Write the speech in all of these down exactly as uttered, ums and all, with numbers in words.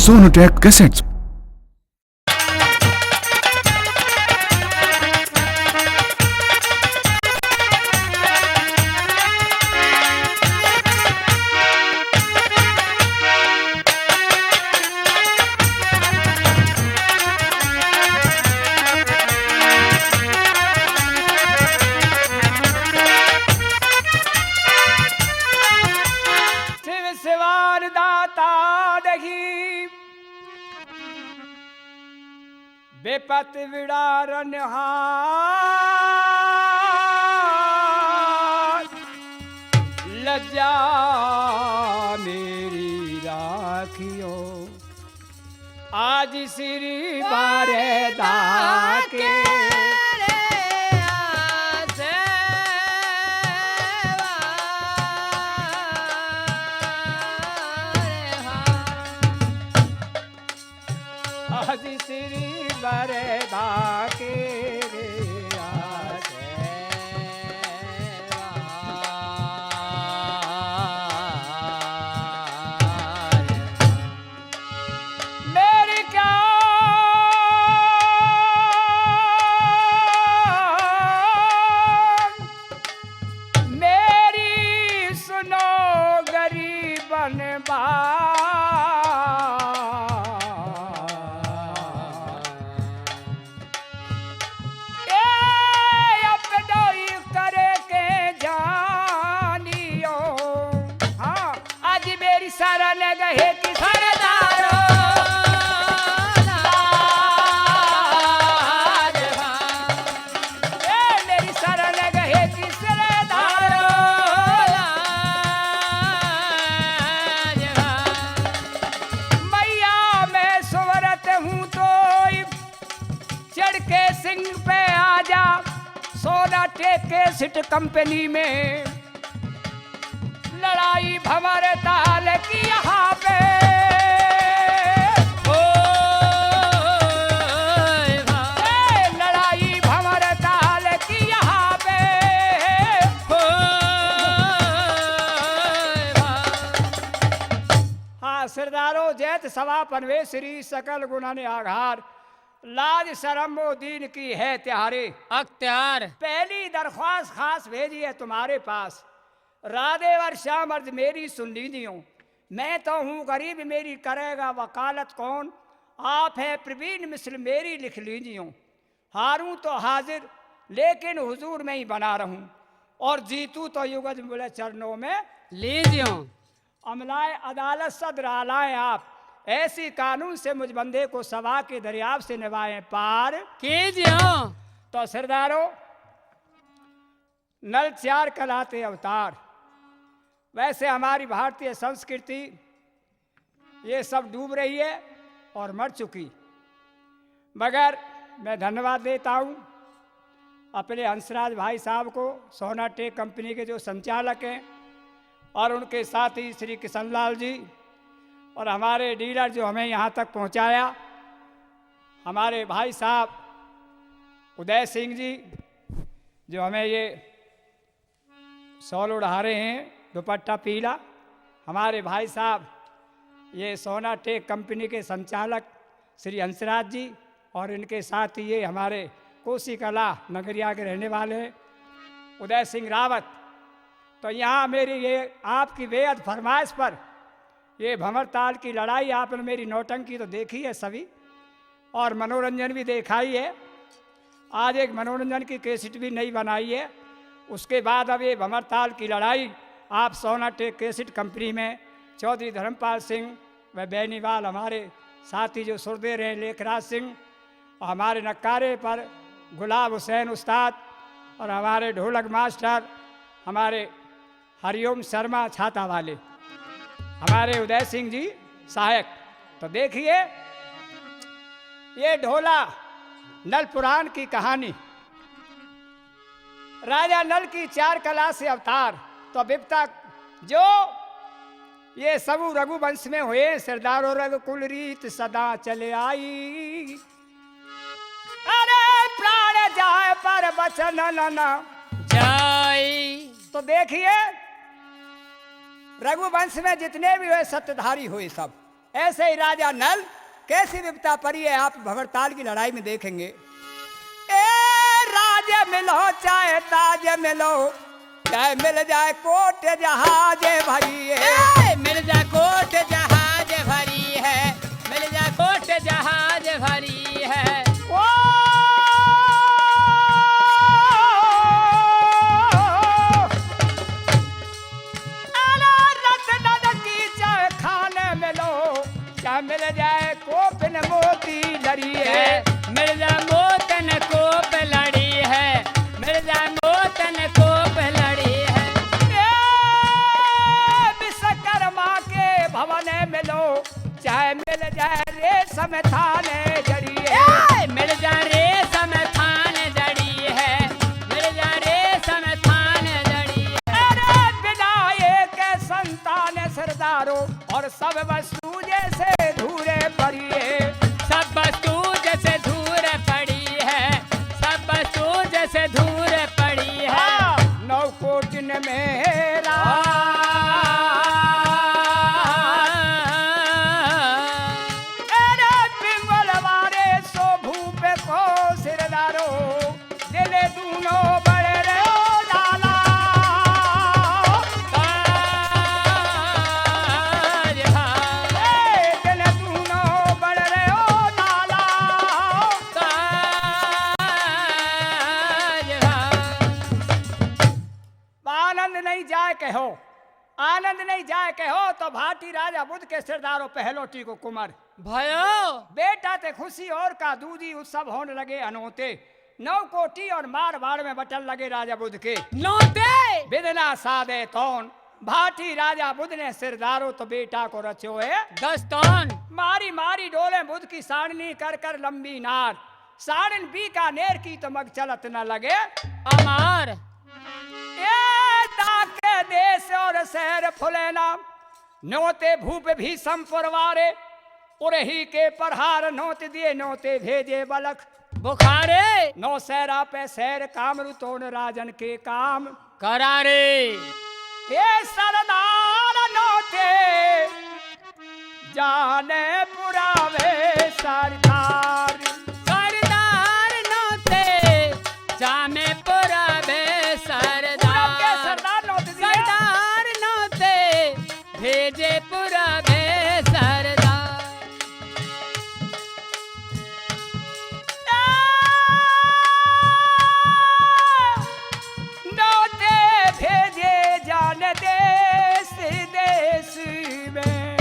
Sonotech Cassettes। Shiv शिवान दाता नहीं, विपत विड़ारन हार। लज्जा मेरी राखियो, आज श्री बारे दाके। आज श्री बरदा के रे आसेवा। मेरी क्या मेरी सुनो गरीबन बात। ए अपनोई करे के जानियो। हाँ। आज मेरी शरण गए कि सरदारो। ए मेरी शरण गए कि सरदारो। मैया मैं सुवरत हूँ तो चढ़ के सिंह पे आजा। सोनाटेक कैसेट कंपनी में लड़ाई भंवर ताल की यहाँ पे। ओ, ए, लड़ाई भंवर ताल की यहाँ पे। ओ, हाँ, सिरदारो जैत सवा पनवे श्री सकल गुणन आघार। लाज सरम मो दीन की है त्यारे। अख्तियार। पहली दरख्वास्त खास भेजी है तुम्हारे पास। राधेवर श्याम अर्ज मेरी सुन लीजियो। मैं तो हूँ गरीब, मेरी करेगा वकालत कौन? आप है प्रवीण मिश्र, मेरी लिख लीजियो। हारूं तो हाजिर, लेकिन हुजूर में ही बना रहूं। और जीतूं तो युगज मुले चरणों में लीजियो। अमलाए अदालत सद रालाए आप, ऐसी कानून से मुझ बंदे को सवा के दरियाव से निभाएं पार। कीजियो। तो सिरदारो, नल चार कलाते अवतार। वैसे हमारी भारतीय संस्कृति ये सब डूब रही है और मर चुकी। मगर मैं धन्यवाद देता हूँ अपने हंसराज भाई साहब को, सोनाटेक कंपनी के जो संचालक हैं, और उनके साथी श्री किशनलाल जी और हमारे डीलर जो हमें यहाँ तक पहुँचाया, हमारे भाई साहब उदय सिंह जी जो हमें ये शॉल ओढ़ा रहे हैं, दुपट्टा पीला। हमारे भाई साहब, ये सोनाटेक कंपनी के संचालक श्री हंसराज जी और इनके साथ ये हमारे कोसी कला नगरिया के रहने वाले हैं, उदय सिंह रावत। तो यहाँ मेरी ये आपकी बेहद फरमाइश पर ये भंवर ताल की लड़ाई आपने मेरी नौटंकी तो देखी है सभी, और मनोरंजन भी देखा ही है। आज एक मनोरंजन की कैसेट भी नई बनाई है। उसके बाद अब ये भंवर ताल की लड़ाई आप सोनाटेक कैसेट कंपनी में चौधरी धर्मपाल सिंह व बेनीवाल हमारे साथी जो सुर दे रहे हैं लेखराज सिंह, और हमारे नक्कारे पर गुलाब हुसैन उस्ताद और हमारे ढोलक मास्टर हमारे हरिओम शर्मा छाता वाले, हमारे उदय सिंह जी सहायक। तो देखिए, ये ढोला नल पुराण की कहानी, राजा नल की चार कला से अवतार। तो विपता जो ये सबु रघुवंश में हुए, सिरदारो रघुकुल रीत सदा चले आई। अरे प्राण जाए पर वचन न, न जाई। तो देखिए, रघुवंश में जितने भी हुए सत्यधारी हुए सब, ऐसे ही राजा नल कैसी विपता पड़ी है, आप भंवरताल की लड़ाई में देखेंगे। ए राज मिलो चाहे ताज मिलो, चाहे मिल जाए कोट जहाज भरी है। ए, मिल जाए कोट जहाज भरी है, मिल जाए कोट जहाज भरी है। ओ अरे रत्न की चाहे खान मिलो, चाहे मिल जाए कोपन मोती लड़ी है। मिल जाए मोतन कोप लड़ी है, मिल जाए मोतन कोप लड़ी है। ए विश्वकर्मा के भवन मिलो, चाहे मिल जाए रेशम थान जड़ी है। ए, मिल जाए रेशम थान जड़ी है, मिल जाए रेशम थान जड़ी है। अरे बिना एक संतान सरदारो, और सब वस्तु जैसे धूरे पड़ी है। सब वस्तु जैसे धूरे पड़ी है, सब वस्तु जैसे धूरे पड़ी है। हाँ, नौ कोटिन में राज। अरे पिंगल वारे सो भूप को सिरदारो, दिल दूनो बड़ रहो लाला। ताज भाई। ए, दिल दूनो बड़ रहो लाला। ताज भाई। आनंद नहीं जाए कहो, आनंद नहीं जाए कहो, तो भाटी राजा बुध के सिरदारो पहलोटी को कुमार। भयो। बेटा ते खुशी और का दूजी उत्सव होन लगे अनोते। नौ कोटि और मारवाड़ में बटन लगे राजा बुध के। नोते। बिदना सादे तौन। भाटी राजा बुध ने सिरदारो तो बेटा को रच्यो है। दस तौन। मारी मारी डोले बुध की साड़नी कर कर लंबी नार। साड़न बीकानेर की तो मग चलत न लगे। अमार। ए ताके देश और शहर फुलेना। नोते भूप भीषम पुरवारे, उरही के प्रहार नोत दिए, नोते भेजे बलख बुखारे। नौ सैरा पे सैर कामरु तोन राजन के काम करारे। हे सरदार नोते जाने पुरावे सरदार। सरदार नोते जामे पुरावे सरदार। पूरब के सरदार नोते दिया। सरदार नोते भेजे पुरावे सरदार। नोते भेजे जान देश देश में।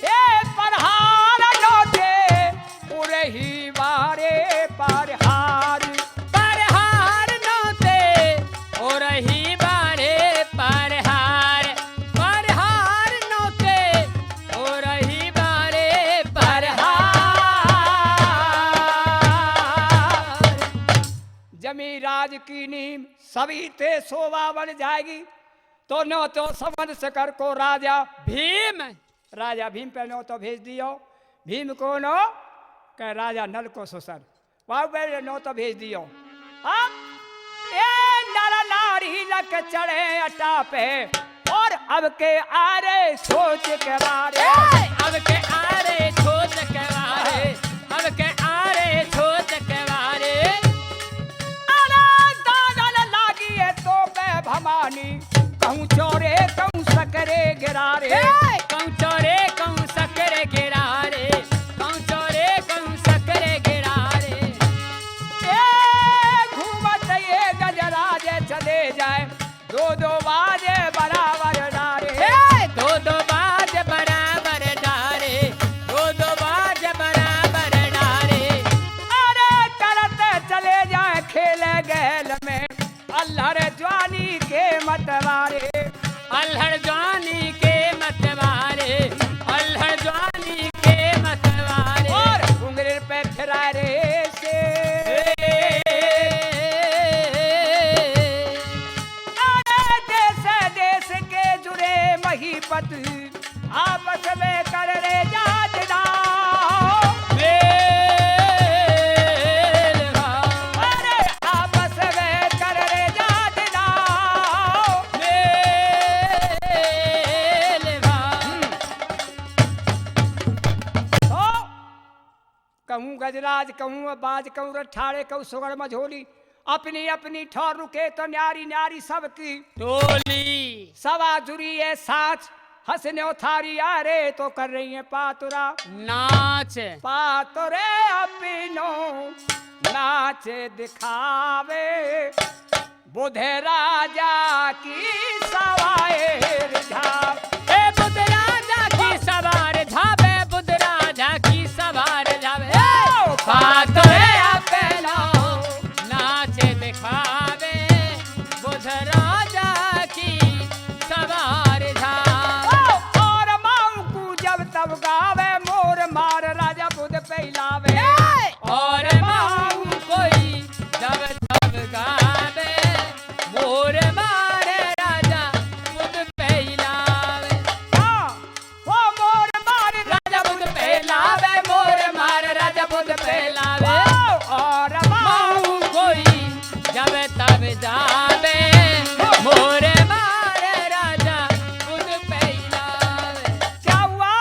ए प्रहार नोते उरही बारे परहार। परहार नोते उरही बारे परहार। परहार नोते उरही बारे परहार। जमी राज की नीम सभी ते शोभा बन जाएगी। तो नोतो समन सकर को राजा भीम। राजा भीम पे नोतो भेज दियो। भीम को नो कह राजा नल को सुसर। वाह, पे नोतो भेज दियो। अब ए नर नारी लक चढ़े अटा पे। और अब के आरे सोच के बारे। ए! अब के आरे सोच के बारे। अब के आरे सोच के बारे। अरे दागल लागी है तो पे भवानी। कहूँ चोरे कहूँ सकरे गिरारे। ए! कहूँ चोरे कहूँ सकरे गिरारे। कहूँ चोरे कहूँ सकरे गिरारे। ए घूमत ये गजराज चले जाए। दो दो बाजे बराबर डारे। ए दो दो बाजे बराबर डारे। दो दो बाजे बराबर डारे। अरे करत चले जाए खेल गहल में। अल्हड़ जवानी के मतवारे। अल्हड़ जवानी के मतवारे। अल्हड़ जवानी के मतवारे। और घुंघरू पे फिरा रे से। अरे देश देश के जुड़े महीपत। आपस में कर रे जात दाव। मेल भाव। अरे आपस में कर रे जात दाव। मेल गजराज कहूँ, बाज कहूँ, ठाड़े कहूँ, सुगड़ मझोली। अपनी अपनी ठौर रुके तो न्यारी न्यारी सबकी टोली। सवा जुरी ए साँच, हँसने उठारी आरे तो कर रही है पातुरा नाच। पातुरे अपनो नाच दिखावे। बुध राजा की सवार झावे। ए बुध राजा की सवार झावे, बुध राजा की सवार झावे। ए ओ पातरे अपनो नाच दिखावे, बुध राजा की सवार झावे। ओ और माऊ को जब तब गावे, मोर मार राजा बुध पे लावे। ए और माऊ कोई जब तब गावे, मोर मार राजा बुध पे लावे। हाँ, ओ मोर मार राजा बुध पे लावे, मोर मार राजा बुध पे लावे। ओ और माऊ कोई जब तब जावे, मोर मार राजा बुध पे लावे। क्या हुआ?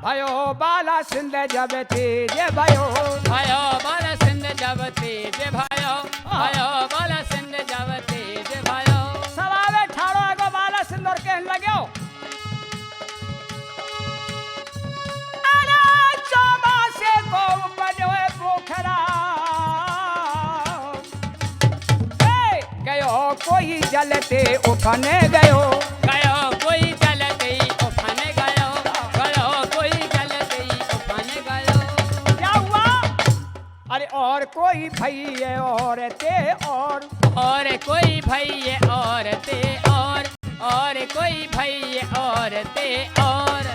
भयो बाला सिंध जब तेज भयो। भयो बाला सिंध जब तेज भयो। भयो बाला सिंध जब तेज भयो। सवा में ठाड़ो आगो बाला सिंध और कहन लग्यो। अरे चौमासे को बन्यो पोखरा। ए, गयो कोई जलते उफन गयो। गयो कोई जलते उफन गयो। गयो कोई जलते उफन गयो। क्या हुआ? अरे और कोई भइये औरते और। और कोई भइये औरते और। और कोई भइये औरते और।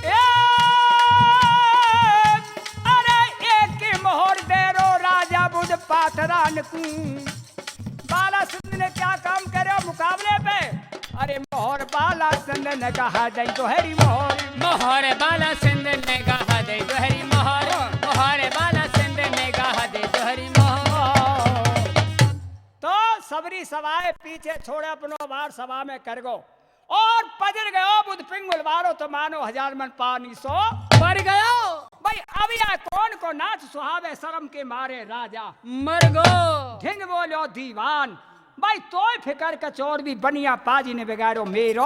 ए, अरे एक मोहर दे रो राजा बुध पाथरान कू। बाला सिंध ने क्या काम करे मुकाबले पे? अरे मोहर बाला सिंध ने कहा दई दोहरी मोहर। मोहर बाला सिंध ने कहा दई दोहरी मोहर। मोहर बाला सिंध ने कहा दई दोहरी मोहर। तो सबरी सवाए पीछे छोड़े अपनो बार सवा में कर गो। और पजर गयो बुध पिंगुल वारो तो मानो हजार मन पानी सो पर गयो। भाई अब या कौन को नाच सुहावे शर्म के मारे राजा मर गो। ढिंग बोलो दीवान। भाई तोय फिकर का चोर भी बनिया पाजी ने बिगाड़ो मेरो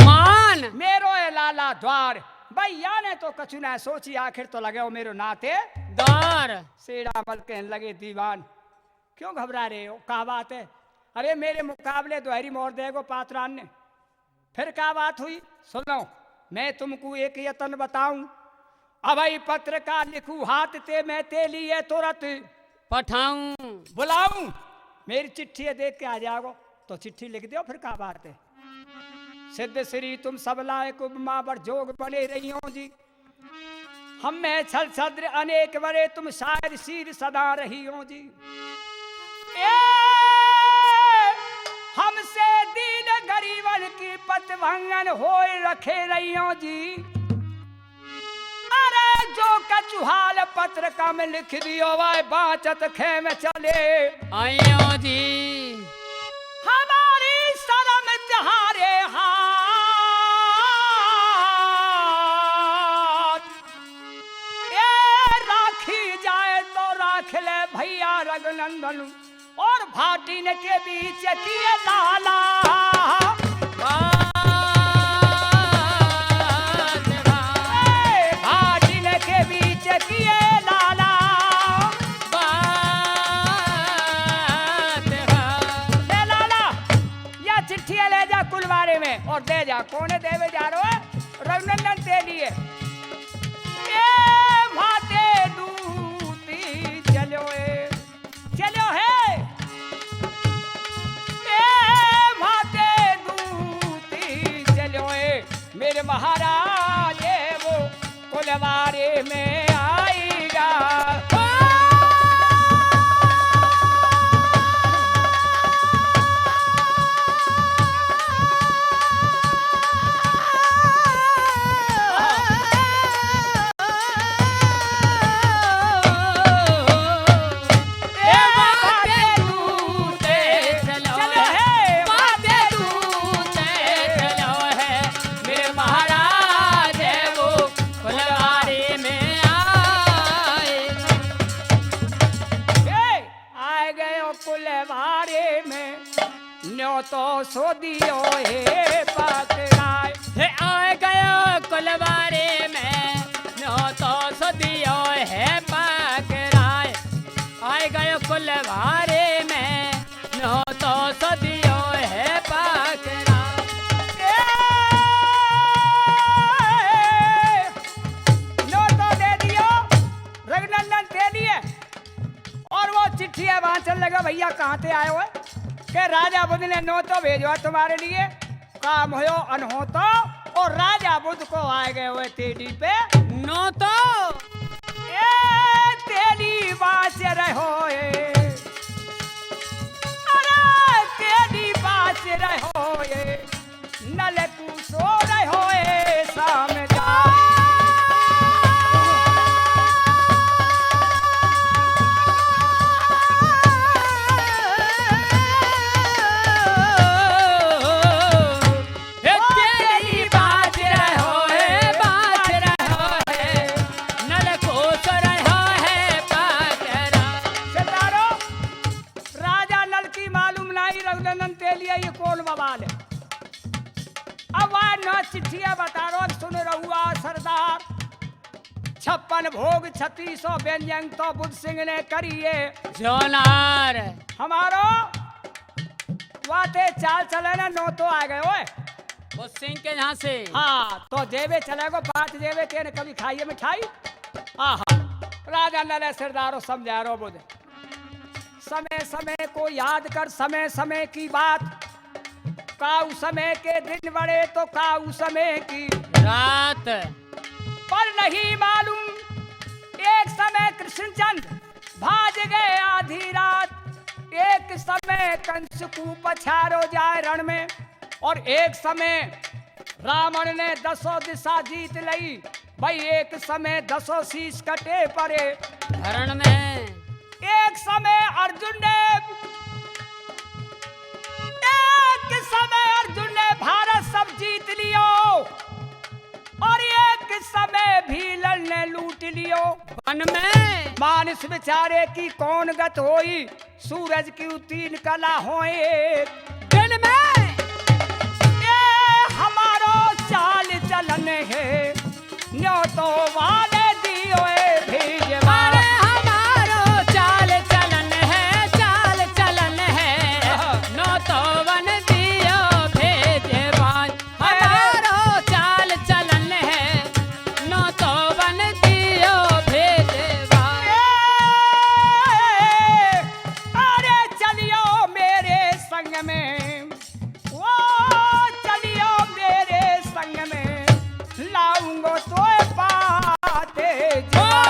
मान। मेरो ए लाला द्वार। भाई याने तो कछु ना सोची आखिर तो लगे हो मेरो नाते दार। सेड़ा मल कहन लगे दीवान। क्यों घबरा रहे हो? क्या बात है? अरे मेरे मुकाबले दोहरी मोहर देगो पात्रान ने। फिर क्या बात हुई? सुनो, मैं तुमको एक यतन बताऊं। अभय पत्र का लिखू हाथ ते मैं ते लिए तुरत पठाऊं। बुलाऊं। मेरी चिट्ठी देख के आ जाओ तो चिट्ठी लिख दो, फिर क्या बात है? सिद्ध श्री तुम सब लायक उपमा बर जोग बने रही हो जी। हम में छल छद्र अनेक बरे तुम शायर शीर सदा रहियो जी। ए हमसे दीन गरीबन की पत भंगन होय रखे रहियो जी। अरे जो कछुहाल पत्र कम लिख दियो वह बाँचत खेम चले आयो जी। हमारी शर्म तिहारे हाथ। ए राखी जाए तो राख ले भैया रघुनंदन। और भाटिन के बीच किए लाला। ए भाटिन के बीच किए लाला। ले लाला, या चिट्ठिया ले जा कुलवारे में और दे जा। कौन देवे जा रहो है? रघुनंदन ते लिए। ए माते दूती चलो ए, चलो है। ए माते दूती चलो ए, मेरे महाराज ए वो कुलवारे में आएगा। कुलवारे में, न्योतो सो दियो हे पकराय। हे आय गयो कुलवारे में, न्योतो सो दियो हे पकराय। आय गयो कुलवारे में, न्योतो सो दियो हे पकराय। ए, न्योतो दे दियो, रघुनंदन दे दिए। और वो चिट्ठी है वाचन लगा, भैया कहाँ से आए हो? के राजा बुध ने नोतो भेजो है तुम्हारे लिए, काम होयो अनहोतो, और राजा बुध को आए गए हुए तेडी पे नोतो। ए तेडी बाच रहो ए, अरे तेडी बाच रहो ए। नलकू सो रहो ए सामदा। हे तेरी बाज रहो ए, बाज रहो ए, नलकू सो रहो ए पातरा। सरदारो, राजा नल की मालूम नाई, रघुनंदन तेलिया, ये कौन बवाल है? अब वह न चिट्ठिया बता रो, सुन रहुआ सरदार। छप्पन भोग छत्तीसों व्यंजन तो बुध सिंह ने करिए। जोनार। हमारो वाते चाल चले ना, नोतो आ गए ओए। बुध सिंह के यहाँ से। हाँ, तो जेबे चले गो, बात जेबे तेने कभी खाइए मिठाई। आहा, राजा नले सरदारो समझा रो बुध। समय समय को याद कर, समय समय की बात। काऊ समय के दिन बड़े तो काऊ समय की रात। पर नहीं मालूम, एक समय कृष्णचंद भाज गए आधी रात, एक समय कंस को पछारो जाए रण में, और एक समय रावण ने दसों दिशा जीत लई। भाई, एक समय दसों शीश कटे परे धरण में। एक समय अर्जुन ने, एक समय अर्जुन ने भारत सब जीत लियो और एक समय भीलन ने लूट लियो। वन में। मानस बेचारे की कौन गत होई? सूरज की तीन कला होए दिन में। ये हमारो चाल चलन है, न्योतो वाले दियो ए भेजवा। अरे हमारो चाल चलन है, चाल चलन है, हाँ। न्योतो वन दियो भेजवा। हमारो चाल चलन है, न्योतो वन दियो भेजवा। ए, अरे चलियो मेरे संग में, ओ चलियो मेरे संग में, लाऊंगो तोए पाते ओ, जवा।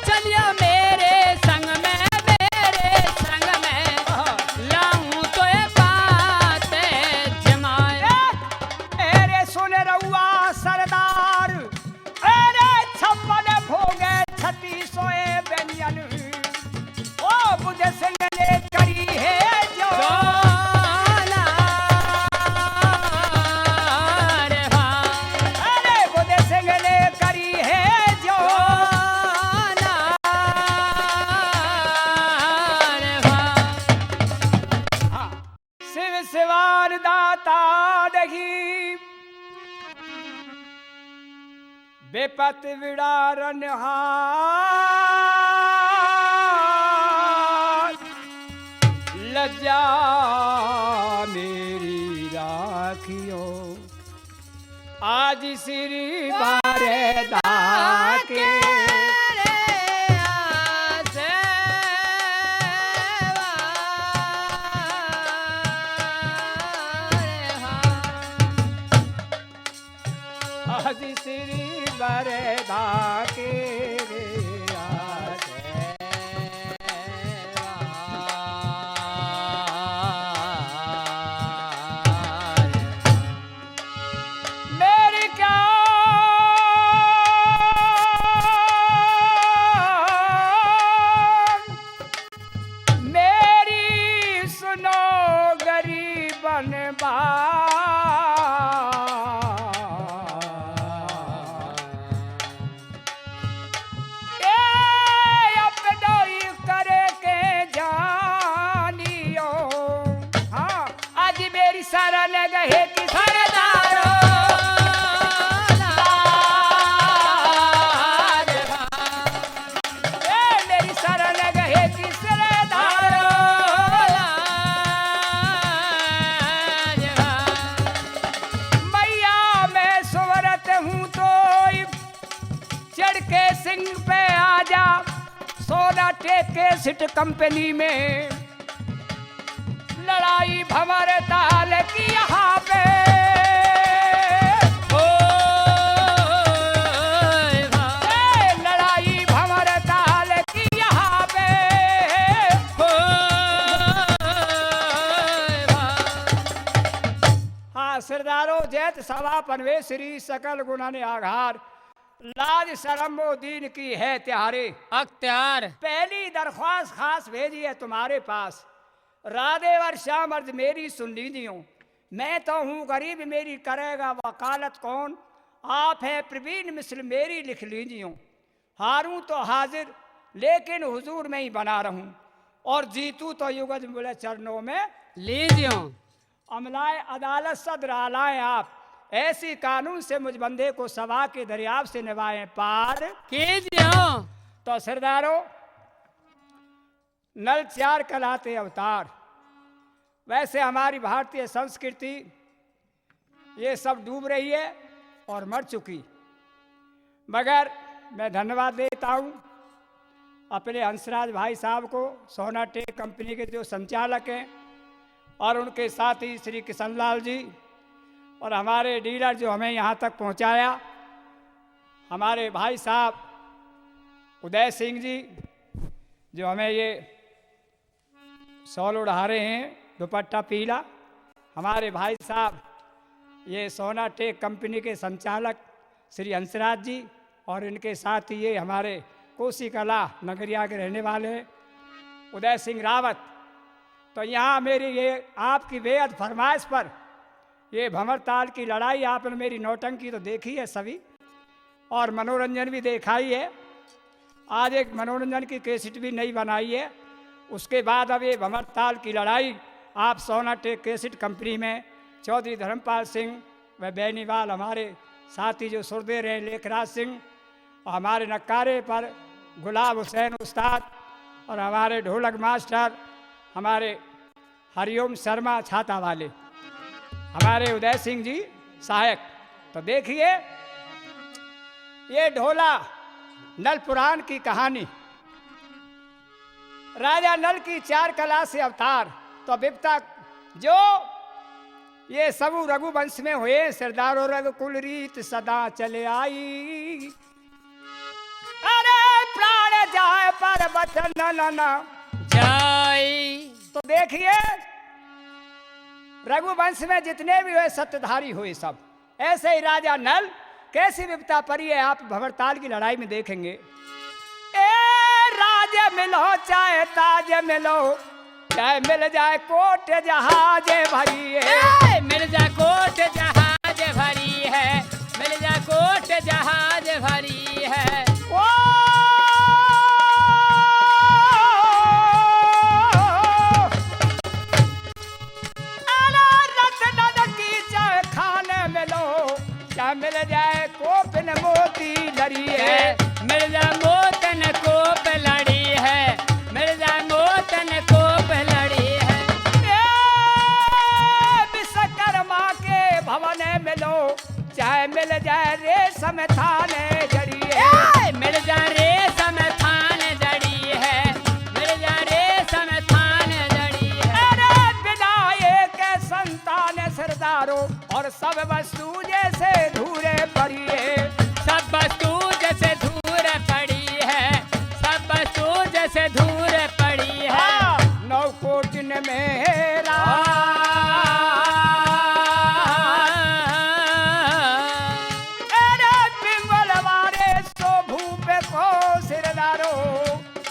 चलियो मेरे संग में, मेरे संग में, लाऊं तोए पाते जमाए। ए, ए रे सुन रउआ सरदार, अरे छप्पन भोगे छत्तीसों व्यंजन। ओ बुध सिंह ने करी है जो। अरे बुध सिंह ने करी है जो। हाँ। शिव शिवान दाता नहीं, विपत विड़ारन हाथ, लज्जा मेरी राखियो। आज श्री बरदा के आज श्री बरदा के मेरी क्या सोनाटेक कैसेट कंपनी में लड़ाई भंवर ताल की यहाँ पे। ओ भाई। ए, लड़ाई भंवर ताल की यहाँ पे। ओ भाई। हाँ, सिरदारो जैत सभा पनवे श्री सकल गुणन आघार। लाज सरम मो दीन की है त्यारे। अख्तियार। पहली दरख्वास्त खास भेजी है तुम्हारे पास। राधेवर श्याम अर्ज मेरी सुन लीजियो। मैं तो हूँ गरीब, मेरी करेगा वकालत कौन? आप है प्रवीण मिश्र, मेरी लिख लीजियो। हारूं तो हाजिर, लेकिन हुजूर में ही बना रहूं, और जीतूं तो युगज मिले चरणों में लीजियो। अमलाए अदालत सदर आलाएं आप, ऐसी कानून से मुझ बंदे को सभा के दरियाव से निभाएं पार कीजियो। तो सरदारो, नल चार कला ते अवतार। वैसे हमारी भारतीय संस्कृति ये सब डूब रही है और मर चुकी। मगर मैं धन्यवाद देता हूँ अपने हंसराज भाई साहब को, सोनाटेक कंपनी के जो संचालक हैं, और उनके साथी श्री किशनलाल जी और हमारे डीलर जो हमें यहाँ तक पहुँचाया, हमारे भाई साहब उदय सिंह जी जो हमें ये शॉल ओढ़ा रहे हैं, दुपट्टा पीला। हमारे भाई साहब, ये सोनाटेक कंपनी के संचालक श्री हंसराज जी और इनके साथ ये हमारे कोसी कला नगरिया के रहने वाले हैं, उदय सिंह रावत। तो यहाँ मेरी ये आपकी बेहद फरमाइश पर ये भंवर ताल की लड़ाई आपने मेरी नौटंकी तो देखी है सभी, और मनोरंजन भी देखा ही है। आज एक मनोरंजन की कैसेट भी नई बनाई है। उसके बाद अब ये भंवर ताल की लड़ाई आप सोनाटेक कैसेट कंपनी में चौधरी धर्मपाल सिंह व बेनीवाल हमारे साथी जो सुरदेर हैं लेखराज सिंह, और हमारे नक्कारे पर गुलाब हुसैन उस्ताद, और हमारे ढोलक मास्टर हमारे हरिओम शर्मा छाता वाले, हमारे उदय सिंह जी सहायक। तो देखिए, ये ढोला नल पुराण की कहानी। राजा नल की चार कला से अवतार, तो विपता जो ये सबु रघुवंश में हुए, सिरदारो रघुकुल रीत सदा चले आई। अरे प्राण जाए पर वचन न, न, न जाई। तो देखिए, रघुवंश में जितने भी हुए सत्यधारी हुए सब, ऐसे ही राजा नल कैसी विपता परी है, आप भंवरताल की लड़ाई में देखेंगे। ए राज मिलो चाहे ताज मिलो, चाहे मिल जाए कोट जहाज भरी है। ए, मिल जाए कोट जहाज भरी है, मिल जाए कोट जहाज भरी है। ओ, अरे रत्नन की चाहे खान मिलो, चाहे मिल जाए कोपन मोती लड़ी है। मिल जाए मोतन कोप लड़ी है, मिल जाए मोतन कोप लड़ी है। ए, विश्वकर्मा के भवन मिलो, चाहे मिल जाए रेशम थान जड़ी है। ए, मिल जाए रेशम थान जड़ी है, मिल जाए रेशम थान जड़ी है। अरे बिना एक संतान सिरदारो, और सब वस्तु जैसे धूरे पड़ी है। सब वस्तु जैसे धूरे पड़ी है, सब वस्तु जैसे धूरे पड़ी है। हाँ, नौ कोटिन में हेरा। हाँ। अरे पिंगल वारे सो भूप को सिरदारो।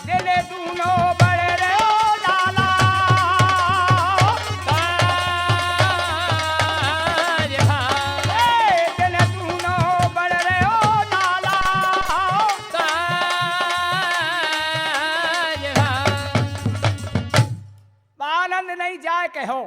दिल दूनो बड़ रहो लाला। ताज भाई। ए, दिल दूनो बड़ रहो लाला। ताज भाई। आनंद नहीं जाए कहो,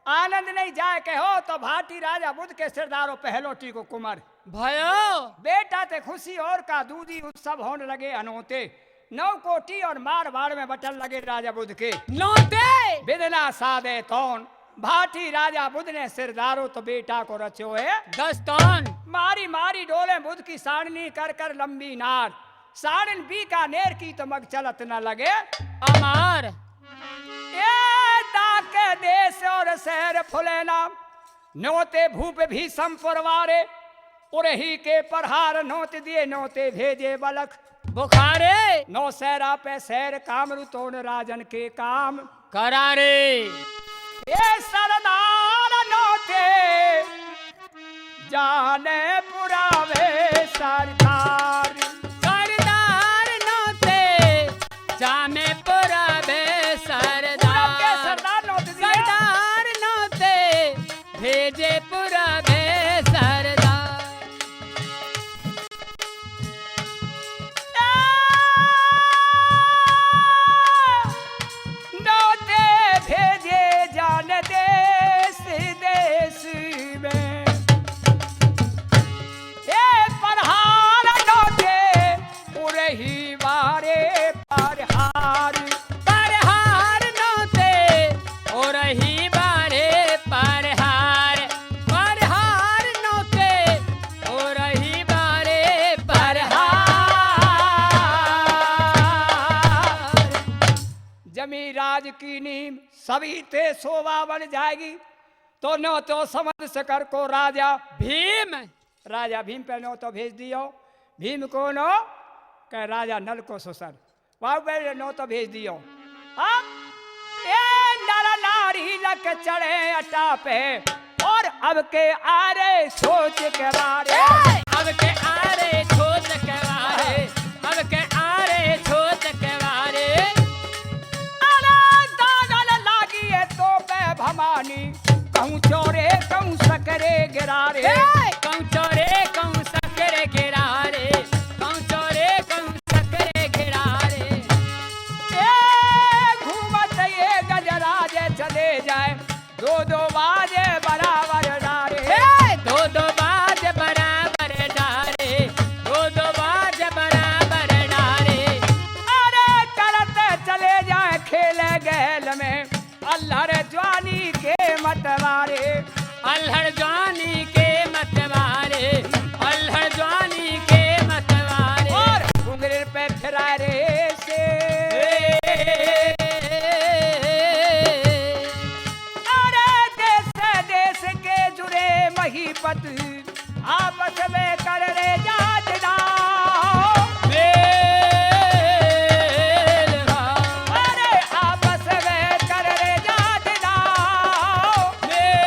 आनंद नहीं जाए कहो, तो भाटी राजा बुध के सिरदारो पहलोटी को कुमार। भयो। बेटा ते खुशी और का दूधी उत्सव होन लगे अनोते। नौ कोटी और मारवाड़ में बटन लगे राजा बुध के। नोते। बिदना सादे तौन। भाटी राजा बुध ने सिरदारो तो बेटा को रचो है। दस्तौन। मारी मारी डोले बुध की साड़नी कर कर लंबी नार। साड़िन बीकानेर की तो मग चलत न लगे अमार। ए ताके देश और शहर फुलेना, नोते भूप भीषम पुरवारे, उरही के प्रहार नोत दिए, नोते भेजे बलख बुखारे। नौ शहरा पे शहर कामरु तोन राजन के काम करारे। ए सरदार नोते जामे पुरावे सरदार। सरदार नोते जामे पुरावे सरदार। पुरावे सरदार नोते दिया। सरदार नोते भेजे पुरावे सरदार। नोते भेजे जान देश देश में। ए प्रहार नोते उरही बारे प्रहार। प्रहार नोते उरही बारे प्रहार। प्रहार नोते उरही बारे प्रहार। जमी राज की नीम सभी ते शोभा बन जाएगी। तो नोतो समद सकर को राजा भीम, राजा भीम पे नोतो भेज दियो। भीम को नो कह राजा नल को सुसर, बाबू पे नोतो भेज दियो। अब ए नर नारी लक चढ़े अटा पे, और अब के आरे सोच के बारे। अब के आरे सोच के बारे, अब के आरे सोच के बारे। अरे दागल लागी है तो पे भमानी, कहूँ चोरे कहूँ सकरे गिरारे। कहूँ चोरे कहूँ सकरे गिरारे, कहूँ चोरे कहूँ सकरे गिरारे। ए घूमत ये गजराज चले जाए, दो दो बाजे बराबर डारे। ए दो दो बाजे बराबर डारे, दो दो बाजे बराबर डारे। अरे करत चले जाए खेल गहल में, अल्हड़ जवानी के मतवारे। अल्हड़ जवानी के मतवारे, अल्हड़ जवानी के मतवारे। और घुंघरू पे फिरा रे से। अरे देश देश के जुड़े महीपत, आपस में कर रे जात दाव। मेल भाव। अरे आपस में कर रे जात दाव। मेल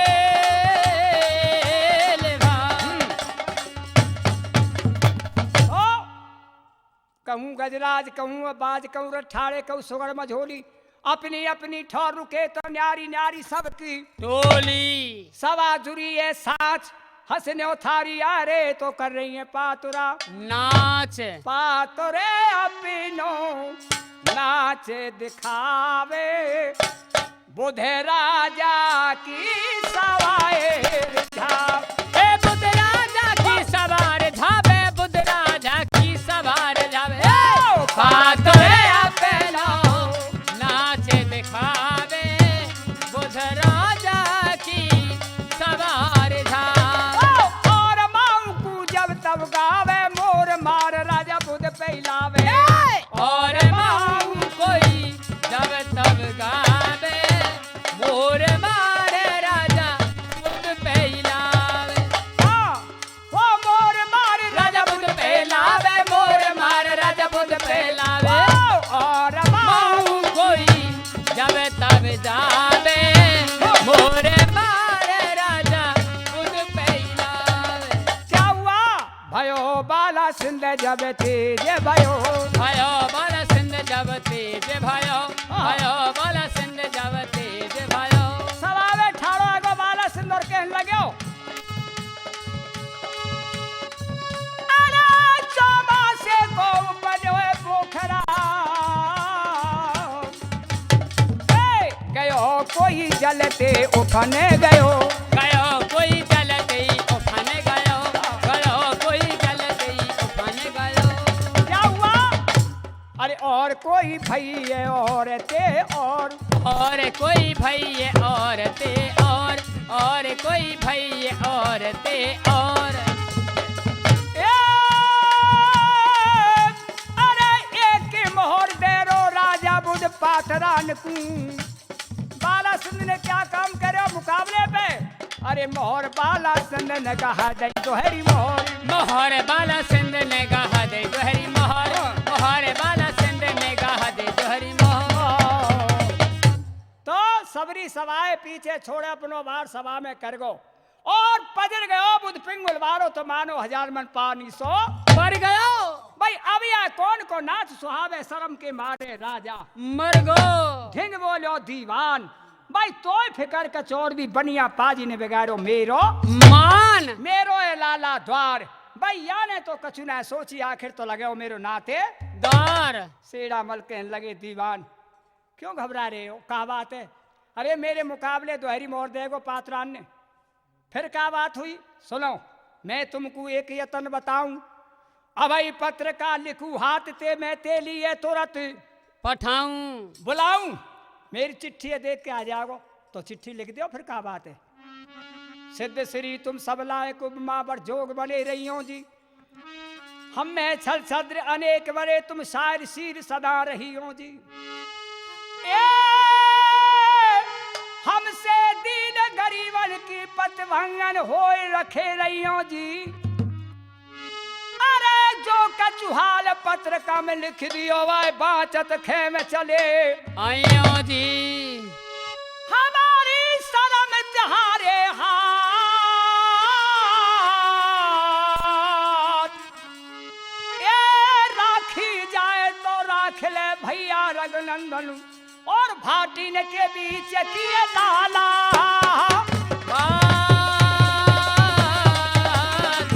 भाव। ओ, कहूँ गजराज, कहूँ बाज, कहूँ रठाड़े, कहूँ सुगड़ मझोली, अपनी अपनी ठौर रुके तो न्यारी न्यारी सबकी टोली। सवा जुरी ए साच, हँसने उठारी आरे तो कर रही है पातुरा नाच। पातुरे अपनो नाच दिखावे, बुध राजा की सवार झावे। ए बुध राजा की सवार झावे, बुध राजा की सवार झावे। ओ! पातुरे अपनो नाच दिखावे, बुध राजा की सवार झावे। ओ! और माऊ को जब तब गावे, मोर मार राजा बुध पे लावे। ए! और माऊ कोई जब तब गावे, मोर मार राजा बुध पे लावे। हाँ, ओ मोर मार राजा बुध पे लावे, मोर मार राजा बुध पे लावे। ओ, और माऊ कोई जब तब जावे, मोर मार राजा बुध पे लावे। क्या हुआ? भयो बाला सिंध जब तेज भयो। भयो बाला सिंध जब तेज भयो। हाँ। भयो बाला सिंध जब तेज भयो। सवावे ठाड़ो आगो बाला सिंध और कहन लग्यो। अरे चौमासे को उपजो पोखरा। ए, गयो कोई जलते उफन गयो। गयो कोई जलते उफन गयो। गयो कोई जलते उफन गयो। क्या हुआ? अरे और कोई भइये और ते और। और कोई भइये और ते और। और कोई भइये और ते और। ए, आ, बाला सिंध ने क्या काम करे मुकाबले पे? अरे मोहर बाला सिंध ने कहा दे दोहरी मोहर। मोहर बाला सिंध ने कहा दे दोहरी मोहर। मोहर बाला सिंध ने कहा दे दोहरी मोहर। तो सबरी सभाए पीछे छोड़े, अपनो बार सभा में कर गो। और पजर गयो बुध पिंगुल बारो तो मानो हजार मन पानी सो। मर गयो। भाई, अब या कौन को नाच सुहावे, शर्म के मारे राजा मर गो। ढिंग बोलो दीवान। भाई, तोय फिकर का चोर भी बनिया पाजी ने बिगाड़ो मेरो मान। मेरो ए लाला द्वार। भाई, याने तो कछु ना सोची, आखिर तो लगे हो मेरो नाते दार। सेड़ा मल कहने लगे दीवान, क्यों घबरा रहे हो? क्या बात है? अरे, मेरे मुकाबले दोहरी मोहर देगो पात्रान ने। फिर क्या बात हुई? सुनो, मैं तुमको एक यतन बताऊं। अभई पत्र का लिखूं हाथ ते, मैं ते लिए तुरत पठाऊं। बुलाऊं। मेरी चिट्ठी देख के आ जाओ, तो चिट्ठी लिख दो, फिर क्या बात है? सिद्ध श्री तुम सब लायक उपमा बड़ जोग बने रही हो जी। हम में छल छद्र अनेक बरे, तुम सार शीर सदा रहियो जी। ए, हमसे दीन गरीबन की पत भंगन होय रखे रहियो जी। अरे, जो कछुहाल पत्र कम लिख दियो, वह बाँचत खेम चले आयो जी। हमारी शर्म जहाँ रे हाथ, ए राखी जाए तो राख ले भैया रघुनंदन, और भाटिन के बीच किए लाला। बात,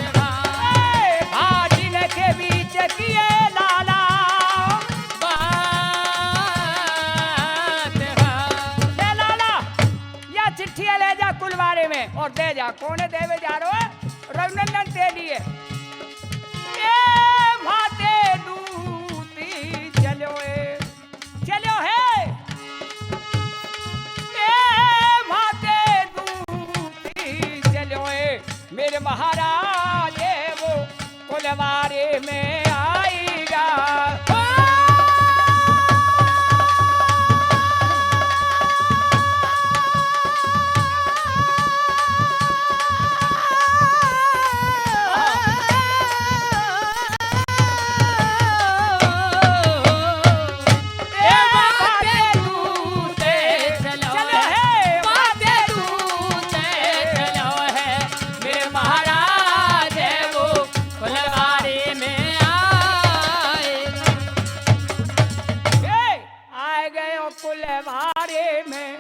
बात। ए, भाटिन के बीच किए लाला। बात, बात। ले लाला, या चिट्ठी ले जा कुलवारे में और दे जा। कौन देवे जा रहो है? रघुनंदन तेली है। ए माते दूती चलो ए, चलो हे। ए माते दूती चलो ए, मेरे महाराज वो कुलवारे में आएगा। ए, आए गयो कुलवारे में,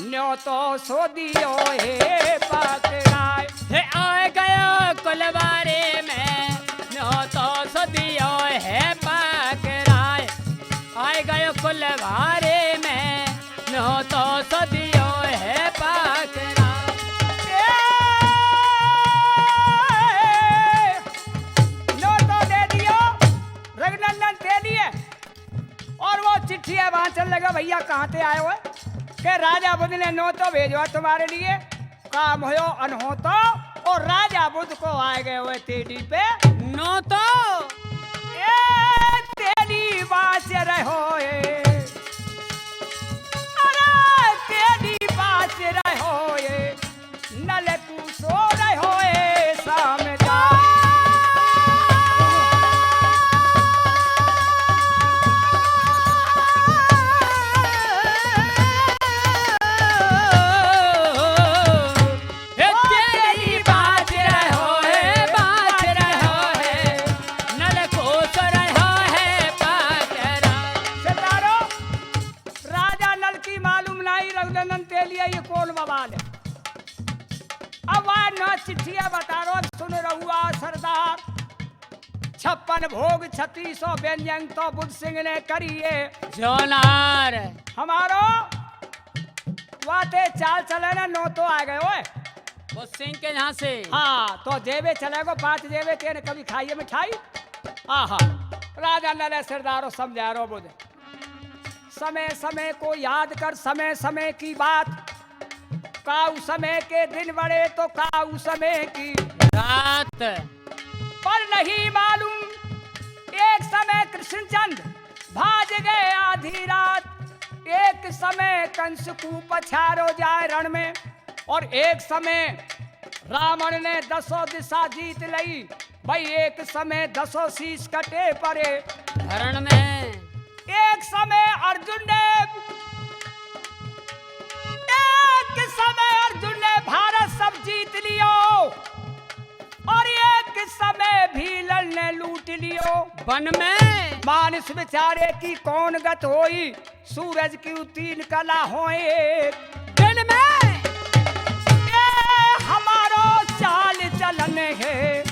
न्योतो सो दियो हे पाकराय। हे आए गयो कुलवारे में, न्योतो सो दियो हे पाकराय। आए गयो कुलवारे में, न्योतो सो दियो हे पाकराय। ए, न्योतो दे दियो, रघुनंदन दे दिए। और वो चिट्ठी है, वाचन लगा, भैया, कहाँ ते आए हो? के राजा बुध ने नोतो भेजो है तुम्हारे लिए, काम होयो अनहोतो, और राजा बुध को आए गए हुए तेडी पे नोतो। ए तेडी बाच रहो ए, अरे तेडी बाच रहो ए। नलकू सो रहो ए सामदा। हे तेरी बाज रहो है, बाज रहो है, नलकू सो रहो है, बाज रहो। सरदारो, राजा नल की मालूम नाई, रघुनंदन तेलिया, ये कौन बवाल है? अब वह न चिट्ठिया बता रो, सुन रहुआ सरदार। छप्पन भोग छत्तीसो व्यंजन तो बुध सिंह ने करिए। जोनार। हमारो वाते चाल चले ना, नोतो आ गए ओए। बुध सिंह के यहाँ से। हाँ, तो जेबे चले गो, पाँच जेबे तेने कभी खाइए मिठाई। आहा, राजा नले सरदारो समझा रो बुध। समय समय को याद कर, समय समय की बात। काऊ समय के दिन बड़े तो काऊ समय की रात। पर नहीं मालूम, एक समय कृष्णचंद भाज गए आधी रात। एक समय कंस को पछारो जाए रण में, और एक समय रावण ने दसों दिशा जीत लई। भाई, एक समय दसों शीश कटे परे रण में। एक समय अर्जुन ने, एक समय अर्जुन ने भारत सब जीत लियो, और एक समय भीलन ने लूट लियो वन में। मानस विचारे कि कौन गत होई, सूरज की तीन कला होए दिन में। ये हमारो चाल चलन है,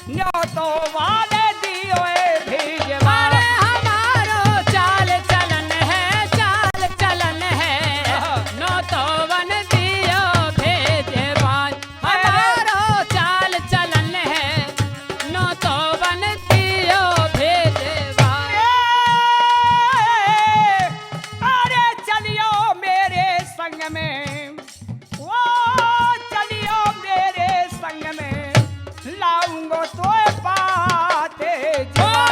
न्योतो वाले दियो ए भीजवा। अरे हमारो चाल चलन है, चाल चलन है, हाँ। न्योतो वन दियो भेजवा। हमारो चाल चलन है, न्योतो वन दियो भेजवा। ए, अरे चलियो मेरे संग में, ओ चलियो मेरे संग में, लाऊंगो तोए पाते जवा।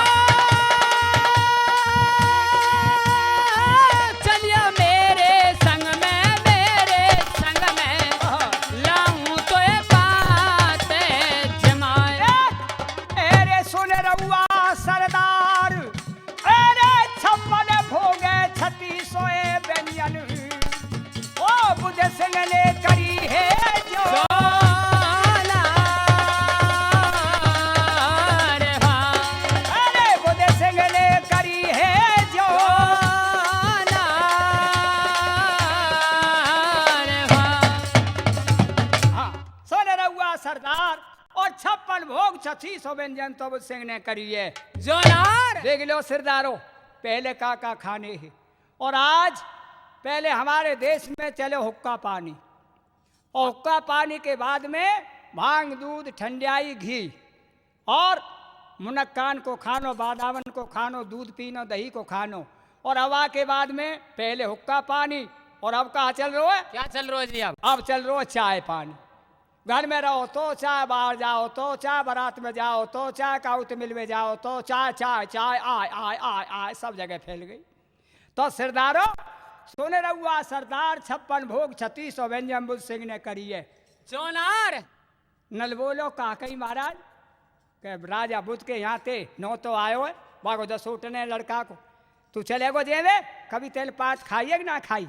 चलियो मेरे संग में, मेरे संग में, लाऊं तोए पाते जमाए। ए रे सुन रउआ सरदार, अरे छप्पन भोग छत्तीसों व्यंजन, ओ बुध सिंह ने करी है जो। जोला रे हाँ। अरे बुध सिंह ने करी है जो। जोला रे हाँ। हाँ, सुन रउआ सरदार, और छप्पन भोग छत्तीसों व्यंजन तो बुध सिंह ने करी है। जोनार। देख लो सिरदारो, पहले का का खाने हैं और आज, पहले हमारे देश में चले हुक्का पानी, और हुक्का पानी के बाद में भांग, दूध, ठंडाई, घी, और मुनक्कान को खानो, बादामन को खानो, दूध पीनो, दही को खानो, और अब आ के बाद में पहले हुक्का पानी, और अब कहाँ चल रहो है? क्या चल रहो है जी अब? अब चल रहो है चाय पानी। घर में रहो तो चाय, बाहर जाओ तो चाय, बारात में जाओ तो चाय, काउत मिल में जाओ तो चाय, चाय, चाय, आय, आय, आय, आय, सब जगह फैल गई। तो सिरदारो, सुन रउआ सरदार, छप्पन भोग छत्तीसों व्यंजन बुध सिंह ने करी है। जोनार। नल बोलो, का कही महाराज? के राजा बुध के यहाँ ते न्योतो आयो है, बागो दस उठने लड़का को। तू चलेगो जेवे, कभी तेल पात खाइए कि ना खाई?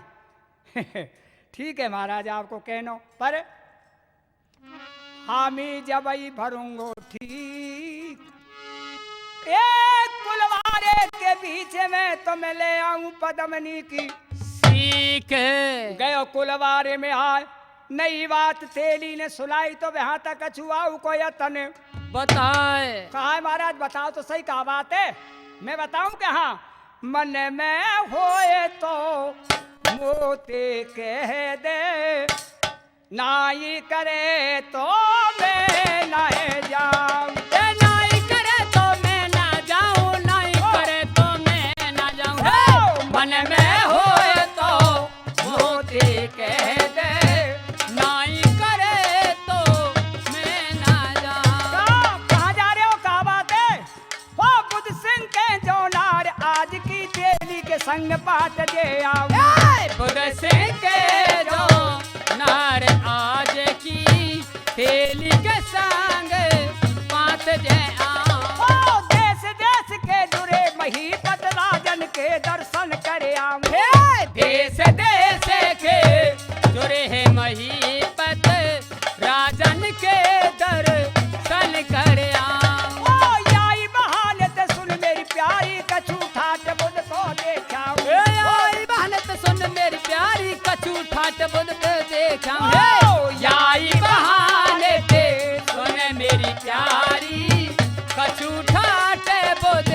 ठीक है महाराज, आपको कहनो, पर हामी जबई भरूंगो ठीक। एक कुलवारे के बीच में तो मैं ले आऊं पदमनी की सीख। गयो कुलवारे में आए, नई बात तेली ने सुनाई तो वहां तक कछुआऊ को यतन बताए। कहा है महाराज, बताओ तो सही, क्या बात है? मैं बताऊं क्या? हाँ, मन में होए तो मोते कह दे, नाई करे तो मैं ना जाऊं। ए, नाई करे तो मैं ना जाऊं, नाई ओ। करे तो मैं ना जाऊं। ओ। मन में होए तो मोते कह दे, नाई करे तो मैं ना जाऊं। कहाँ, कहाँ जा रहे हो? क्या बात है? ओ बुध सिंह के जोनार आज की तेली के संग पात जे आऊं। ए, बुध सिंह के जोनार आज की तेली के संग पात जे आऊं। ओ देश देश के जुरे महीपत राजन के दर्शन करे आऊं। ए, देश देश के जुरे है महीपत राजन के दर्शन करे आऊं। ओ याई बहाने ते सुन मेरी प्यारी, कछु ठाट बुध को देखाऊं। ए, याई बहाने ते सुन मेरी प्यारी, कछु ठाट बुध को देखाऊं। ओ याई बहाने ते सुन मेरी प्यारी, कछु ठाट बुध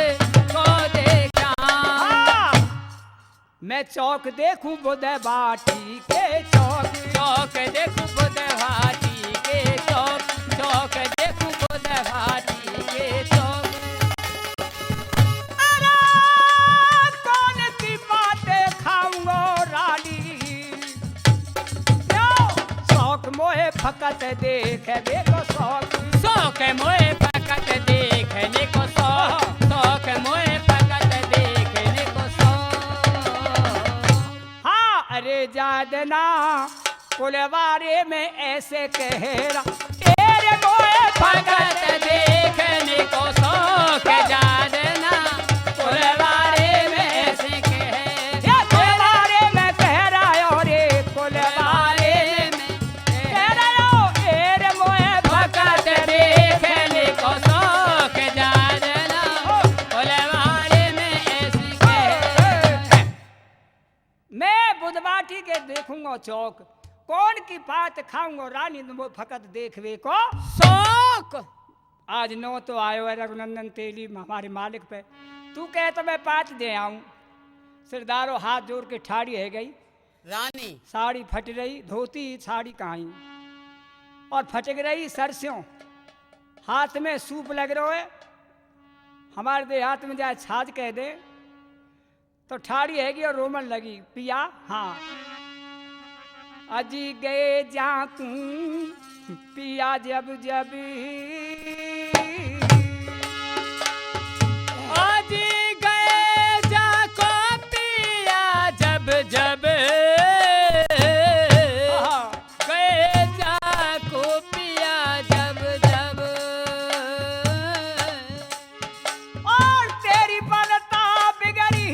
को देखाऊं। हाँ। मैं चौक देखूं बुध भाटी के चौक। चौक देखूं बुध भाटी के चौक। चौक देखूं बुध भाटी के चौक। अरे कौन सी बातें खाऊंगो रानी? यो, शौक मोहे फकत देखने को शौक। शौक मोहे फकत देखने को शौक। शौक मोहे फकत देखने को शौक। हाँ, जादना, कुलवारे में ऐसे कहरा, तेरे मोए भगत देखने को शौक जादना, कुलवारे में ऐसे कह, या कुलवारे में कह रहा हो रे, कुलवारे में कह रहा हो, तेरे मोए भगत देखने को शौक जादना, कुलवारे में ऐसे कह। मैं बुधवाटी के देखूंगो चौक, कौन की पात खाऊंगो रानी, तुम फकत देखवे को शौक। आज नौ तो आयो है रघुनंदन तेली हमारे मालिक पे, तू कहे तो मैं पात दे आऊं। सिरदारो हाथ जोड़ के ठाड़ी है गई। रानी। साड़ी फट रही, धोती साड़ी कहाई और फटक रही सरस्यों, हाथ में सूप लग रहो है। हमारे देहात में जाए छाछ कह दे। तो ठाड़ी हैगी और रोमन लगी, पिया, हाँ। अजी गए जाकू पिया जब जब। अजी गए जाको पिया जब जब। हाँ। गए जाको पिया जब जब। और तेरी बनता बिगड़ी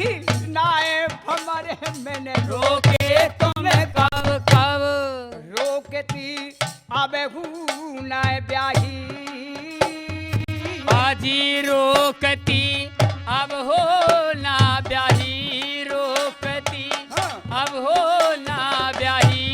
नाए भमरे, मैंने रोके तुम्हें कब कब। रोकती अब हूँ नाए ब्याही। बाजी रोकती अब हो ना ब्याही, रोकती हाँ। अब हो ना ब्याही।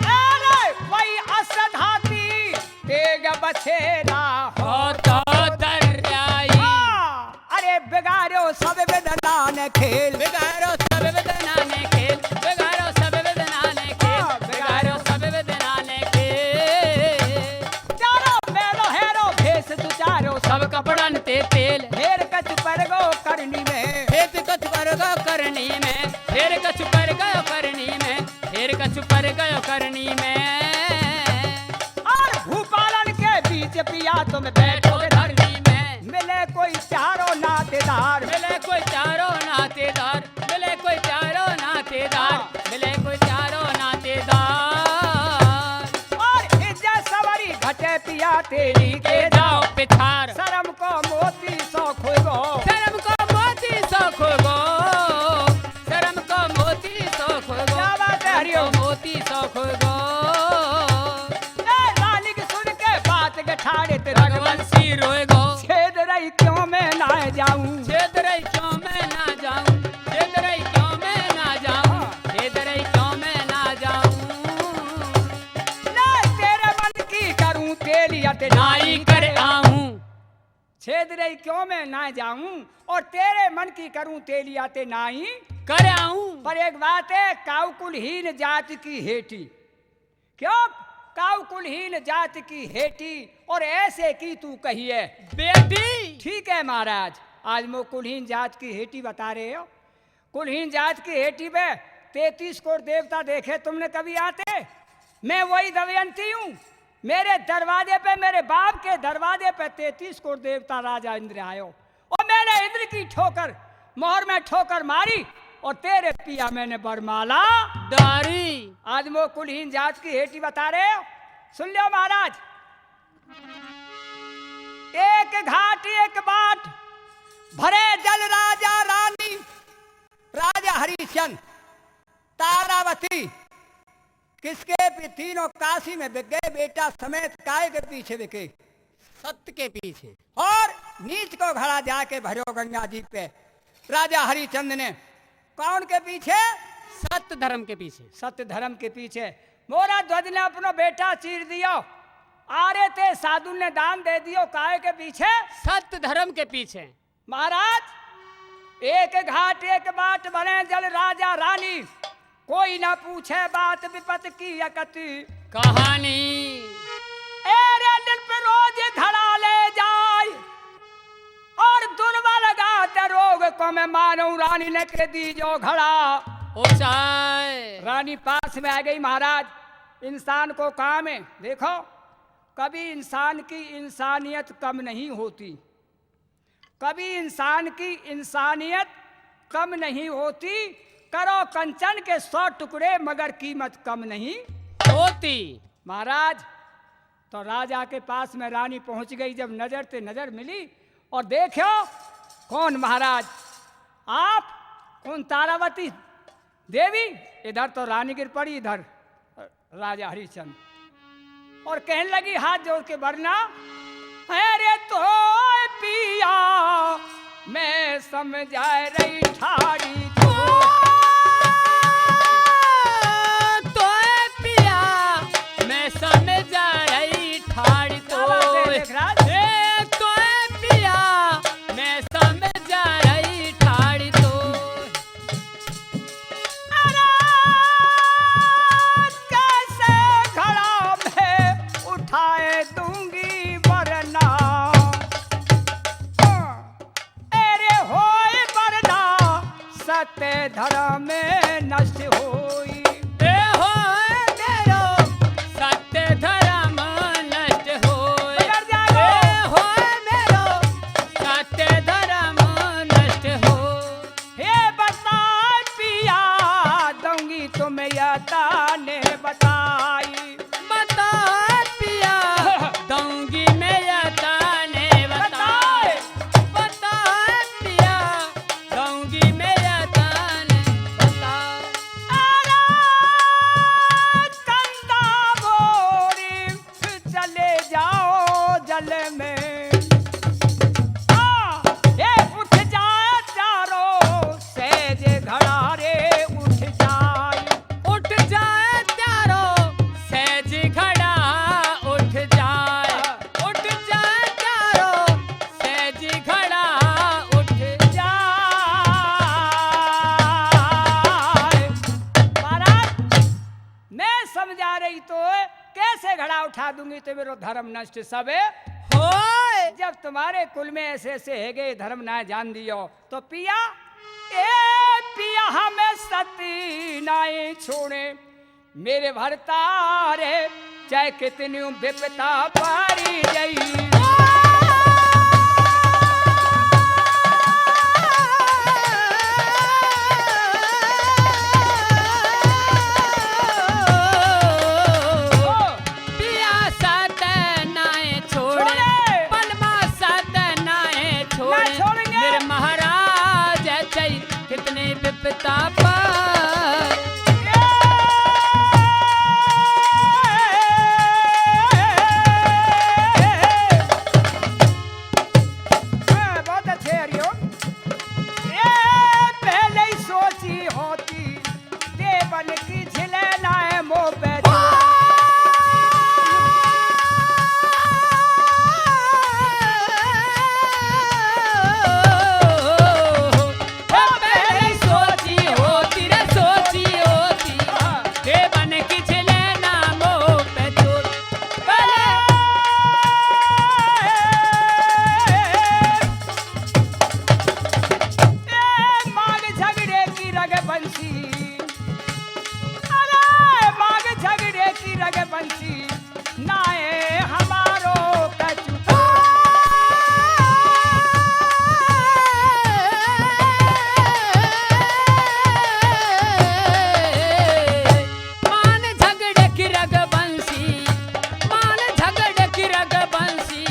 अरे वही असधाती तेग बछेरा हो तो दर्याई। हाँ, अरे बिगाड़ो सब विधना ने खेल। बिगाड़ो सब विधना ने खेल, बिगाड़ो सब विधना ने खेल, हाँ, बिगाड़ो सब विधना ने खेल। चारो मेलो हेरो भेष सुचारो सब कपड़न ते तेल। फेर कछु पर गो करनी में। फेर कछु पर गो करनी में, फेर कछु पर गो करनी में, फेर कछु पर गो करनी में। और भूपालन के बीच पिया तुम बैठो बैठो धरनी में। मिले कोई चारो नातेदार। मिले कोई चारो नातेदार, मिले कोई चारो नातेदार, हाँ। मिले कोई चारो नातेदार। और इज्जत सवारी घटे पिया तेली के के जाओ पिछार। शर्म को मोती सो खोगो। शर्म को मोती सो खोगो। शर्म को मोती सो खोगो। क्या बात है, हरिओम। शर्म को मोती सो खोगो। ए, रानी की सुन के बात के ठाड़े ते रघुवंशी रोएगो। छेद रही क्यों मैं ना जाऊं। छेद रही क्यों मैं ना जाऊं। छेद रही क्यों मैं ना जाऊं। छेद रही क्यों मैं ना जाऊं। ना तेरे मन की करूं तेली अते नाई कर आऊं। छेद रही क्यों मैं ना जाऊं और तेरे मन की करूं तेली अते नाई कर आऊं। पर एक बात है, काऊ कुलहीन जात की हेटी। क्यों? काऊ कुलहीन जात की हेटी और ऐसे की तू कहिए बेटी। ठीक है महाराज, आज मो कुलहीन जात की हेटी बता रहे हो। कुलहीन जात की हेटी पे तैंतीस कोट देवता देखे तुमने कभी आते? मैं वही दमयंती हूँ। मेरे दरवाजे पे, मेरे बाप के दरवाजे पे तैंतीस कोट देवता राजा इंद्र आयो और मैंने इंद्र की ठोकर, मोहर में ठोकर मारी और तेरे पिया मैंने बरमाला डारी। आज मो कुलहीन जात की हेटी बता रहे हो, सुन लो महाराज। एक घाट एक बाट, भरे जल राजा रानी, राजा हरिश्चंद्र, तारावती, किसके पी-, तीनों काशी में बिक गए, बेटा समेत काय के पीछे बिके? सत्य के पीछे। और नीच को घड़ा जाके भरो गंगा जी पे। राजा हरिश्चंद्र ने कौन के पीछे? सत्य धर्म के पीछे। सत्य धर्म के पीछे। मोरा ध्वज ने अपनो बेटा चीर दियो। आरे ते साधु ने दान दे दियो। काय के पीछे? सत्य धर्म के पीछे। महाराज, एक घाट एक बाट बने जल राजा रानी, कोई ना पूछे बात विपत की अकति कहानी। एरे नृप रोज घड़ा ले जाय और दुर्बल गात रोग को मैं मानूं रानी ने के दीजो घड़ा। ओ चाय। रानी पास में आ गई महाराज, इंसान को काम है। देखो, कभी इंसान की इंसानियत कम नहीं होती। कभी इंसान की इंसानियत कम नहीं होती। करो कंचन के सौ टुकड़े, मगर कीमत कम नहीं होती। महाराज, तो राजा के पास में रानी पहुंच गई। जब नजर ते नजर मिली और देखो, कौन महाराज, आप कौन? तारावती देवी। इधर तो रानी गिर पड़ी, इधर राजा हरिश्चंद्र। और कहने लगी हाथ जोड़ के, वरना, अरे तो पिया, मैं समझा रही ठाड़ी तो। तो पिया, मैं समझा रही ठाड़ी तो। क्या बात है, लेखराज? ए, तो पिया, मैं समझा रही ठाड़ी तो। अरे कैसे घड़ा में उठाए दूंगी वरना। अरे होए वरना सत्य धर्म नष्ट होई। ए होए मेरो सत्य धर्म नष्ट होए। बिगड़ जाएगा। ए होए मेरो सत्य धर्म नष्ट हो। हे बता पिया, दूंगी तुम्हें या ताने बताई। बता पिया, दूंगी मैं या ताने बताई। बताए। बता पिया, दूंगी मैं या ताने बताई। अरे कंधा बोरी चले जाओ जल में। हाँ, ए उठ जाए चारों सहज घड़ा रे उठ जाए। उठ जाए चारों सहज घड़ा उठ जाए। उठ जाए चारों सहज घड़ा उठ जाए। महाराज, मैं समझा रही तो कैसे घड़ा उठा दूंगी तो मेरो धर्म नष्ट सबे होए। जब तुम्हारे कुल में ऐसे ऐसे है गए धर्म ना जान दियो तो पिया, ए पिया हमें सती नाई छोड़े। मेरे भरतारे चाहे कितनी विपता पारी गई। पिया साथ नाए छोड़े, छोड़े। पलमा साथ नाए ना छोड़े। छोड़ेंगे। मेरे महाराज चाहे कितनी विपता पारी। हाँ, बहुत अच्छे हरिओम। ए, पहले ही सोची होती, देवन की झिले नाए मोह पे। पहले सोची होती रे, सोची होती। देवन की झिले ना मोह पे चोट। पहले ए, मांग झगड़े की रग बंसी। अरे, मांग झगड़े की रग बंसी। नाए हमारो कछु। मान झगड़े की रग बंसी, मान झगड़े की रग बंसी,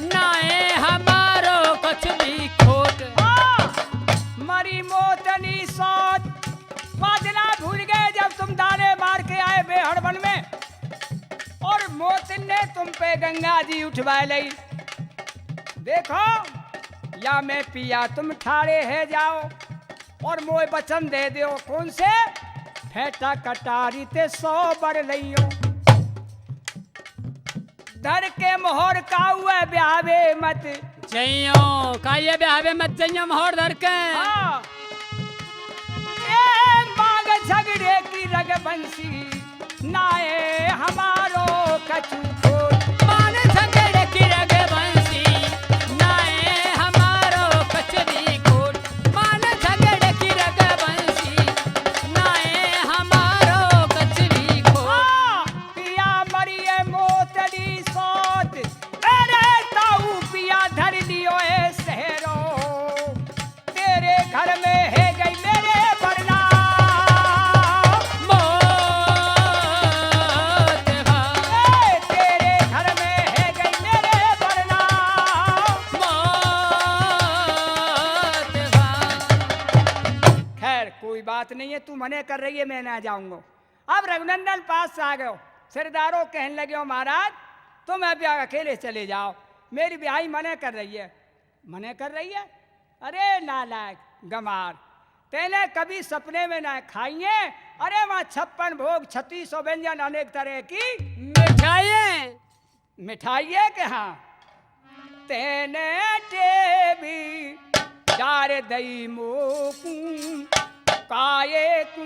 नाए हमारो कछु भी खोट। हाँ, मरी मोतनी सोच। बाजना भूल गए जब तुम दाने मार के आए बेहड़ वन में। और मोतिन ने तुम पे गंगा जी उठवा लई। देखो, या में पिया तुम ठाड़े है जाओ और मोए वचन दे दो। कौन से? फेंटा कटारी ते सौ बर लइयो। धर के मोहर काउए ब्याहवे मत जइयो, काउए ब्याहवे मत जइयो मोहर धर के। हाँ। ए मांग झगड़े की रगबंसी, नाए हमारो कछु खोट। मान झगड़े की रगबंसी, नाए हमारो कछु भी खोट। मान झगड़े की रगबंसी, नाए हमारो कछु भी खोट। हाँ, पिया मरिए मोतड़ी सोत, अरे ताऊ पिया धर लियो ए सहरो। तेरे घर में है कोई बात नहीं है, तू मने कर रही है, मैं ना जाऊंगा। अब रघुनंदन पास आ गयो। सिरदारो कहन लग्यो, महाराज, तुम अभी अकेले चले जाओ, मेरी ब्याही मने कर रही है। मने कर रही है? अरे नालायक गंवार, तैने कभी सपने में ना खाई है। अरे वहाँ छप्पन भोग, छत्तीसौ व्यंजन, अनेक तरह की मिठाइयाँ। मिठाइये के हाँ। तैने टेबी डार दई मोकू, काये कू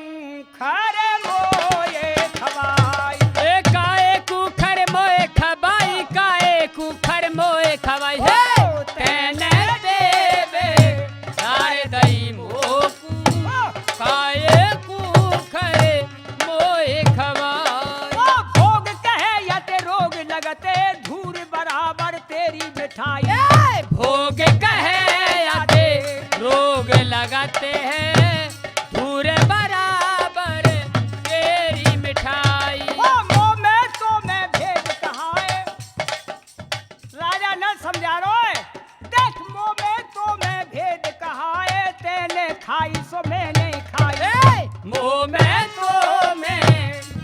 खर मोये खवाई। ए काये कू खर मोये खवाई, काये कू खर मोये खवाई। हे ओ तैने टेबी डार दई मोकू, काये कू खर मोये खवाई। ओ भोग कहे यते रोग लगते, धूर बराबर तेरी मिठाई। ए भोग कहे यते रोग लगते हैं, धूर बराबर तेरी मिठाई। ओ मोह में तो मैं भेद कहा है। राजा नल समझारो है। देख मोह में तो मैं भेद कहा है, तैने खाई सो मैं नहीं खाई। ए! मोह में तो मैं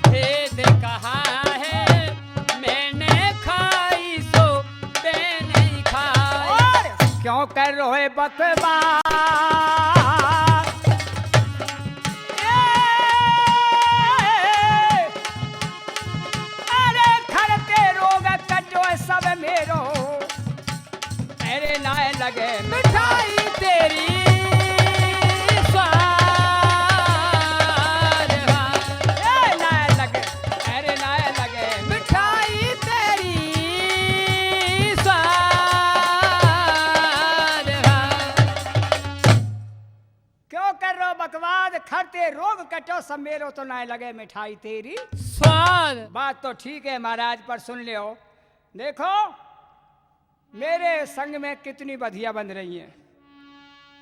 भेद कहा है, मैंने खाई सो तैं नहीं खाई। और क्यों कर रहे बकवास? ए! अरे खरते रोग कटो सब मेरो। अरे नाय लगे मिठाई तेरी स्वाद। ए नाय लगे, अरे नाय लगे मिठाई तेरी स्वाद। क्यों कर रहो बकवाद, खरते रोग कटो सब मेरो, तो नाय लगे मिठाई तेरी स्वाद। बात तो ठीक है महाराज, पर सुन लियो। देखो, मेरे संग में कितनी बधिया बंध रही हैं।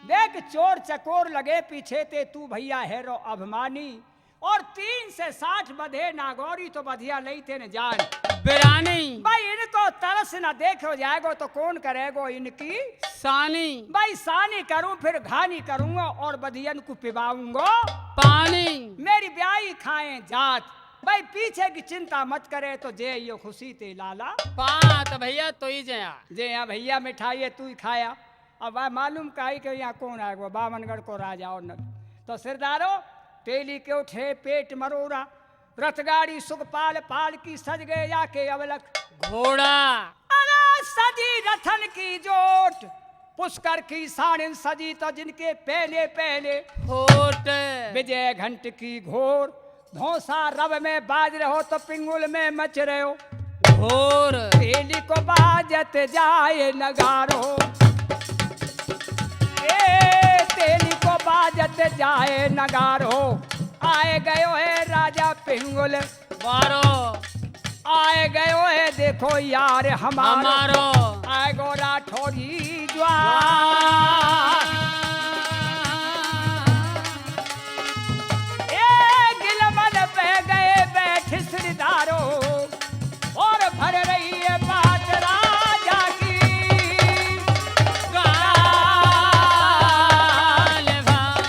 देख, चोर चकोर लगे पीछे ते, तू भैया हेरो अभिमानी। और तीन से साठ बधे नागौरी, तो बधिया लई तेने जान बिरानी। भाई, इनको तरस न देखो जाएगो, तो कौन करेगो इनकी सानी। भाई, सानी करूं, फिर घानी करूंगा, और बधियन को पिवाऊंगा पानी। मेरी ब्याही खाएं जात। भाई, पीछे की चिंता मत करे, तो जे यो खुशी ते लाला। पात भैया, तो ही जया। जे यहाँ भैया मिठाई है, तू ही खाया। अब आ मालूम काई के यहाँ कौन आएगो, बामनगढ़ को राजा और नल। तो सिरदारो, तेली के उठे पेट मरोड़ा, रथगाड़ी सुखपाल, पालकी सज गए जाके अवलख घोड़ा। अरे सजी रथन की जोट, पुष्कर की साणिन सजी तो जिनके पहले पहले होट। विजय घंट की घोर, धौंसा रव में बाज रहो तो पिंगुल में मच रहो घोर। तेली को बाजत जाए नगारो, ए तेली को बाजत जाए नगारो। आए गयो है राजा पिंगुल बारो। आए गयो है देखो यार हमारो। हमारो। आए गो राठौरी ज्वार। ए गिलमन पे गए बैठ सिरदारो। और भर रही है बात राजा की। गाल भा-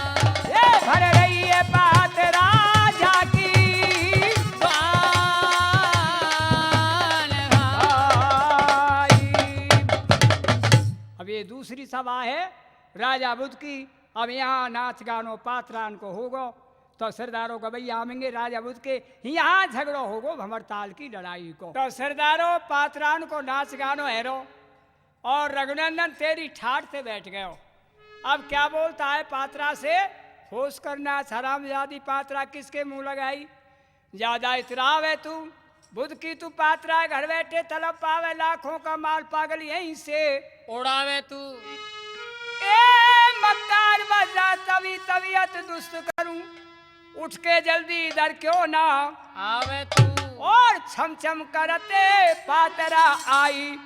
ये भर रही है बात राजा की। गाल भा- अब ये दूसरी सभा है राजा बुध की। अब यहाँ नाच गानो पात्रान को होगो, तो सिरदारो गवैया आवेंगे राजा बुध के, यहाँ झगड़ो होगो भंवर ताल की लड़ाई को। तो सिरदारो पात्रान को नाच गानो हेरो, और रघुनंदन तेरी ठाट से बैठ गयो। अब क्या बोलता है पात्रा से? होश कर नाच हरामजादी पात्रा, किसके मुंह लगाई? ज्यादा इतरावे तू। बुध की तू पात्रा, घर बैठे तलब पावे लाखों का माल, पागल यहीं से उड़ावे तू। ए मक्कार बजा तवी तबीयत दुस्त करूं, उठ के जल्दी इधर क्यों ना आवे तू। और छम छम करते पात्रा आई,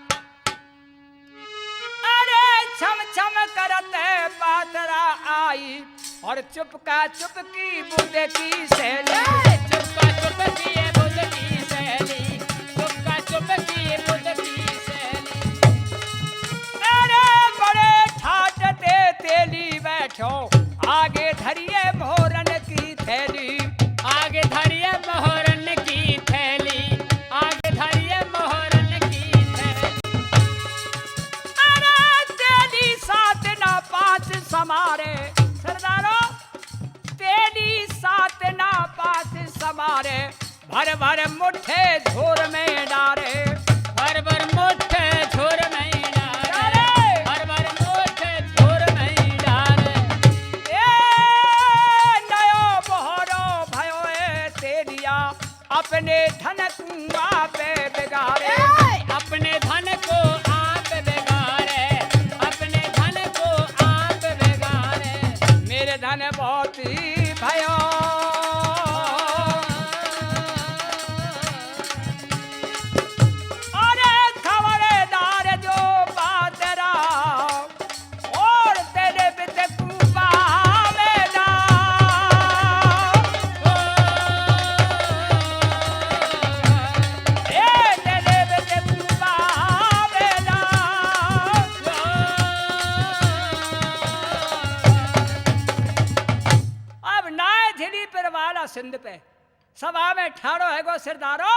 अरे छम छम करत पात्रा आई, और चुपका चुपकी बुध की सहेली। चुपका चुपकी ये बुध की सहेली, चुपका चुपकी ये बुध की सहेली। अरे बड़े ठाट ते तेली बैठो, आगे धरिए मोहरन की थैली। आगे धरिए मोहरन की थैली। आगे धरिए मोहरन की थैली। अरे तेली सात ना पाँच समारे। सरदारो, तेली सात ना पाँच समारे। भर भर मुट्ठे झोर में डारे। भर भर मुट्ठे झोर में डारे। डारे। भर भर मुट्ठे झोर में डारे। ए नयो मोहरो भयो ए तेलिया, अपने धन को आपे बिगाड़े। ए! अपने धन को आप बिगाड़े। अपने धन को आप बिगाड़े। मेरे धन बहुत ही भयो। अरे खबरदार जो बात रहा, और तेरे बित कूपा में ना। ए तेरे बित कूपा में ना। अब नाय झिली पर वाला सिंध पे सभा में ठाड़ो है गो सिरदारो,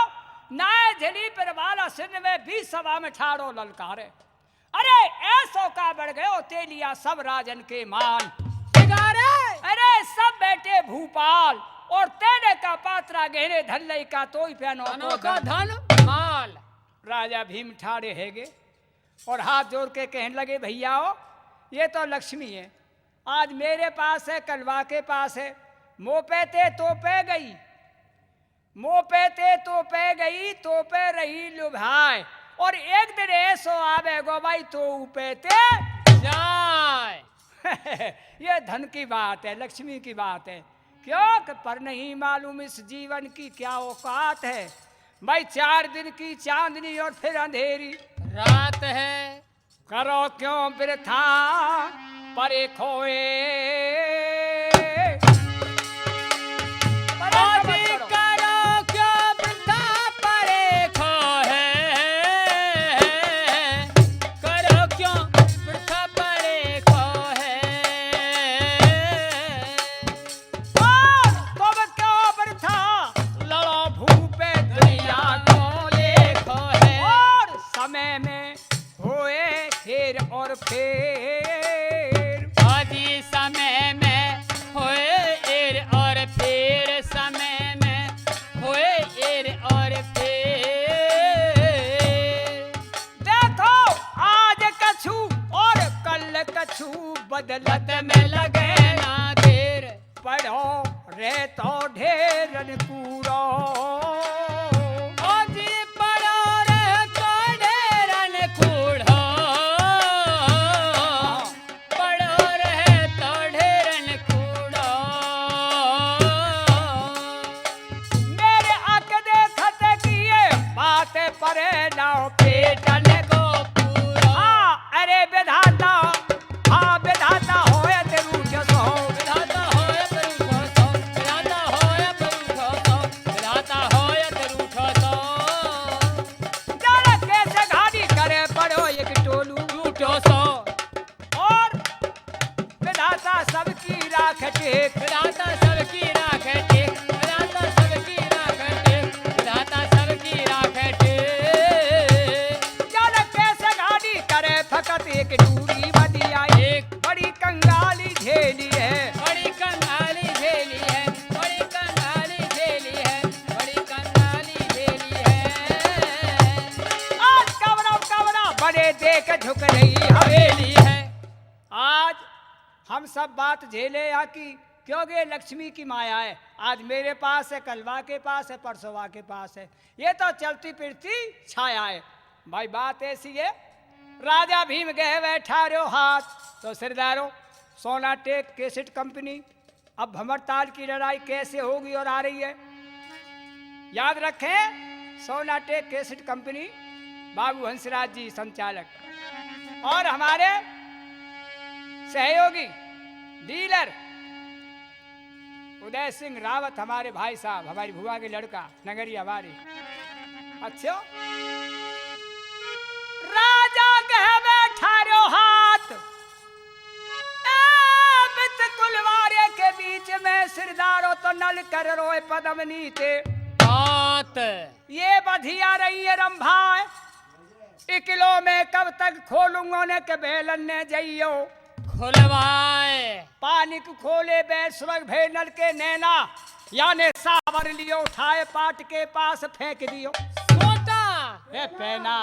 नाय झिली पर वाला सिंध में बीच सभा में ठाड़ो ललकारे। अरे ऐसो का बढ़ गयो तेलिया सब राजन के मान। बिगाड़े। अरे सब बैठे भूपाल और तेने का पात्रा गहने धन लई का तोई पहनो अनोखा धन माल। राजा भीम ठाड़े हैगे और हाथ जोड़ के कहने लगे, भैयाओ, ये तो लक्ष्मी है, आज मेरे पास है, कल वाके पास है, मो पे ते तो पे गई, मो पे ते तो पे गई, तो पे रही लुभाए। और एक दिन ऐसो आवेगो भाई, तो ऊ पे ते जाए। ये धन की बात है, लक्ष्मी की बात है। क्यों कि पर नहीं मालूम इस जीवन की क्या औकात है। भाई, चार दिन की चांदनी और फिर अंधेरी रात है। करो क्यों वृथा परे खोए। परे अरे मत करो। करो क्यों वृथा परे खोए। करो क्यों वृथा परे खोए। और तुम क्यों वृथा लड़ो भूपे दुनिया को लेखो है। और समय में होए हेर और फेर। आज समय में होए हेर और फेर, समय में होए हेर और फेर। देखो आज कछु और कल कछु, बदलत में लगे ना देर। पड़ो रहतो ढेरन कूड़ो। ओ जी, पड़ो रहतो ढेरन कूड़ो। पड़ो रहतो ढेरन कूड़ो। मेरे अक देखत किए बात परे नाव पेटन को पूरो। हाँ, अरे विधाता, हाँ, विधाता होयत रूठ सो। विधाता होयत रूठ सो, विधाता होयत रूठ सो, विधाता होयत रूठ सो। जल के सघानी करे पड़ो एक टोलू। टूटो सो। और विधाता सबकी राख टेक। विधाता सबकी राख टेक। विधाता सबकी राख टेक। विधाता सबकी राख टेक। जल के सघानी करे फकत एक डूरी बदिया। एक बड़ी कंगाली झेली है। बड़ी कंगाली झेली है। बड़ी कंगाली झेली है। बड़ी कंगाली झेली है। आज कवरा कवरा बड़े देख झुक रही हवेली है। आज हम सब बात झेले यहाँ की, क्योंकि ये लक्ष्मी की माया है। आज मेरे पास है, कल वा के पास है, परसों वा के पास है। ये तो चलती फिरती छाया है। भाई, बात ऐसी है, राजा भीम गए बैठा रहो हाथ। तो सिरदारो, सोनाटेक कैसेट कंपनी, अब भंवर ताल की लड़ाई कैसे होगी और आ रही है, याद रखें, सोनाटेक कैसेट कंपनी, बाबू हंसराज जी संचालक और हमारे सहयोगी डीलर उदय सिंह रावत, हमारे भाई साहब, हमारी भुआ के लड़का, नगरी हमारी। अच्छो, राजा कहे बैठा रहो हाथ, ए मित कुलवा में सिरदारो तो नल कर रोए पदम नीते। बात। ये बधिया रही है रंभाए। इकलो में कब तक खोलूंगा ने के बेलन ने जइयो। खुलवाए। पानी को खोले बैल सुरग भे नल के नैना, याने सावर लियो उठाए पाट के पास फेंक दियो। सोटा। ए पेना।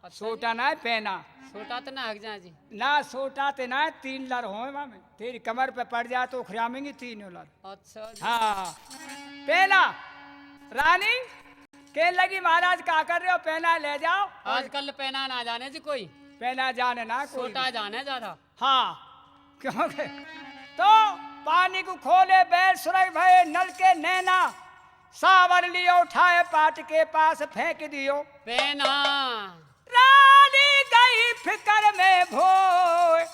अच्छा जी। सोटा ना है, पेना। सोटा तो ना हक जाए जी। ना, सोटा ते ना है, तीन लर होए मामे। तेरी कमर पे पड़ जाए तो उखरामेंगी तीनों लर। अच्छा जी। हाँ। पेना। रानी, के लगी महाराज का कर रहे हो, पेना ले जाओ। आजकल पेना ना जाने जी कोई। पेना जाने ना कोई। सोटा जाने ज्यादा। हाँ, क्योंकि तो पानी को खोले बैल सुरग भए नल के नैना, सावर लियो उठाए पाट के पास फेंक दियो। पेना। रानी गई फिकर में भोए,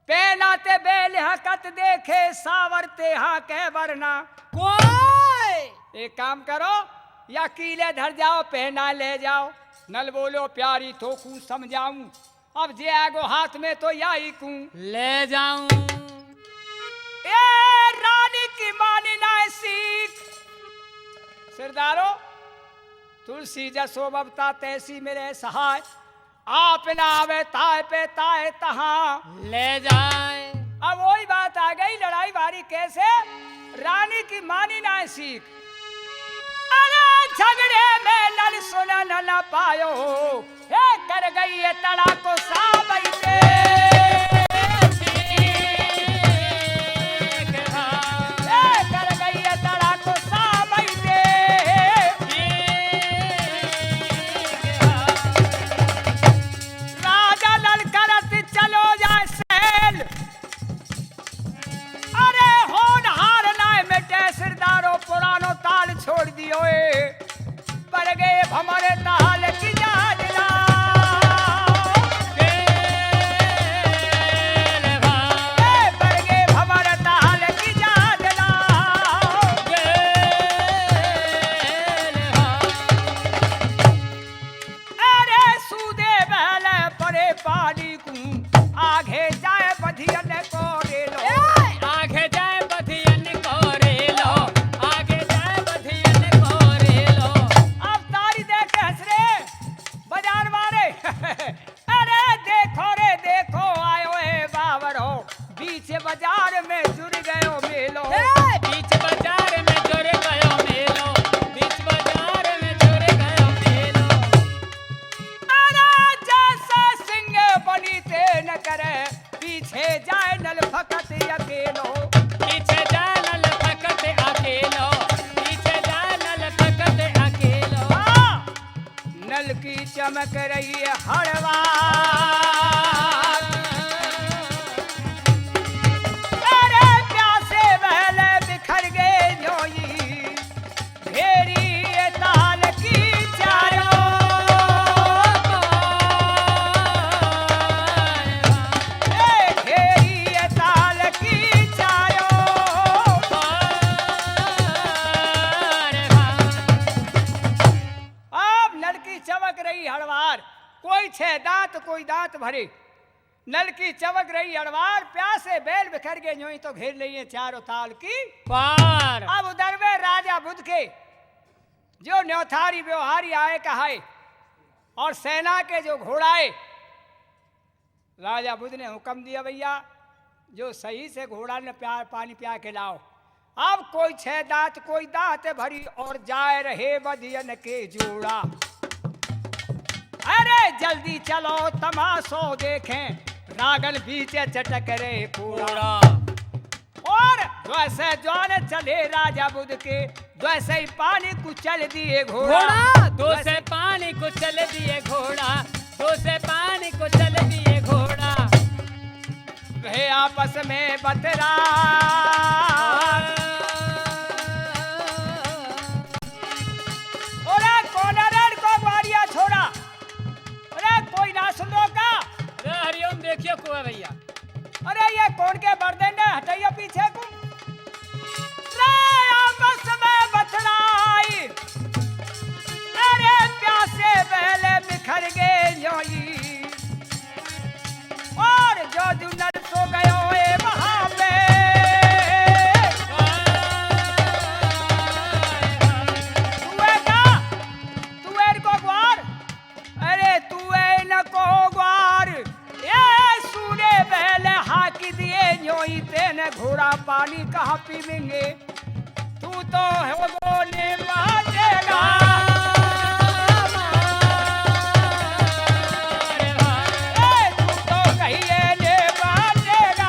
पेना ते बेल हकत देखे सावर ते हाँ के वरना। कोई। एक काम करो, या कीले धर जाओ, पेना ले जाओ। नल बोलो, प्यारी थोकू समझाऊं, अब जे आगो हाथ में तो या ही कूं। ले जाऊं। ए रानी की मानी ना सीख। सिरदारो, तुलसी जसो बबता तैसी मेरे सहाय। आप ना आवे ताय पे ताय तहां। ले जाए। अब वही बात आ गई, लड़ाई बारी कैसे? रानी की मानी ना सीख। अरे झगड़े में नल सुनन न पायो, हे कर गई ये तड़ा को साबई दे। हे कर गई ये तड़ा को साबई दे। राजा ललकरत चलो जाए सैल। अरे होनहार नाय मिटे सिरदारो, पुरानो ताल छोड़ दियो ए। पर गए भमर ताल की जाजला। ए, पर गए भमर ताल की जाजला। अरे सूदे बहले परे पानी कूं, आगे जाए बधियन को रेलो। ए! आगे जाए बधियन को रेलो, आगे जाए बधियन को रेलो। अब तारी देख के हंस रे, बाजार वाले। अरे देखो रे देखो, आयो है बावरो, बीच बाजार में जुड़ गयो मेलो। ए! बीच बाजार में जुड़ गयो मेलो, बीच बाजार में जुड़ गयो मेलो। अरे जैसे सिंह बनी ते न करे, पीछे जाए नल फकत अकेलो। पीछे जाए नल फकत अकेलो, पीछे जाए नल फकत अकेलो। हाँ, नल की चमक रही है हरवा। अरे प्यासे बहले बिखर गए न्योई। घेरी ये ताल की चारों। ए, घेरी ये ताल की चारों। अब नल की चमक रही हड़वार, कोई छह दांत, कोई दांत भरे। नल की चमक रही अड़वार, प्यासे बैल बिखर गए, न्योई तो घेर लिए चारों ताल की पार। अब उधर में राजा बुध के जो न्योथारी व्यवहारी आए कहाए और सेना के जो घोड़ाए, राजा बुध ने हुक्म दिया, भैया, जो सही से घोड़ा ने प्या-, पानी प्या के लाओ। अब कोई छह दांत, कोई दांत भरी और जाए रहे बदियन के जोड़ा। अरे जल्दी चलो तमाशो देखें, रागन बीच चटक रे पूरा। पूरा। और द्वैसे ज्वान चले राजा बुध के, द्वैसे ही पानी कुचल दिए घोड़ा। घोड़ा, दो से पानी कुचल दिए घोड़ा, दो से पानी कुचल दिए घोड़ा। वे आपस में बतरा। ओरे कौन रे को ग्वारिया छोड़ा? अरे कोई ना सुन रो का? अरे हरिओम देखियो को है भैया। अरे ये कौन के बर्दे ने हटाइयो पीछे को? रे आपस में बतराई। अरे प्यासे बहले बिखर गए योई। और जो जुनल सो गयो ए वहाँ पे। ने घोड़ा पानी कहाँ पीवेंगे? तू तो होगो ने बाटेगा। ए, तू तो कहिए ने बाटेगा।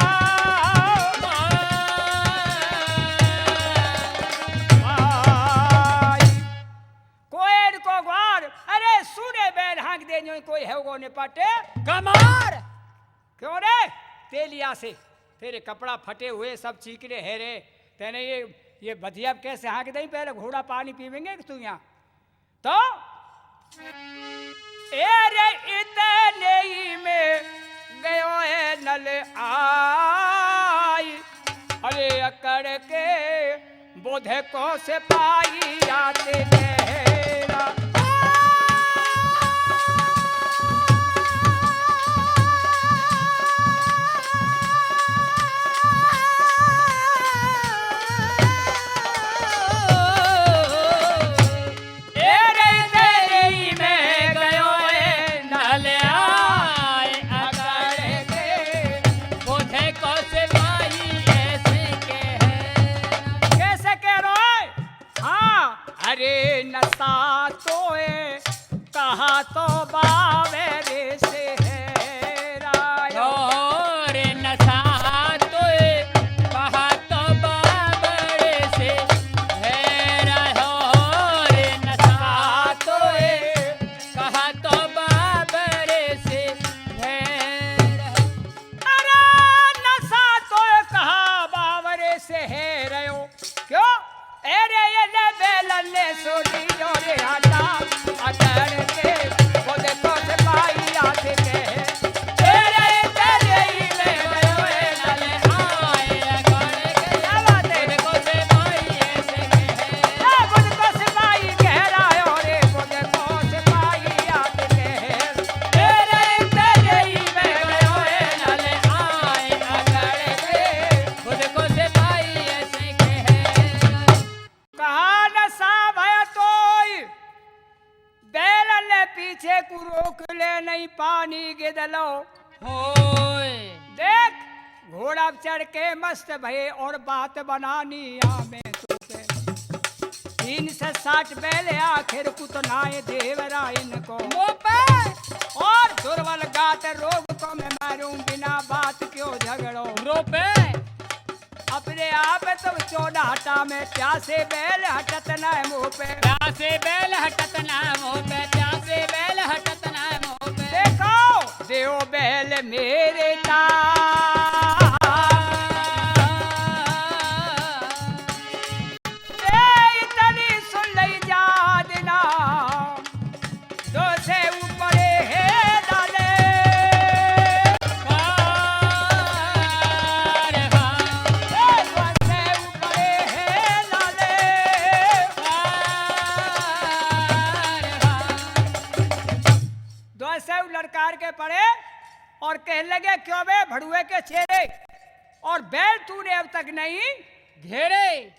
भाई, कोयल को ग्वार, अरे सुने बैल हाँक दे, न्यों कोई होगो ने पाटे। कमार। क्यों रे? तेलिया से तेरे कपड़ा फटे हुए, सब चीकरे हैं रे। तैने ये, ये बधिया कैसे हाँक दई? पहले घोड़ा पानी पीवेंगे कि तू यहाँ? तो ए रे, इतने ही में गयो है नल आई। अरे अकड़ के बुध को सिपाही आते कहला। ए रे तेरी में गयो ए नल आए अकड़ के। बुध को सिपाही ऐसे कहे। कैसे कह रहे हो? हाँ, अरे नशा तो ए कहा तो बावरे से है रायो। और नशा तो ए कहा तो बावरे से है रायो। और नशा तो ए कहा तो बावरे से है रायो। अरे नशा तो ए कहा बावरे से है रायो। क्यों? अरे ये ले बेलन ने सोली जो रे आटा, अकड़ के वो देखो सिपाही आते के। अरे तेरे ही में गयो ए नल आए अकड़ के। क्या बात है? वो देखो सिपाही ऐसे कहे। ए, वो देखो सिपाही कह रहा है, अरे वो देखो सिपाही आते के। अरे तेरे ही में गयो ए नल आए अकड़ के। वो देखो सिपाही ऐसे कहे। कहा न साहब है तोई, बैलन ने पीछे को रोक ले, नहीं पानी गिदलो। होय। देख, घोड़ा पे चढ़ के मस्त भये और बात बनानी आमे तो पे। तीन सौ साठ बैल आखिर कुतनाए देवरा इनको। वो पे। और दुर्बल गात रोग को मैं मारूं बिना बात क्यों झगड़ो। रोपे। अपने आप तुम चौदह हटा में प्यासे बैल हटत ना मुंह पे। प्यासे बैल हटत ना मुंह पे, प्यासे बैल हटत ना मुंह पे। देखो, देव बैल मेरे ता। ए इतनी सुन लई जा देना। दो से ऊपरे है लाले। अरे हाँ। ए, दो से ऊपरे है लाले। अरे हाँ। दो से उ ललकार के पड़े और कहने लगे, "क्यों बे भड़ुए के चेले, और बैल तूने अब तक नहीं घेरे?"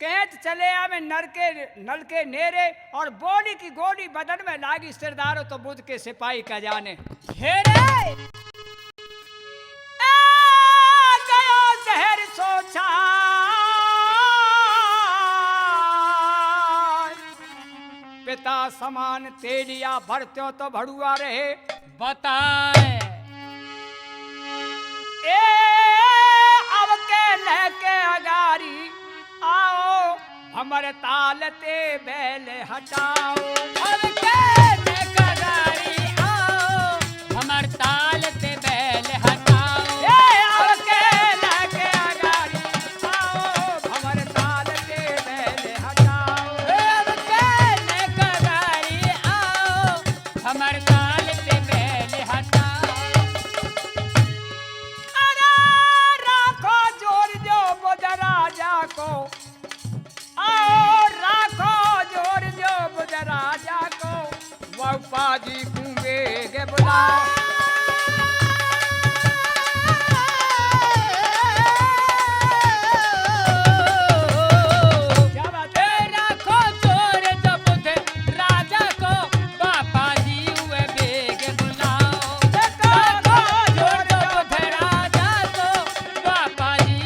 कहत चले आवे नल के, नल के नेरे और बोली की गोली बदन में लागी, सिरदारो तो बुध के सिपाही का जाने। हे रे! ए गयो जहर सोचा। पिता समान तेलिया भरत्यो तो भड़ुआ रहे। बताए। ए, अब के न के अगारी आओ, हमर ताल ते बैल हटाओ। अब के न के अगारी आओ, हमर ताल ते बैल हटाओ। ए, अब के न के अगारी आओ, हमर ताल ते बैल हटाओ। ए, अब के न के अगारी आओ, हमर ताल ते बैल हटाओ। अरे राखो जोर जो बुध राजा को, आओ राखो जोर जो बुध राजा को, वह पाजी कूबे के बुलाओ। क्या बात है? ए राखो जोर जो बुध राजा को, बापा जी हुए बेग बुलाओ। राखो जोर जो बुध राजा को, बापा जी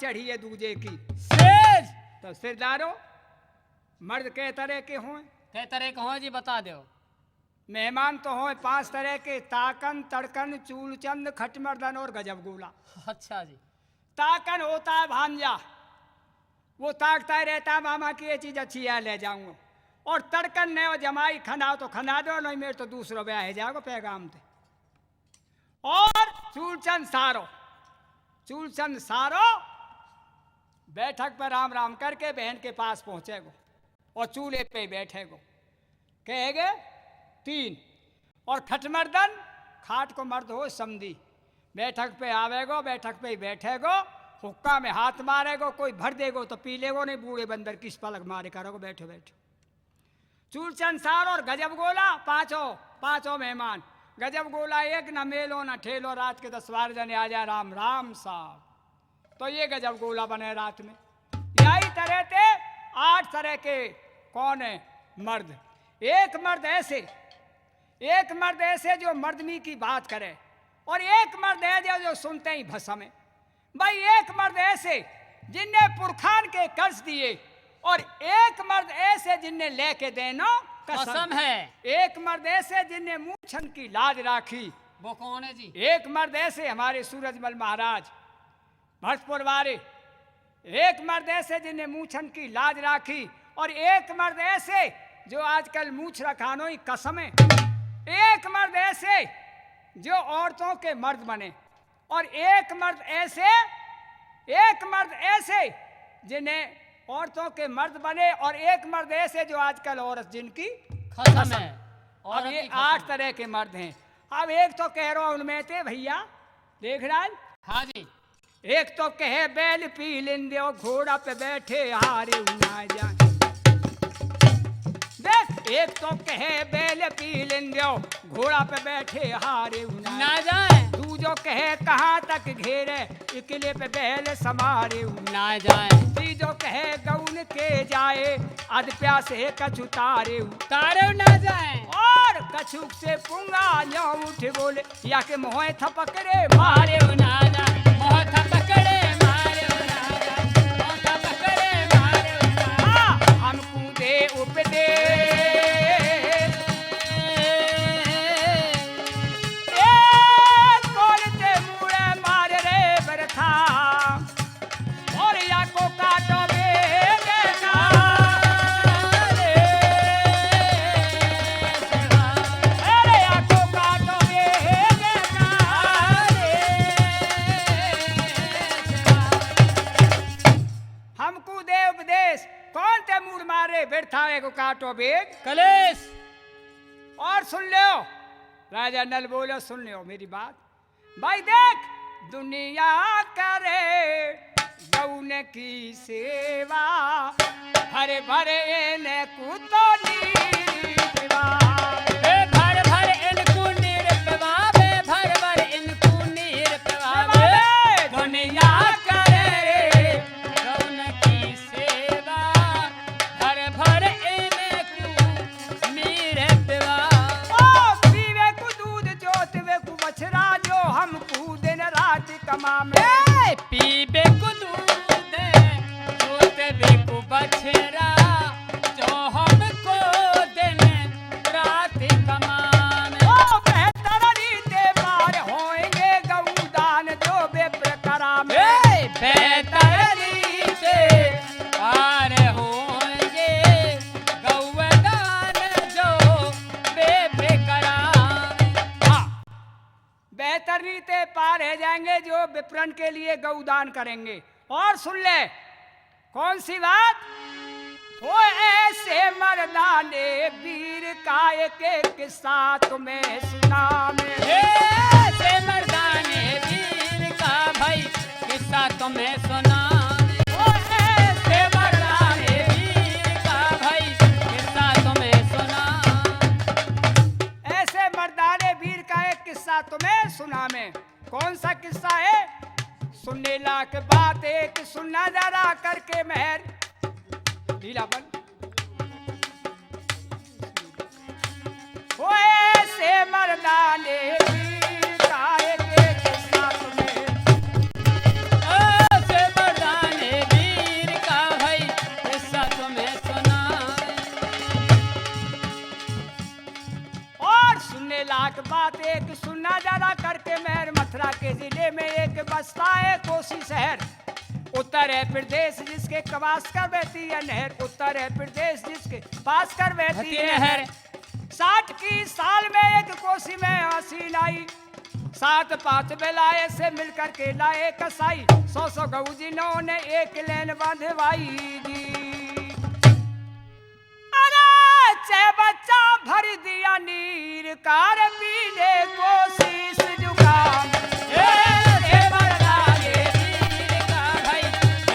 चढ़ी है दूजे की। सिर। तो सिरदारो, मर्द कै तरह के होंय? कै तरह के होंय जी, बता दो। मेहमान तो होंय पांच तरह के, ताकन, तड़कन, चूलचंद, खटमर्दन और गजब गोला। अच्छा जी। ताकन होता है भांजा, वो ताकता ही रहता है, मामा की ये चीज अच्छी है, ले जाऊंगा। और तड़कन ने वो जमाई खनाओ तो खना दो, नहीं मेरे तो दूसरो ब्याह है जाओ पैगाम दे। और चूलचंद सारो, चूलचंद सारो बैठक पर राम राम करके बहन के पास पहुंचेगो और चूल्हे पे बैठेगो, कहेगे तीन। और खटमर्दन खाट को मर्द हो समधी, बैठक पे आवेगो, बैठक पे ही बैठेगो, हुक्का में हाथ मारेगो, कोई भर देगो तो पी लेगो, नहीं बूढ़े बंदर किस पलक मारे करोगो, बैठो बैठो। चूलचंद सार और गजब गोला, पांचों, पांचों मेहमान। गजब गोला एक, न मेलो न ठेलो, रात के दस बारह जने आ जाए, राम राम साहब। तो ये गजब गोला बने रात में। यही तरह ते आठ तरह के कौन है मर्द। एक मर्द ऐसे, एक मर्द ऐसे जो मर्दमी की बात करे, और एक मर्द है जो, जो सुनते ही भसम है। भाई, एक मर्द ऐसे जिनने पुरखान के कर्ज दिए, और एक मर्द ऐसे जिनने लेके देनो कसम। कसम है। एक मर्द ऐसे जिनने मूछन की लाज राखी। वो कौन है जी? एक मर्द ऐसे हमारे सूरजमल महाराज भरतपुर वाले, एक मर्द ऐसे जिनने मूछन की लाज राखी, और एक मर्द ऐसे जो आजकल मूछ रखानो ही कसम है। एक मर्द ऐसे जो औरतों के मर्द बने, और एक मर्द ऐसे, एक मर्द ऐसे जिन्हें औरतों के मर्द बने, और एक मर्द ऐसे जो आजकल औरत जिनकी खसम है। अब औरत ये की खसम। आठ तरह के मर्द हैं। अब एक तो कह रहा हूं उनमें ते भैया, देख रहा है? हाँ जी। एक तो कहे बैल पी लेन दो, घोड़ा पे बैठे हारे ना जाए। देख, एक तो कहे बैल पी लेन दो, घोड़ा पे बैठे हारे ना ना जाए। दूजो कहे कहाँ तक घेरे, इकले पे बैल समारे ना जाए। तीजो कहे गौन के जाए, अध प्यास है कछु तारे तारे ना जाए। और कछुक से पुंगा न्यो उठ बोले, या के मोह थपकड़े मारे। मारे ओ नाना, मोह थपकड़े मारे ओ नाना, मोह थपकड़े मारे ओ नाना। हाँ, हमकू दे उपदेश। ए, कौन ते मुड़े मारे रे बरथा। और या को काटो बेंगे का। अरे या को काटो बेंगे का। हमकू दे उपदेश, कौन ते मूड़ मारे, बिरथा एको काटो बेंग। कलेश। और सुन लो, राजा नल बोलो, सुन लो मेरी बात। भाई देख, दुनिया करे गौन की सेवा, भर भर इनकू तो नीर पिवावे। ए भर भर इनकू नीर पिवावे, भर भर इनकू नीर पिवावे। दुनिया करे रे गौन की सेवा, भर भर इनकू नीर पिवा। ओ पीवे कु दूध जोतवे कु बछरा, जो हमकू दिन रात कमावे। ए, पीवे कु दूध जोतवे कु बछरा, जो हमकू दिन रात कमावे। ओ बेहतर रीते पार होएंगे गऊ दान जो विप्र करावे। ए, बेहतर रीते पार होएंगे गऊ दान जो विप्र करावे। हाँ, बेहतर रीते पार हो जाएंगे जो विप्रन के लिए गऊ दान करेंगे। और सुन ले, कौन सी बात? ओ ऐसे मर्दाने वीर का एक एक किस्सा तुम्हें सुनावे। ऐसे मर्दाने वीर का भाई किस्सा तुम्हें सुनावे। ओ ऐसे मर्दाने वीर का भाई किस्सा तुम्हें सुनावे। ऐसे मर्दाने वीर का एक किस्सा तुम्हें सुनावे। कौन सा किस्सा है? सुनने लायक बात एक सुनना जरा करके मेहर। ढीलापन। ओ ऐसे मर्दाने वीर का एक किस्सा तुम्हें। ऐसे मर्दाने ने लाख बात एक सुनना जरा करके मेहर। मथुरा के जिले में एक बसता है कोसी शहर। उत्तर है प्रदेश जिसके पास कर बहती है नहर। उत्तर है प्रदेश जिसके पास कर बहती है नहर। साठ की साल में एक कोसी में हसीन आई। सात पांच बेलाए से मिलकर के लाए कसाई। सौ सौ गऊ जिन्होंने एक लेन बांधवाई जी। अरे चे बच्चा भर दिया नीर कार पीने को शीश झुका। ए, ए, मरना ये वीर का भाई,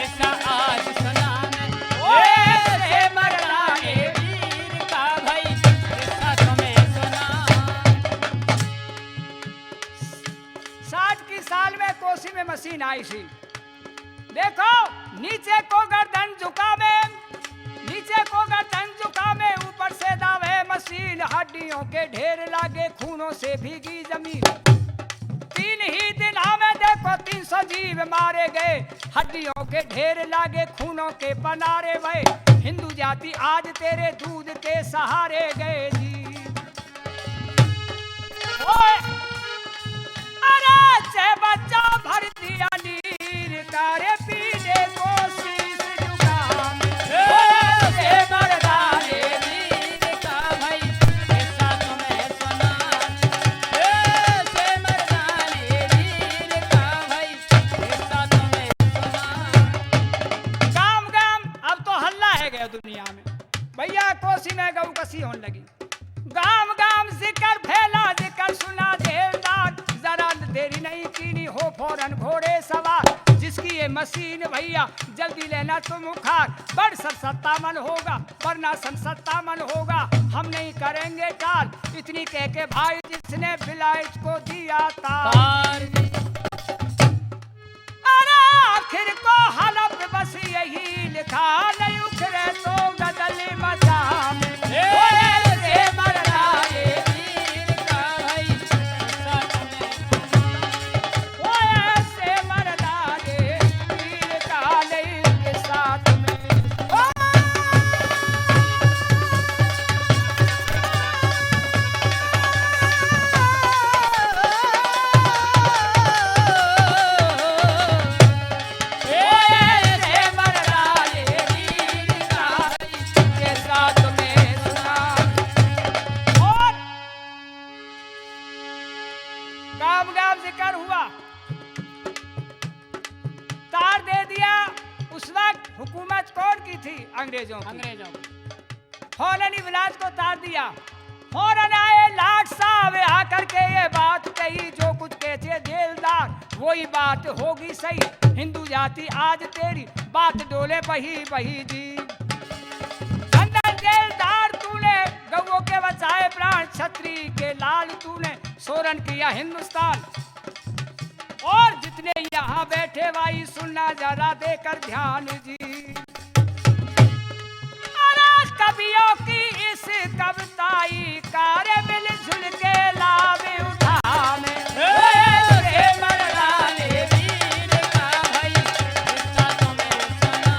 ऐसा आज सुना मैं। ओ, ए, ए, मरना ये वीर का भाई, ऐसा तुम्हें सुना। साठ की साल में कोसी में मशीन आई थी। देखो, नीचे को गर्दन झुकावे, नीचे को गर्दन झुकावे, ऊपर से दावे मशीन, हड्डियों के ढेर लागे, खूनों से भीगी जमीन। तीन ही दिन हमें देखो, तीन सौ जीव मारे गए, हड्डियों के ढेर लागे, खूनों के पनारे बहे। हिंदू जाति आज तेरे दूध के सहारे गए जी। ओए, अरे चे बच्चा भर दिया नीर का रे पीने को शीश झुका। ए, से मरदाने वीर का भाई, ऐसा तुम्हें सुना। ए, से मरदाने वीर का भाई, ऐसा तुम्हें सुना। गाम गाम, अब तो हल्ला है गया दुनिया में। भैया, कोसी में गऊ कसी होने लगी। गाम गाम जिक्र फैला, जिक्र सुना जेलदार। जरा देरी नहीं कीनी, हो फौरन घोड़े सवार। जिसकी ये मशीन भैया, जल्दी लेना तुम उखाड़। बड़ सर सत्ता मन होगा, वरना सन सत्ता मन होगा, हम नहीं करेंगे टाल। इतनी कह के भाई जिसने बिलायत को दिया तार। तार। अरे आखिर को हलफ बस यही लिखा, नहीं उखरे तो गदल मचाम। ए, ओए से मरना ये वीर का भाई, साथ में। ओए से मरना ये वीर का नहीं के साथ में। ओ और गांव गांव जिक्र हुआ, तार दे दिया। उस वक्त हुकूमत कौन की थी? अंग्रेजों की। अंग्रेजों की। फौरन इबलास को तार दिया। फौरन आए लाट साहब, आकर के ये बात कही, जो कुछ कहते जेलदार, वही बात होगी सही। हिंदू जाति आज तेरी, बात डोले बही बही जी। अंदर जेलदार तूने गऊओं के बचाए प्राण, छत्री के लाल तूने सोरन किया हिंदुस्तान। और जितने यहाँ बैठे भाई, सुनना जरा देकर ध्यान जी। अरे कवियों की इस कविताई का रे मिलजुल के लाभ उठावे। ओए से मरदाने वीर का भाई, किस्सा तुम्हें सुना।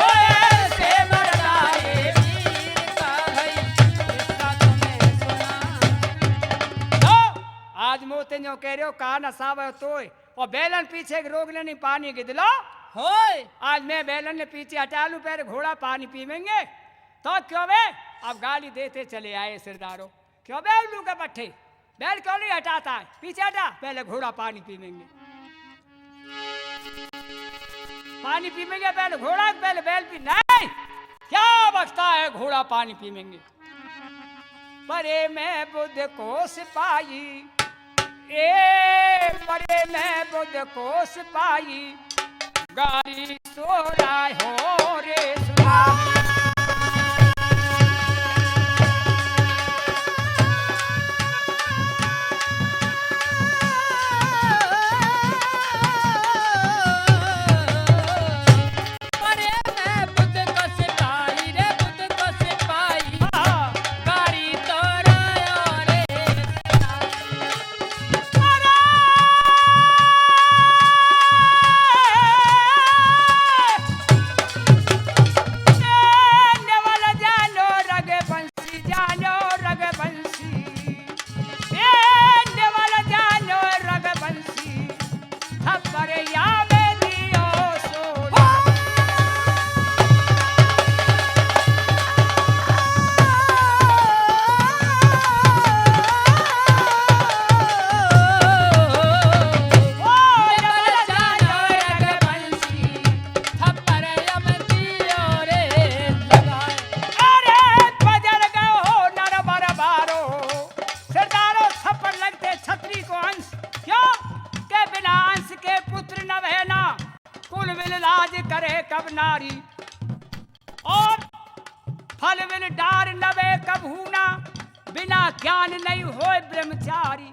ओए से मरदाने वीर का भाई, किस्सा तुम्हें सुना। तो आज मोते न्यो कह रहे हो, कहा नसावे तोय। और बैलन पीछे के रोक लेनी, पानी गिदलो। होय। आज मैं बैलन ने पीछे हटा लूं, पहले घोड़ा पानी पीवेंगे। तो क्यों बे, अब गाली देते चले आए सिरदारो। क्यों बे उल्लू के पट्ठे, बैल क्यों नहीं हटाता है? पीछे हटा, पहले घोड़ा पानी पीवेंगे। पानी पीवेंगे, पहले घोड़ा, पहले बैल पी, नहीं, क्या बकता है, घोड़ा पानी पीवेंगे। परे में बुध को सिपाही, ए, परे में बुध को सिपाही, गारी सो रहा हो रे सुना। अरे मैं बुद्ध का सिपाही रे, बुद्ध का सिपाही। हाँ। गाड़ी तोड़ायो रे। अरे ज्ञान नहीं होय ब्रह्मचारी,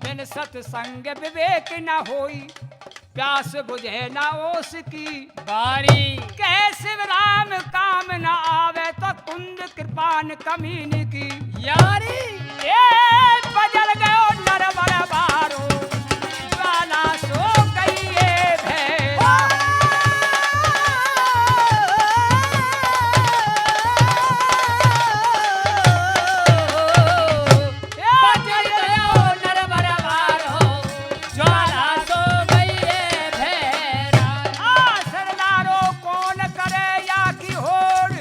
बिन सत्संग विवेक न होई। प्यास बुझे ना ओस की बारी। कहे शिव राम काम न आवे, तो कुंद कृपान कमीन की यारी। ए बजल गयो नरवर बारो, ज्वाला सो गई ए भैरा। ए बजल गयो नरवर बारो, ज्वाला सो गई ए भैरा। आ सरदारो कौन करे या की होड़,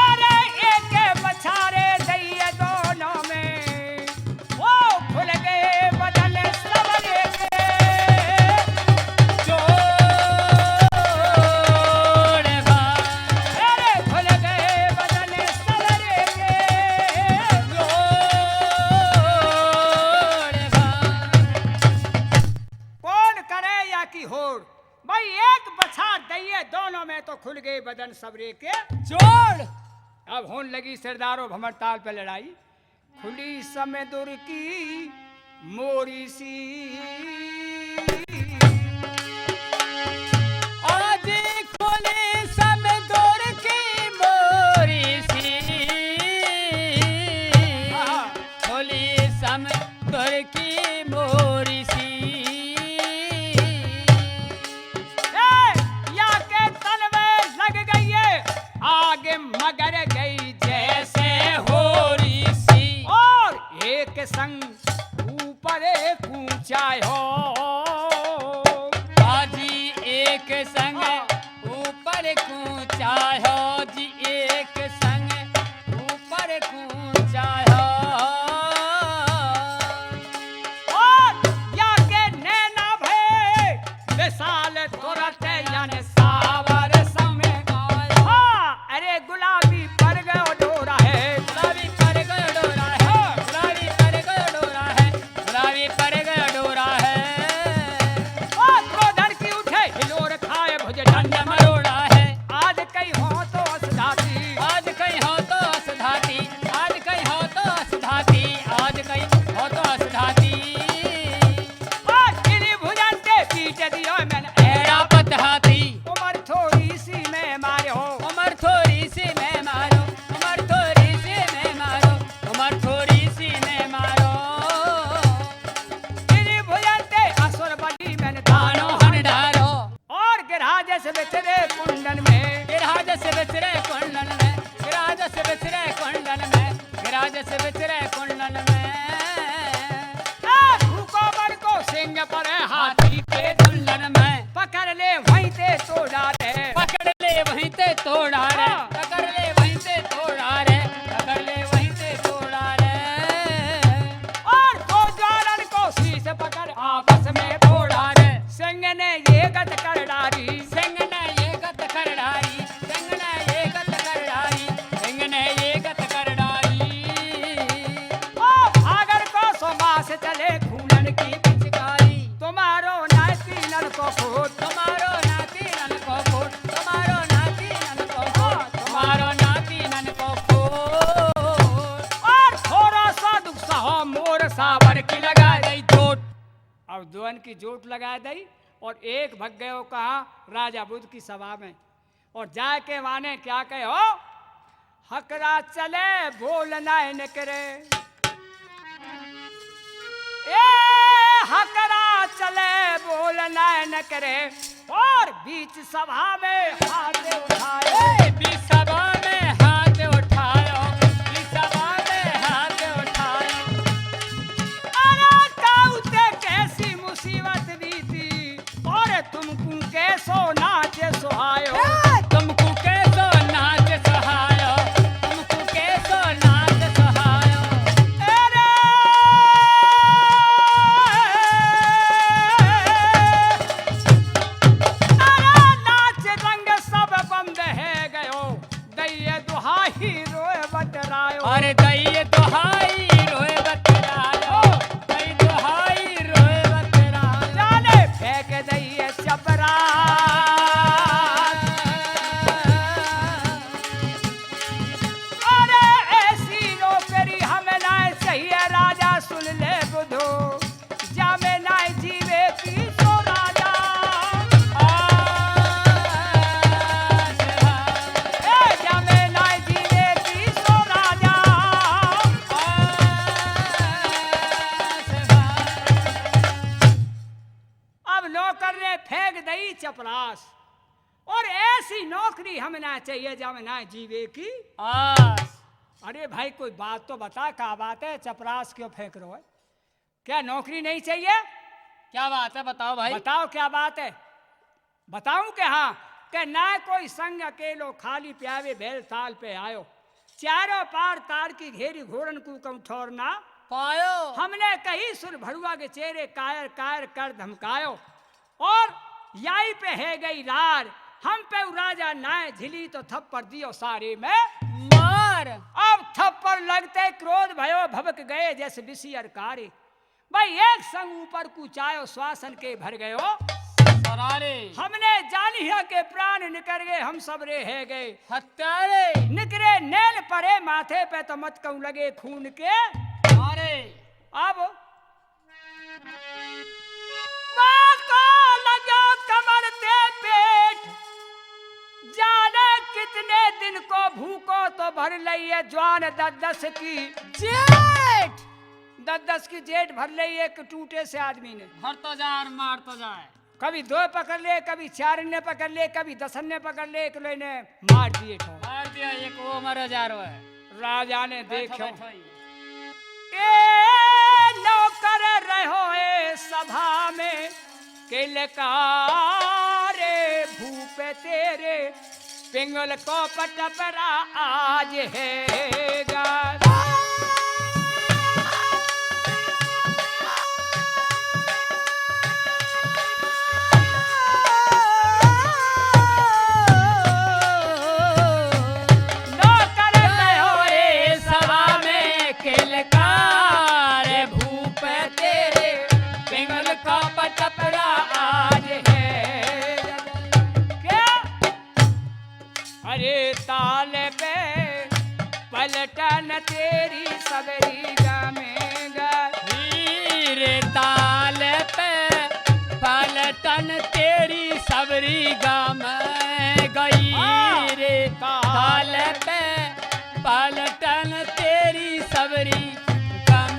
अरे एक बछारे दइए दोनों में, ओ खुल गए बदन सबरे के। जोड़ बा। अरे खुल गए बदन सबरे के। जोड़ बा। कौन करे या की होड़? भाई, एक बछार दइए दोनों में तो खुल गए बदन सबरे के। जोड़। अब होन लगी सरदारो भंवर ताल पे लड़ाई। खुली सम दुर की मोरी सी। आज खुली सम दुर की मोरी सी। हाँ। खुली सम दुर की मोरी सी। ए, या के तन में लग गई है आग, मगर गई जैसे होरी सी। और एक संग ऊपर कूचा हो। बाजी एक संग हाँ। ऊपर कूचा हो जी, एक संग ऊपर कूचा हो। और या के नैना भए विशाल तुरत यन सावर सम। हाँ, अरे गुलाबी पर गयो डोरा है। गुलाबी पर गयो डोरा है। हाँ। गुलाबी पर गयो डोरा है। गुलाबी पर गयो डोरा है। ओ क्रोधन की उठे हिलोर खाए भुज डंड मरोड़ा है। आज कई हो तो अस धाती। आज कई हो तो अस धाती। आज कई हो तो अस धाती। आज कई हो तो अस धाती। ओ त्रिभुजन ते पीट दियो मैंने एड़ा पत हाथी। उमर थोड़ी सी में मारो। उमर थोड़ी सी में मारो। उमर थोड़ी सी में मारो। उमर थोड़ी सी में मारो। त्रिभुजन ते असुर बली मैंने दानो हन डारो। और गिरहा जस विचरे कुंडन में। गिरहा जस विचरे कुंडन में। गिरहा जस विचरे कुंडन में। गिरहा जस विचरे कुंडन में। ए, भूको बन को सिंह परे हाथी के दुल्लन में। पकड़ ले वहीं ते तोड़ा रे। पकड़ ले वहीं ते तोड़ा रे। हाँ। पकड़ ले वहीं ते तोड़ा रे। पकड़ ले वहीं ते तोड़ा रे। और दो ज्वालन को शीश पकड़ आपस में फोड़ा रे। सिंह ने ये गत कर डारी। सिंह ने ये गत कर डारी। सिंह ने ये गत कर डारी। सिंह ने ये गत कर डारी। ओ भागर को समास चले खूनन की पिचकारी। तुम्हारो नाती नन को खोट। तुम्हारो नाती नन को खोट। तुम्हारो नाती नन को खोट। तुम्हारो नाती नन को खोट। और थोड़ा सा दुख सहो मोर सावर की लगा गई चोट। अब दोन की जोट लगा दई और एक भग गयो कहाँ राजा बुद्ध की सभा में। और जाके वाने क्या कहे हो, हकरा चले बोल ना निकरे। ए हकरा चले बोल ना निकरे। और बीच सभा में हाथ उठाए। ए, बीच सभा में हाथ उठायो। बीच सभा में हाथ उठायो। अरे ताऊ ते कैसी मुसीबत बीती। और तुमको कैसो नाच सुहायो। ए, तुमको कैसो नाच सुहायो। तुमको कैसो नाच सुहायो। अरे, अरे नाच रंग सब बंद है गयो। दइये दुहाई रोए बटरायो। अरे दइये दुहाई रोए बटरायो। दइये दुहाई रोए बटरायो। जाले फेंक दइये चपरा। अरे ऐसी नौकरी हम ना चाहिए, जब ना जीवे की आस। अरे भाई, कोई बात तो बता, क्या बात है? चपरास क्यों फेंक रहे हो? क्या नौकरी नहीं चाहिए? क्या बात है, बताओ भाई। बताओ, क्या बात है? बताऊं कि हाँ, कि ना कोई संग अकेलो खाली प्यावे, बैल ताल पे आयो। चारों पार तार की घेरी, घोड़न को कहूं ठौर ना पायो। हमने कही सुर भरुआ के चेहरे, कायर कायर कर धमकायो। और याई पे है गई रार, हम पे उ राजा नाय झिली, तो थप्पड़ दियो सारे में मार। अब थप्पड़ लगते क्रोध भयो, भभक गए जैसे बिसियर कारे। भाई, एक संग ऊपर कूचायो, श्वासन के भर गयो सरारे। हमने जानिया के प्राण निकर गए, हम सबरे है गए हत्यारे। निकरे नैन परे माथे पे, तो मत कहूं लगे खून के धारे। अब माँ को लग्यो कमर ते पेट, जाने कितने दिन को भूखो तो भर लइए ज्वान दस दस की जेठ। दस दस की जेठ भर लइए एक टूटे से आदमी ने। भर तो जाए और मार तो जाए। कभी दो पकड़ ले, कभी चार ने पकड़ ले, कभी दस ने पकड़ ले, एक ने मार दिए ठो। मार दिया, एक वो मर जा रहा है। राजा ने बैठो, देखो। बैठो ही। ए नौकर रहो ए सभा में, किलकारे भूप तेरे, पिंगल को पटपरा आज है गा। नौकर रहो ए सभा में, किलकार भूप तेरे, पिंगल का पटपरा आज है। क्या? अरे ताल पे पलटन तेरी सबरी गामेगा। हीरे ताल पे पलटन तेरी सबरी गाम गई। हाँ। रे ताल पे पलटन तेरी सबरी गाम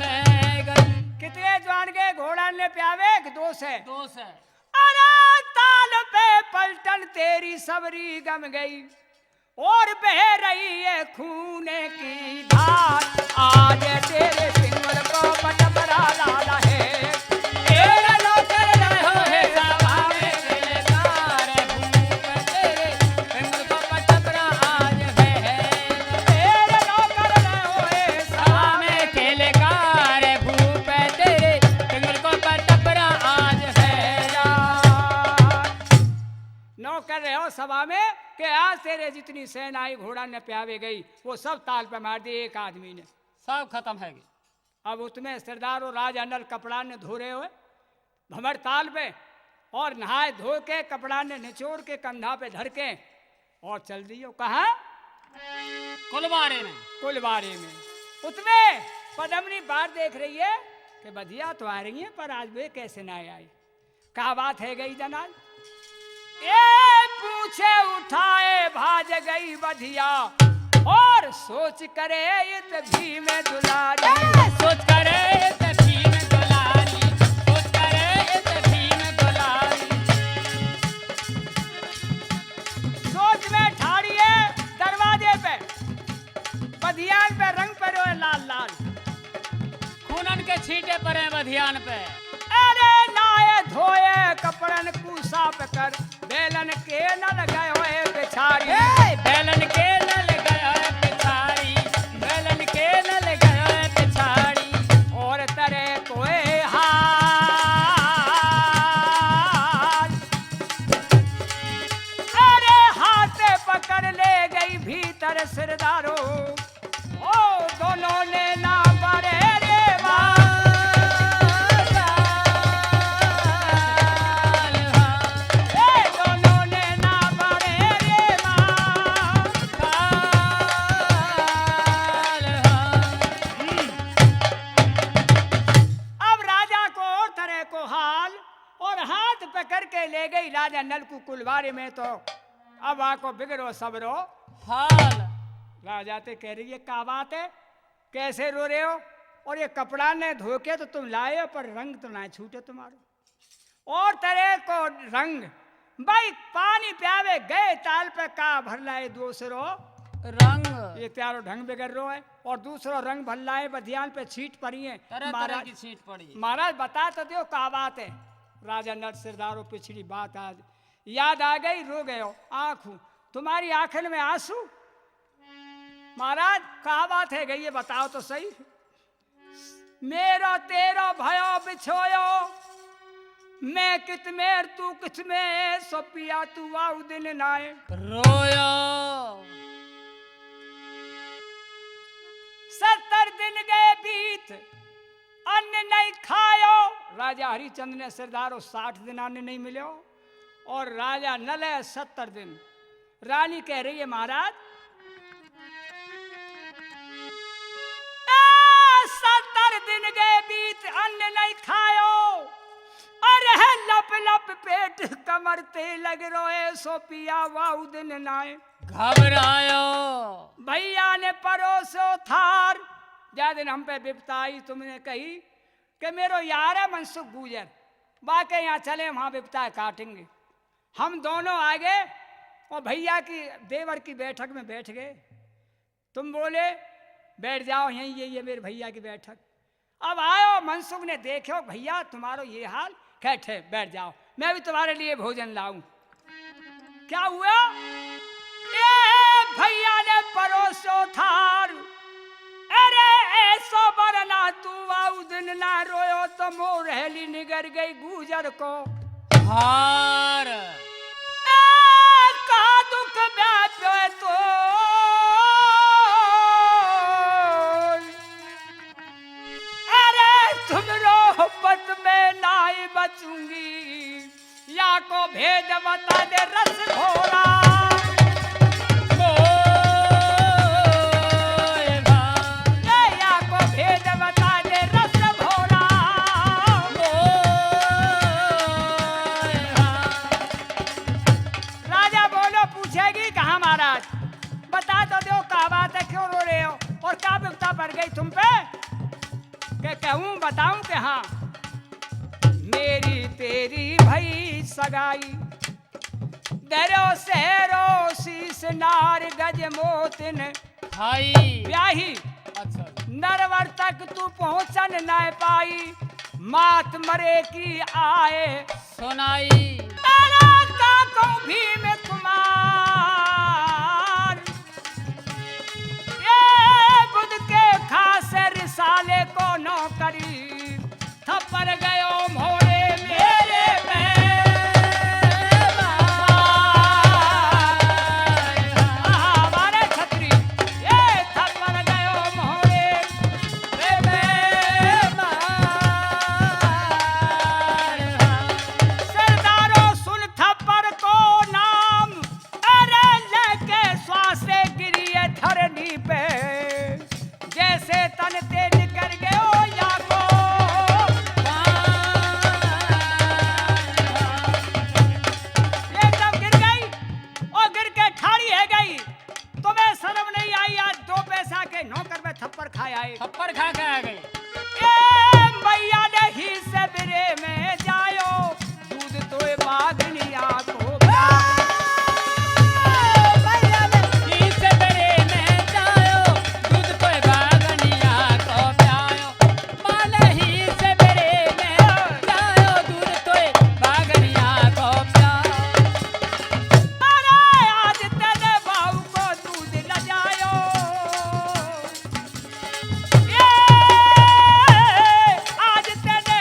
गई। कितने जवान के घोड़ा ने प्यावे? एक दो से। दो से। अरे ताल पे पलटन तेरी सबरी गम गई और बह रही है खून की धार। आज तेरे सिंगल को पटपरा लाल है। तेरा नौकर रहो है सभा में किलकार भूप तेरे, सिंगल को पटपरा आज है। तेरा नौकर रहो है सभा में किलकार भूप तेरे, सिंगल को पटपरा आज है। नौकर रहो सभा में कि आज तेरे जितनी सेना आई, घोड़ा न प्यावे गई, वो सब ताल पे मार दिए एक आदमी ने। सब खतम है गए। अब उसमें सरदार और राजा नल कपड़ा ने धो रहे हुए भंवर ताल पे, और नहाए धो के कपड़ा ने निचोड़ के कंधा पे धर के और चल दियो। कहाँ? कुलवारे में। कुलवारे में। उसमें पदमनी बार देख रही है कि बधिया तो आ रही है, पर आज वे कैसे ना आए? क्या बात है गई जनाब? ए पूछे उठाए भाज गई बधिया, और सोच करे इत भीम दुलारी। ए सोच करे इत भीम दुलारी, सोच करे इत भीम दुलारी। सोच में ठाड़ी है दरवाजे पे, बधियान पे रंग पड़ो है लाल लाल। खूनन के छींटे पड़े बधियान पे। अरे नाए धोए कपड़न को साफ कर, बैलन के नल गयो है पिछाड़ी। ए, बैलन के नल गयो है पिछाड़ी, बैलन के नल गयो है पिछाड़ी। और तरे कोई हाथ, अरे हाथ पकड़ ले गई भीतर सिरदारो। ओ दोनों ने ना बरे रे माँ। ए दोनों ने ना बरे रे माँ। अब राजा को और तरह को हाल और हाथ पकड़ के ले गई राजा नल को कुलवारे में। तो अब आको बिगड़ो सबरो हाल। राजा ते कह रही है, क्या बात है, कैसे रो रहे हो? और ये कपड़ा ने धो के तो तुम लाए हो, पर रंग तो ना छूटे तुम्हारो। और तरह को रंग भाई पानी प्यावे गए ताल पे, का भर लाए दूसरो रंग। ये त्यारो ढंग बिगड़ रो है। और दूसरो रंग भर लाए, बधियान पे छींट पड़ी है। तरह तरह महाराज, की छींट पड़ी। महाराज बता तो दो का बात है। राजा नट सिरदारो पिछड़ी बात आज याद आ गई, रो गयो। आंखू तुम्हारी आंखन में आंसू। महाराज का बात है गई, ये बताओ तो सही। मेरो तेरो भयो बिछोयो, मैं कित मेर तू कित में, सो पिया तू वाऊ दिन नाय। रोयो। सत्तर दिन गए बीत, अन्न नहीं खायो। राजा हरिचंद ने सिरदारो साठ दिन अन्न नहीं मिलो और राजा नले सत्तर दिन। रानी कह रही है महाराज, ए, सत्तर दिन गए बीत अन्न नहीं खायो, अरे लप लप पेट कमर ते लग रोए, सो पिया वाऊ दिन नाय। घबरायो। भैया ने परोसो थार, जा दिन हम पे विपता आई, तुमने कही कि मेरो यार है मनसुख गूजर, बाके यहाँ चले, वहाँ विपता काटेंगे। हम दोनों आ गए और भैया की, देवर की बैठक में बैठ गए। तुम बोले, "बैठ जाओ यहीं, ये, ये मेरे भैया की बैठक।" अब आयो मनसुख ने, "देखो भैया, तुम्हारो ये हाल, कहे, ठे, बैठ जाओ, मैं भी तुम्हारे लिए भोजन लाऊं।" क्या हुआ? ए भैया ने परोसो थार, अरे ऐसो बरना तू आऊ दिन ना रोयो तो मोर हेली निगर गई गूजर को हार। ए का दुख व्याप्यो है तो, अरे तुम रो पत में नाई बचूंगी। या को भेद बता दे रस घोरा। ओए भाई। ए, या को भेद बता दे रस घोरा। ओए भाई। राजा बोलो, पूछेगी कहाँ महाराज? बता तो दो, का बात है, क्यों रो रहे हो और का विपता पड़ गई तुम पे? के कहूँ, बताऊँ के हाँ, मेरी तेरी भई सगाई, दरो सहरो शीश नार गज मोतिन हाई। ब्याही। अच्छा। नरवर तक तू पहुँचन न पाई, मात मरे की आए सुनाई। अरे का कहूँ भीम कुमार, ये बुध के खास रिसाले को नौकरी, थप्पड़ गयो मोरे मेरे में। हमारे छतरी, ये थप्पड़ गयो मोरे में। सरदारो सुन थप्पड़ को नाम, अरे लेके श्वासे गिरिये धरनी पे, जैसे तन ते निकर गयो या को। ये जब गिर गई, और गिर के ठाड़ी है गई, तुम्हें शर्म नहीं आई? आज दो पैसा के नौकर में थप्पड़ खाए आए। थप्पड़ खा के आ गए। ए मैया ने ही से बिरे में जायो, दूध तोए बागनिया को प्याओ। मैया ने ही से बिरे में जायो, दूध तोए बागनिया को प्याओ। मालही से बेरे में जायो दूध तोए बागनिया को प्याओ। अरे आज तेरे बाऊ को दूध न जायो। ये आज तेरे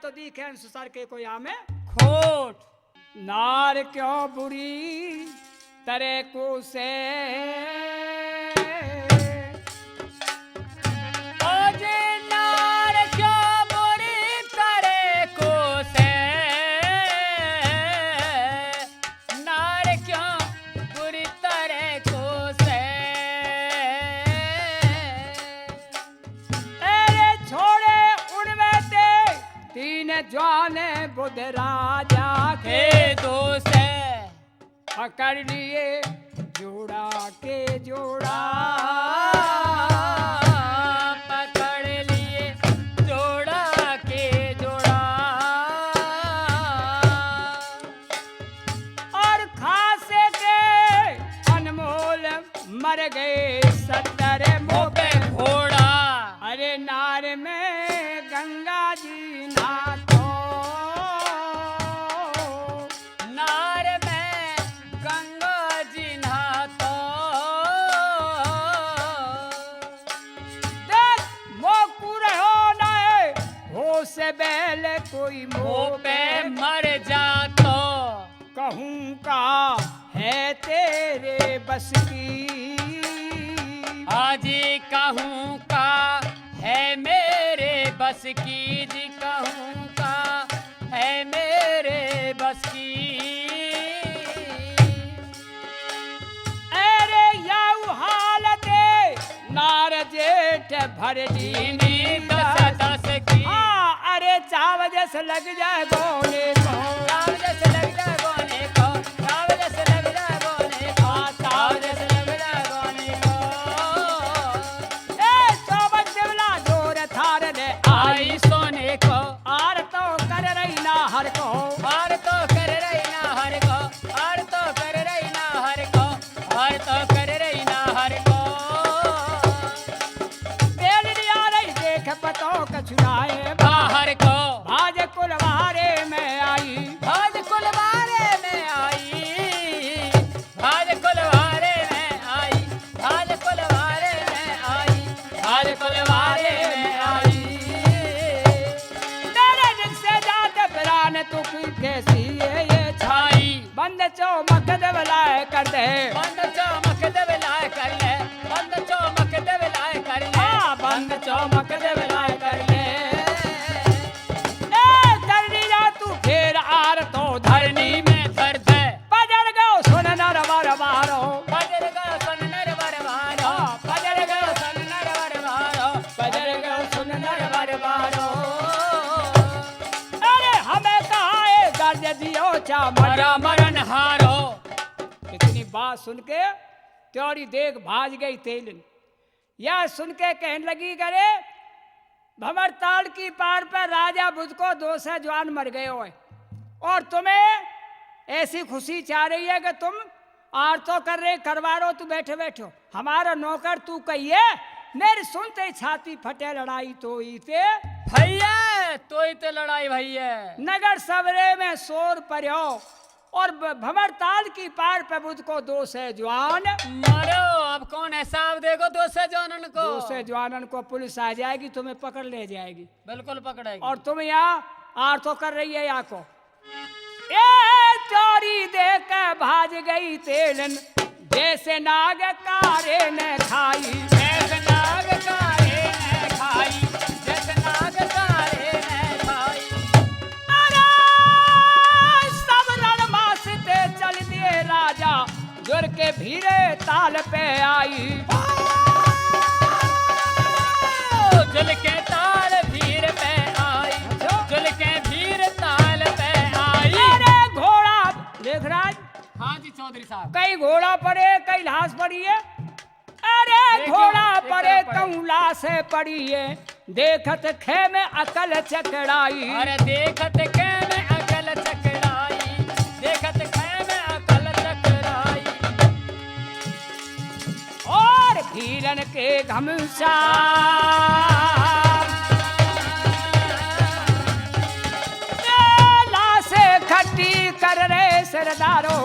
तो दीखे अनुसार के कोई आमे खोट। नार क्यों बुरी तरे कोसे। ओ जे नार क्यों बुरी तरे कोसे। नार क्यों बुरी तरे कोसे। अरे छोड़े उनमें ते तीन जवान बुध राजा के दोसे। पकड़ लिए जोड़ा के जोड़ा। पकड़ लिए जोड़ा के जोड़ा। और खासे के अनमोल मर गए सत्तर मोह पे घोड़ा। अरे नार में गंगा जी नहातो। नार में गंगा जी नहातो। देख, मोकू रहो नए, हो से बेल कोई मोह पे मर जातो। कहूँ का है तेरे बस की। हाँ जी, कहूँ का है मेरे बस की जी, कहूँ का है मेरे बस की। अरे याऊ हालत नार जेठ भर दीनी दस दस की। हाँ, अरे चाव जस लग जाए गोने को। चाव जस लग जाए गोने को। चाव जस लग जाए गोने को। चाव जस लग जाए गोने को। ए चौबन देवला जोर थार ने आई सोने को। आर तो कर रही ना हर को। आर तो कर रही ना हर को। आर तो कर रही ना हर को। आर तो कर रही ना हर को। बेल लिया रही देख पतो कछुराए बाहर को। भाज कुलवारे में आई। भाज कुलवारे में आई। भाज कुलवारे में आई। भाज कुलवारे में आई। भाज कुलवारे में आई। तेरे दिल से जात प्राण तू की कैसी है ये छाई। बंद चौमक देवलाय कर दे। बंद चौमक देवलाय कर ले। बंद चौमक देवलाय कर ले। हाँ, बंद चौमक देवलाय कर ले। ए, धरनी जा तू फेर आर तो धरनी में धर दे। पजर गो सुन नर वर बारो। पजर गो सुन नर वर बारो। हाँ, पजर गो सुन नर वर बारो। पजर गो सुन नर वर बारो। अरे हमें कहा ए गर्ज दियो चा मरा मरन हारो। इतनी बात सुन के त्योरी देख भाज गई तेलन। यह सुन के कहने लगी, करे भंवर ताल की पार पर राजा बुध को दो सौ जवान मर गयो है और तुम्हें ऐसी खुशी चाह रही है कि तुम आरतो कर रहे, करवा रो, तू बैठे बैठो। हमारा नौकर तू कहिए, मेरी सुनते ही छाती फटे लड़ाई तो इते। भैया, तो इते लड़ाई भैया। नगर सबरे में शोर पर्यो और ब-, भंवर ताल की पार पे बुध को दो सौ जवान। मरो, अब कौन हिसाब देगो दो सौ जवानन को? दो सौ जवानन को पुलिस आ जाएगी, तुम्हें पकड़ ले जाएगी। बिल्कुल पकड़ेगी। और तुम यहाँ आरतो कर रही है यहाँ को। ए चोरी दे के भाज गई तेलन, जैसे नाग कारे ने खाई। जैसे नाग कारे ने खाई, जैसे नाग कारे ने खाई। अरे सब रणमास ते चल दिए राजा, जुल के भीरे ताल पे आई। जुल के ताल भीर पे आई, जुल के भीर ताल पे आई। अरे घोड़ा, लेखराज। हाँ जी चौधरी साहब। कई घोड़ा पड़े, कई लाश पड़ी है। अरे देखो, घोड़ा एक परे तरफ पड़े। कहूँ लाशे पड़ी है, देखत खे में अकल चकराई। अरे देखत खे में अकल चकराई, देखत खे में अकल चकराई। और भीरन के घमसान, ए लाशे खट्टी कर रे सरदारो।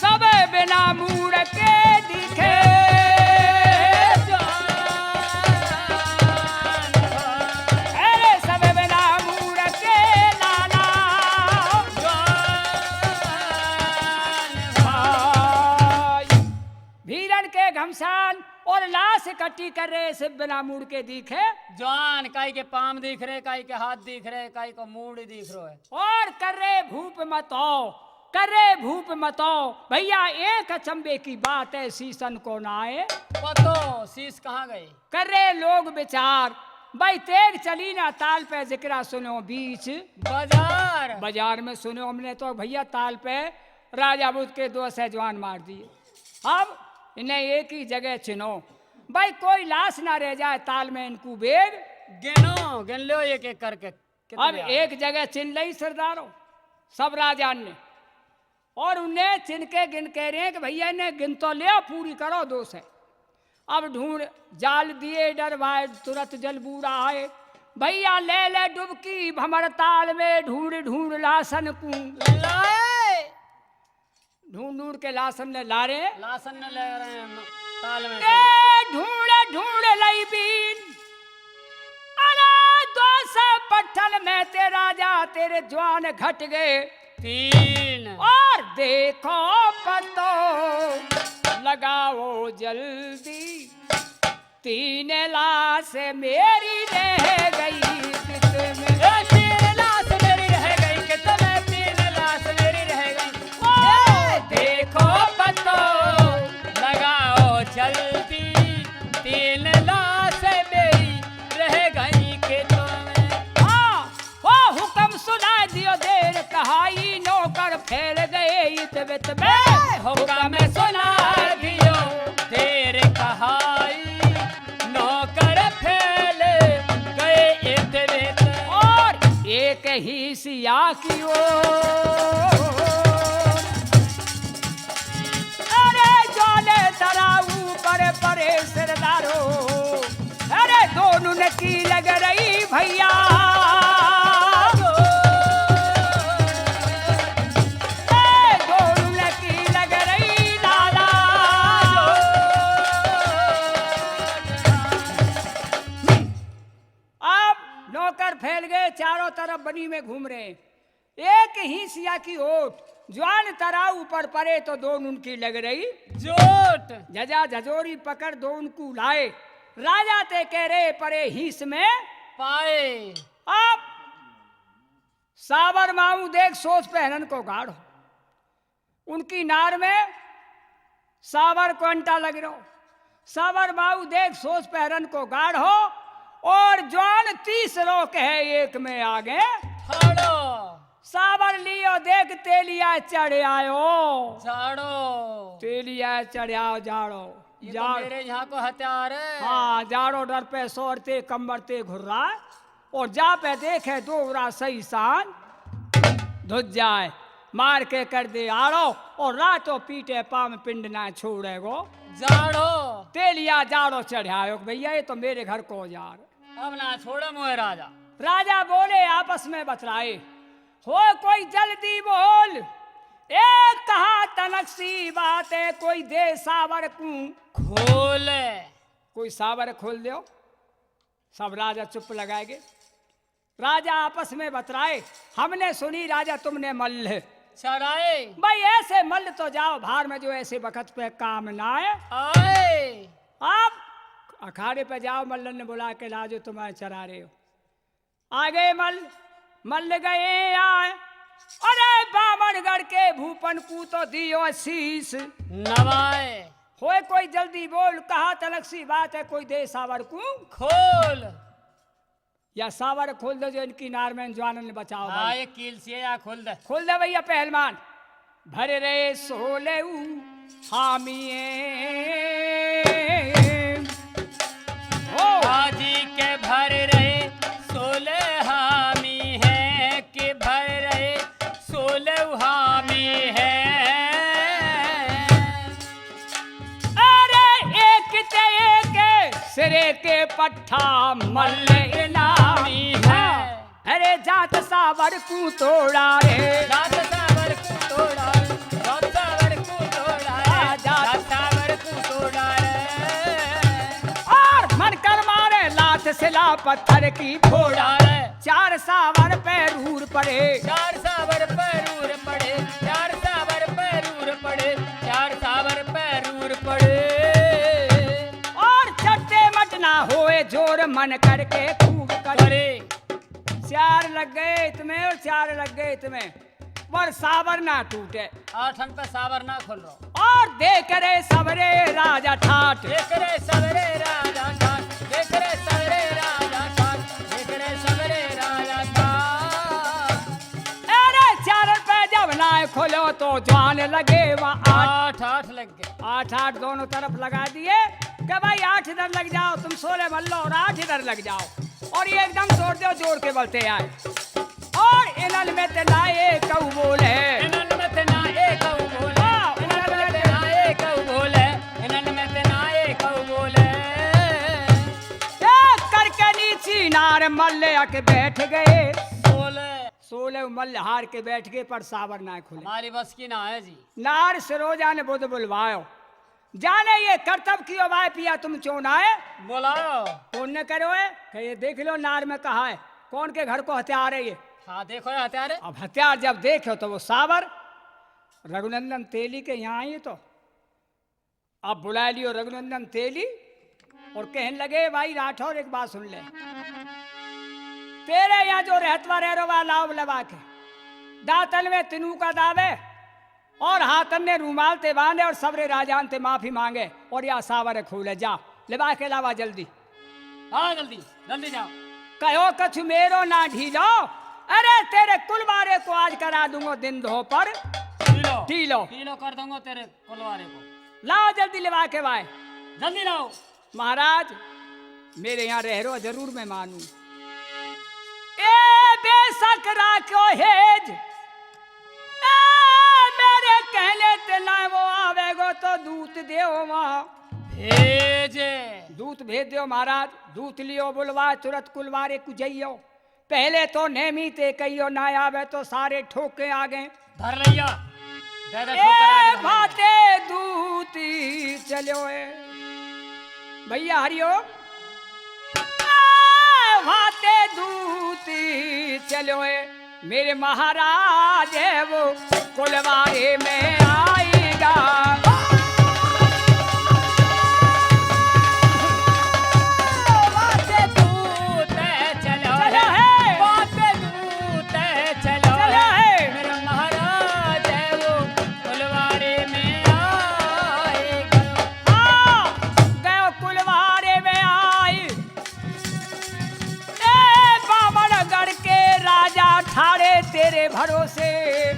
सब बिना मूड़ के दिखे। अरे सब बिना मूड़ के के घमसान और लास इकट्ठी कर रहे, सिर्फ बिना मूड़ के दिखे। जवान, काई के पाम दिख रहे, काई के हाथ दिख रहे, काई को मूड़ दिख रहो है। और कर रहे भूप मतो, कर रहे भूप मतो। भैया, एक अचंबे की बात है, सीसन को ना आए। पतो, सीस कहाँ गए? कर रहे लोग विचार, भाई तेग चली ना ताल पे, जिकरा सुनो बीच बाजार। बाजार में सुनो हमने तो भैया ताल पे राजा बुद्ध के दो सै जवान मार दिए। अब इन्हें एक ही जगह चिनो, भाई कोई लाश ना रह जाए ताल में, इनको बेग गिनो, गिन लो एक एक करके। अब कितने आ गए? एक जगह चिन लई सरदारो, सब राजान ने, और उन्हें चिन के गिन कह रहे हैं कि भैया इन्हें गिन तो लिया, पूरी करो दो सै। अब ढूंढ जाल दिए डर भाई, तुरत जल बूढ़ा आए। भैया ले ले डुबकी भंवर ताल में, ढूंढ ढूंढ लासन कू। लाए। ढूंढ ढूंढ के लासन ने ला रहे। लासन ने ले रहे हैं ताल में से। ए ढूंढ ढूंढ लई बीन। अरे दो सै पट्ठन में ते राजा तेरे जवान घट गए तीन। और देखो पतो लगाओ जल्दी, तीन लाश मेरी रह गई कित में। ए, तीन लाश मेरी रह गई कित में, तीन लाश मेरी रह गई। ओ, देखो पतो लगाओ जल्दी, तीन लाश मेरी रह गई कित में। हाँ, ओ हुकम सुनाए दियो देर कहाई, नौकर फैल गए इत बित में। ए, हुकम सुनाए दियो देर कहाई, नौकर फैल गए इत बित। और एक ही सिया की ओर, अरे जाले तरा ऊपर परे सरदारो, अरे दोनों ने की लग रही भैया, ए दोनों ने की लग रही लाला। अब नौकर फैल गए, चारों तरफ बनी में घूम रहे। एक ही सिया की ओट, ज्वान तरा ऊपर परे तो दोनों की लग रही जोट। झजा झजोरी पकड़ दोनों को लाए, राजा ते कह रहे परे हीस में पाए। अब साबर माऊ देख सोच पहरन को गाढ़ हो, उनकी नार में साबर को अंटा लग रहो। साबर माऊ देख सोच पहरन को गाढ़ हो, और ज्वान तीस रोक है एक में आगे ठाड़ो। साबर लियो देख तेलिया चढ़ आयो जाड़ो। तेलिया चढ़ आयो जाड़ो। ये तो जाड़- मेरे यहाँ को हथियार है। हाँ, जाड़ो डर पे सोरते कमरते घुर्रा, और जा पे देखे दोरा सही सान धुज जाए, मार के कर दे आड़ो, और रातों पीटे पाम पिंड ना छोड़ेगो जाड़ो। तेलिया जाड़ो चढ़ायो कि भैया ये तो मेरे घर को जाड़। अब ना छोड़े मोहे राजा। राजा बोले आपस में बतराए, हो कोई जल्दी बोल, एक कहा तनक सी बात है, कोई दे सावर कू खोल। कोई सावर खोल दो। सब राजा चुप लगाएगे। राजा आपस में बतराए, हमने सुनी राजा तुमने मल्ल चराए। भाई ऐसे मल्ल तो जाओ भार में जो ऐसे वक्त पे काम ना आए। आए। आप अखाड़े पे जाओ, मल्लन ने बुला के लाजो, तुम्हें चरा रहे हो। आ गए मल्ल, मल्ल गए आए। अरे बामनगढ़ के भूपन को तो दियो शीश नवाए। होए कोई जल्दी बोल, कहा तलक सी बात है, कोई दे सावर को खोल। या सावर खोल दो जो इनकी नार में ज्वानन बचाओ हाँ, भाई। ये कील से या खोल दे। खोल दे भैया पहलवान। भर रहे सोले ऊ हामिए। ओ। हाजी के भर रहे सोले हामी है, के भर रहे सोले ऊ हामी है। अरे एक ते एक सिरे के पट्ठा मल्ल इनामी है। अरे जात सावर कू तोड़ा रे। जात सावर कू तोड़ा रे, जात सावर कू तोड़ा रे, आ, जात जात सावर कू तोड़ा रे। और मन कर मारे लात सिला पत्थर की फोड़ा रे। चार सावर पे रूर पड़े। चार सावर पे रूर पड़े, चार सावर पे रूर पड़े, चार सावर पे रूर पड़े। जोर मन करके खूब करे। करे। चार लग गए इतमें और चार लग गए इतमें, पर साबर ना टूटे। आठन पे साबर ना खुल रहो। और देख रे सबरे राजा ठाठ। देख रे सबरे राजा ठाठ। देख रे सबरे राजा ठाठ। देख रे सबरे राजा ठाठ। अरे चार पे जब ना खोलो तो जान लगे वहाँ आठ। आठ, आठ लग गए। आठ आठ दोनों तरफ लगा दिए कि भाई आठ इधर लग जाओ, तुम सोले मल्लो और आठ इधर लग जाओ। और ये एकदम जोर दो, जोर के बलते आए। और इनन में ते ना एक कहू बोले। इनन में ते ना एक कहू बोले। हाँ, इनन में ते ना एक कहू बोले। इनन में ते ना एक कहू बोले। एक करके नीची नार मल्ले आके बैठ गए। सोले। सोले मल्ल हार के बैठ गए, पर साबर ना खुले। हमारी बस की ना है जी। नार सरोजा ने बुध बुलवायो। जाने ये करतब कियो बाय पिया तुम चोनाए। बोलाओ। पुण्य करो है, कहे, "देख लो नार में कहा है, कौन के घर को हथियार है ये।" हाँ, देखो ये हथियार है। अब हथियार जब देखे तो वो साबर रघुनंदन तेली के यहाँ आई तो अब बुला लियो रघुनंदन तेली और कहन लगे, "भाई राठौर, एक बात सुन ले, तेरे यहाँ जो रहतवा रह रहा लाव लबा के दातन में तिनू का दावे।" और हाथन ने रूमाल ते बांधे और सबरे राजान ते माफी मांगे और या सावर खोले जा, लेवा के लावा जल्दी। हाँ, जल्दी, जल्दी जाओ। कहो कछु मेरो ना ढीलो, अरे तेरे कुलवारे को आज करा दूंगो दिन धो पर ढीलो। ढीलो। ढीलो कर दूंगो तेरे कुलवारे को। लाओ जल्दी लेवा के वाए। जल्दी लाओ। महाराज, मेरे यहाँ रह रो जरूर मैं मानूं। ए बेशक राख्यो हेज, ए मेरे कहने ते ना वो आवेगो तो दूत देओ वहाँ। भेजे। दूत भेज दियो महाराज, दूत लियो बुलवा तुरत कुलवारे कुजइयो। पहले तो नेमी ते कहियो ना आवे तो सारे ठोके आ गए। धर लइयो। दे दे ए ठोकर आगे धर लइयो। भाते दूती चलो ए। भैया हरिओम। ए भाते दूती चलो ए। मेरे महाराज है वो कुलवारे में आएगा। बात दूत चलो चलो है। है। बात दूत चलो चलो है। है। मेरे महाराज है वो कुलवारे में आएगा। हाँ, गयो कुलवारे में आई। ए बामनगढ़ के राजा ठाड़े तेरे भरोसे,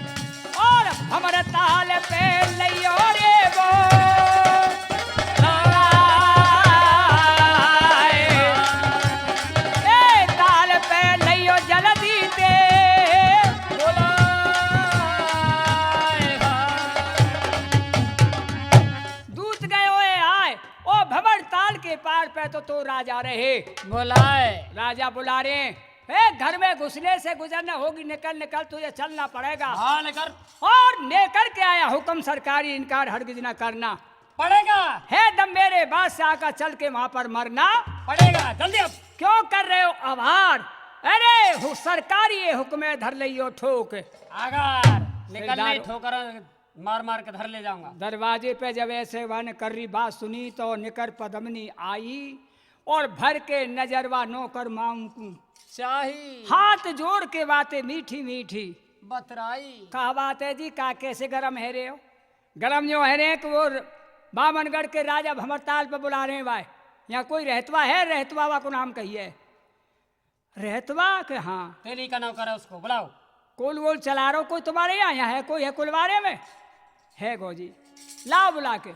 और हमर ताल पे लइयो रे वो। ए ताल पे लइयो जल्दी ते। दूत गयो ए आए, ओ भंवर ताल के पार पे तो, तो राजा रहे। बुलाए। राजा बुला रहे हैं, "ए, घर में घुसने से गुजर न होगी, निकल, निकल, तुझे चलना पड़ेगा।" हाँ, निकल। और लेकर के आया हुक्म सरकारी, इनकार हरगिज न करना। पड़ेगा। है दम मेरे बादशाह का, चल के वहाँ पर मरना। पड़ेगा, जल्दी अब। क्यों कर रहे हो आभार? अरे, हु-, सरकारी ये हुक्म है, धर लियो ठोक। आगार, निकल नहीं सरदार। ठोकर। मार मार के धर ले जाऊंगा। दरवाजे पे जब ऐसे वन कर रही बात सुनी तो निकर पदमनी आई और भर के नजरवा नौकर मांग को चाही। हाथ जोड़ के बातें मीठी मीठी बतराई। का बात है जी, का कैसे गरम है रे हो? गरम जो है रे कि वो बामनगढ़ के राजा भंवरताल पे बुला रहे हैं भाई, यहाँ कोई रहतवा है? रहतवा वा को नाम कहिए। रहतवा के हाँ। तेली का नौकर है, उसको बुलाओ। कोल वोल चला रहो कोई तुम्हारे यहाँ? यहाँ है कोई, है कुलवारे में? है गो जी, लाओ बुला के।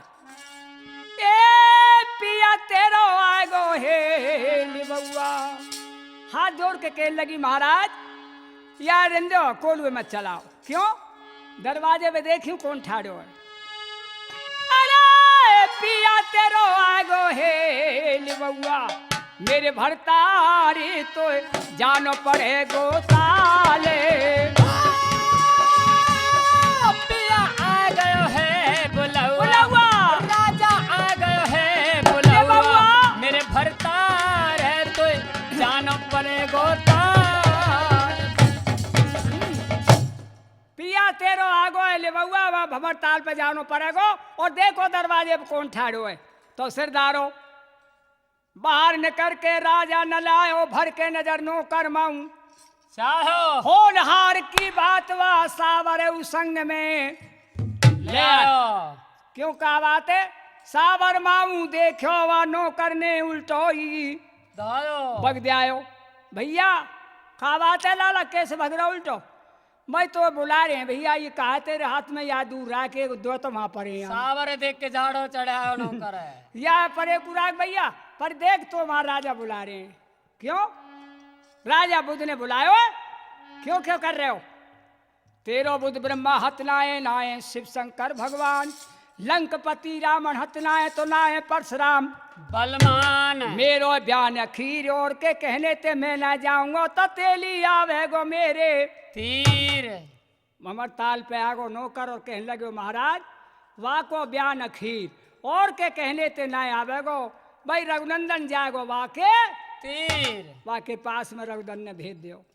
ए पिया तेरो आए गो हे लिबउआ। हाथ जोड़ के कहने लगी, महाराज, यार रेंदो, कोलवे मत चलाओ। क्यों? दरवाजे पे देखियो कौन ठाड़ो है। अरे पिया तेरो आगो हे लिबउआ, मेरे भरतारी तो जानो पड़े गोताले। पिया आ गयो है बुलउआ, बुलउआ। राजा आ गयो है बुलउआ, बुलउआ। मेरे भरतार है तो जानो पड़े गोताल। पिया तेरो आगो है लिबउआ, वहाँ भंवरताल पे जानो पड़ेगो। और देखो दरवाजे पे कौन ठाड़ो है। तो सिरदारो, बाहर निकर के राजा न लायो, भर के नजर नौकर माऊ। चाहो। होनहार की बात वा सावर उ संग में ले आयो। क्यों का बात है? सावर माऊ देख्यो वा नौकर ने उल्टो ही दायो। बग द्यायो। भैया, का बात है लाला, कैसे भग रहा उल्टो? मैं तो बुला रहे हैं भैया, ये कहा तेरे हाथ में या दूर रहा के दो तो वहां पड़े हैं। सावर देख के झाड़ो चढ़ायो नौकर है। या परे कुराग भैया, पर देख तो वहां राजा बुला रहे हैं। क्यों? राजा बुध ने बुलायो है? क्यों, क्यों कर रहे हो? तेरो बुध ब्रह्मा हत नाए, नाए शिव शंकर भगवान। लंकपति रावण हत नाए, तो नाए परशुराम। बलमान। मेरो ब्यान अखीर और के कहने ते मैं ना जाऊंगा, तो तेली आवेगो मेरे तीर। ममर ताल पे आगो नौकर और कहने लगे, महाराज, वाको ब्यान अखीर और के कहने ते ना आवेगो, भाई रघुनंदन जाएगो वाके तीर। वाके पास में रघुनंदन ने भेज दियो।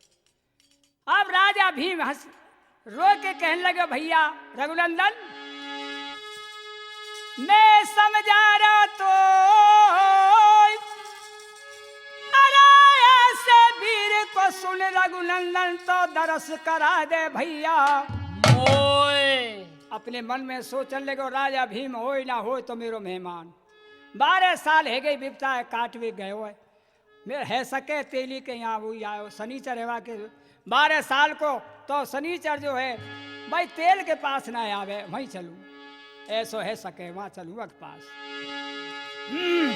अब राजा भीम हंस, रो के कहने लगे, भैया रघुनंदन, मैं समझा रहा तो, अरे ऐसे वीर को सुन रघुनंदन तो दरस करा दे भैया। मोए। अपने मन में सोचने लगे, राजा भीम होय ना होय तो मेरो मेहमान। बारह साल है गई बिपता है, काट भी गयो है। मेरे है सके तेली के यहाँ वही आयो, शनिचर है वहाँ के बारह साल को, तो शनिचर जो है, भाई तेल के पास ना आवे, वहीं चलूँ। ऐसो है सके, वहाँ चलूँ के पास। हम्म।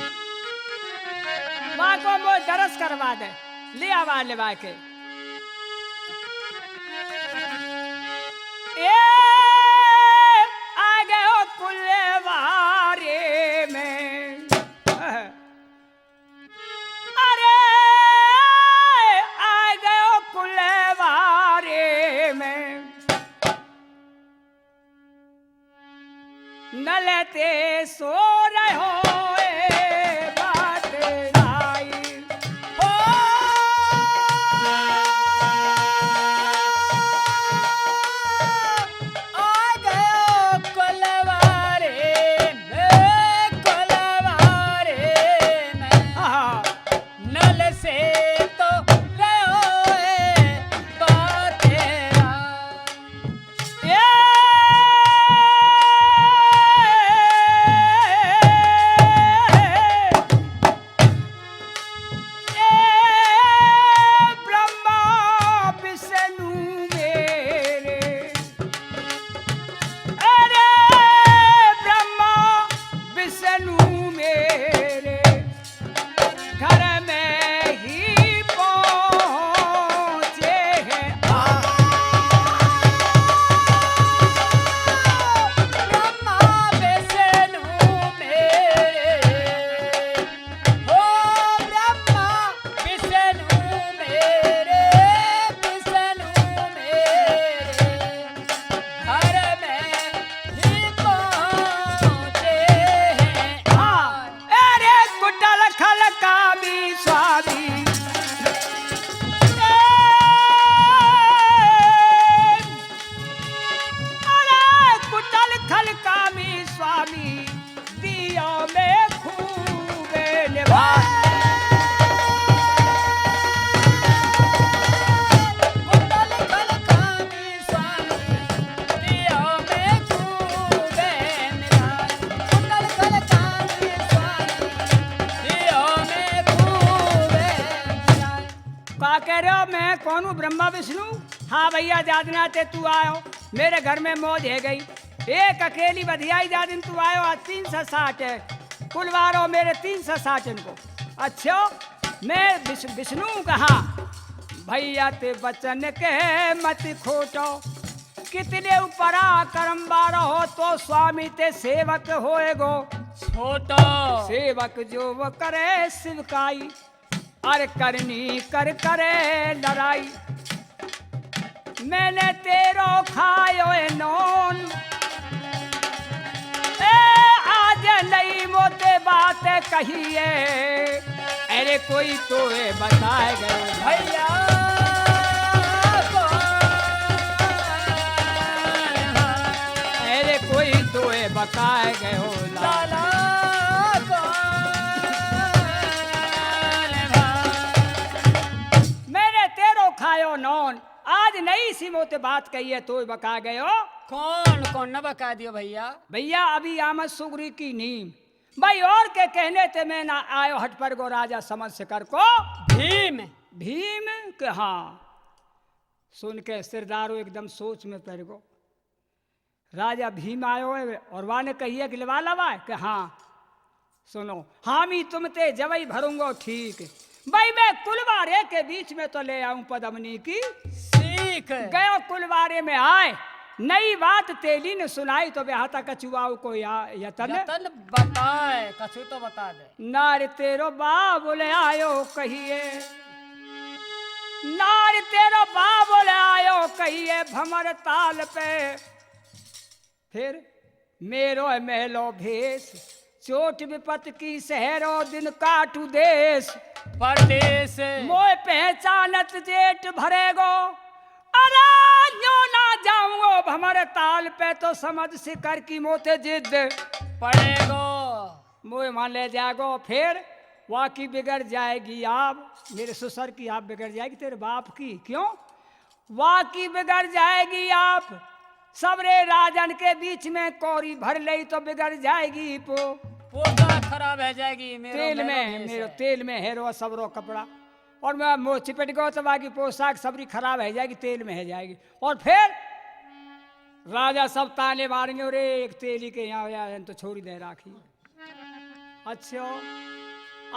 वहाँ को मोय दरस करवा दे, ले आवा ले बा के। ए, आ गयो कुलवारे में। अरे, आ गयो कुलवारे में। नलते सो रहो ए बात नाई। हो। आ गयो कुलवारे में, कुलवारे में। हाँ। नल से तो रहो ए बातेरा। ए ए ब्रह्मा विष्णु मेरे, अरे ब्रह्मा विष्णु मेरे, घर में ही पहुँचे हैं। ब्रह्मा विष्णु मेरे, हो ब्रह्मा विष्णु मेरे, विष्णु मेरे, घर में ही पहुँचे हैं। हाँ, अरे कुटल खल कामी स्वामी। ए, अरे कुटल खल कामी स्वामी। दिया में खूबे निभाए। कुंडल खल कामी स्वामी, दिया में खूबे निभाए। कुंडल खल कामी स्वामी, दिया में खूबे निभाए। का कह रहे हो? मैं कौन हूँ? ब्रह्मा विष्णु? हाँ भैया, जादना ते तू आयो, मेरे घर में मौज है गई। एक अकेली बधियाई जादिन तू आयो, आज तीन सौ साठ है। कुल वारो मेरे तीन सौ साठ इनको। अच्छो, मैं विष-, विष्णु कहा, भैया ते वचन कहे मत खोटो, कितने ऊपरा करम बारो हो तो स्वामी ते सेवक होएगो छोटो। सेवक जो वो करे शिवकाई, अरे करनी कर करे लड़ाई। मैंने तेरो खायो ए नोन। ए, आज नहीं मोते बात कही है। अरे कोई तो ए बताए गयो भैया को। अरे कोई तो ए बताए गयो लाला। लाला को। तो बात कहिए, तो बका गयो। कौन, कौन न बका दियो भैया? भैया, अभी आमद सुगरी की नींद। भाई, और के कहने ते मैं ना आयो, हट पर गो राजा समझ से कर को। भीम। भीम के, हाँ। सुन के सिरदारो एकदम सोच में पड़ गो। राजा भीम आयो है और वाने कहिए कि लेवा लावा है? कि हाँ। सुनो, हामी तुम ते जवई भरूंगो ठीक। भाई, मैं कुलवारे के बीच में तो ले आऊं पदमनी की सीख। गयो कुलवारे में आए, नई बात तेली ने सुनाई तो बेहाता कछुआऊ को या-, यतन। यतन बताए, कछु तो बता दे। नार तेरो बाबुल आयो कहिए, नार तेरो बाबुल आयो कहिए भमर ताल पे। फिर मेरो महलो भेष, चोट विपत की सहरो दिन काटू देश। परदेश। मोय पहचानत जेठ भरेगो, अरे न्यो ना जाऊंगो भमर ताल पे तो समझ सिकर की मोते जिद पड़ेगो। मोय वहां ले जाएगो, फिर वाकी बिगड़ जाएगी आप, मेरे ससुर की आप बिगड़ जाएगी, तेरे बाप की। क्यों? वाकी बिगड़ जाएगी आप। सबरे राजन के बीच में कौरी भर लई तो बिगड़ जाएगी पो। पोशाक खराब है जाएगी, मेरो तेल महलो में, भेष मेरो है। तेल में हेरो सबरो कपड़ा। और मैं मोह चिपट गयो तो बाकी पोशाक सबरी खराब है जाएगी, तेल में है जाएगी। और फिर राजा सब ताने मारेंगे, "अरे, एक तेली के यहाँ आया है, तो छोड़ी दे राखी।" अच्छा,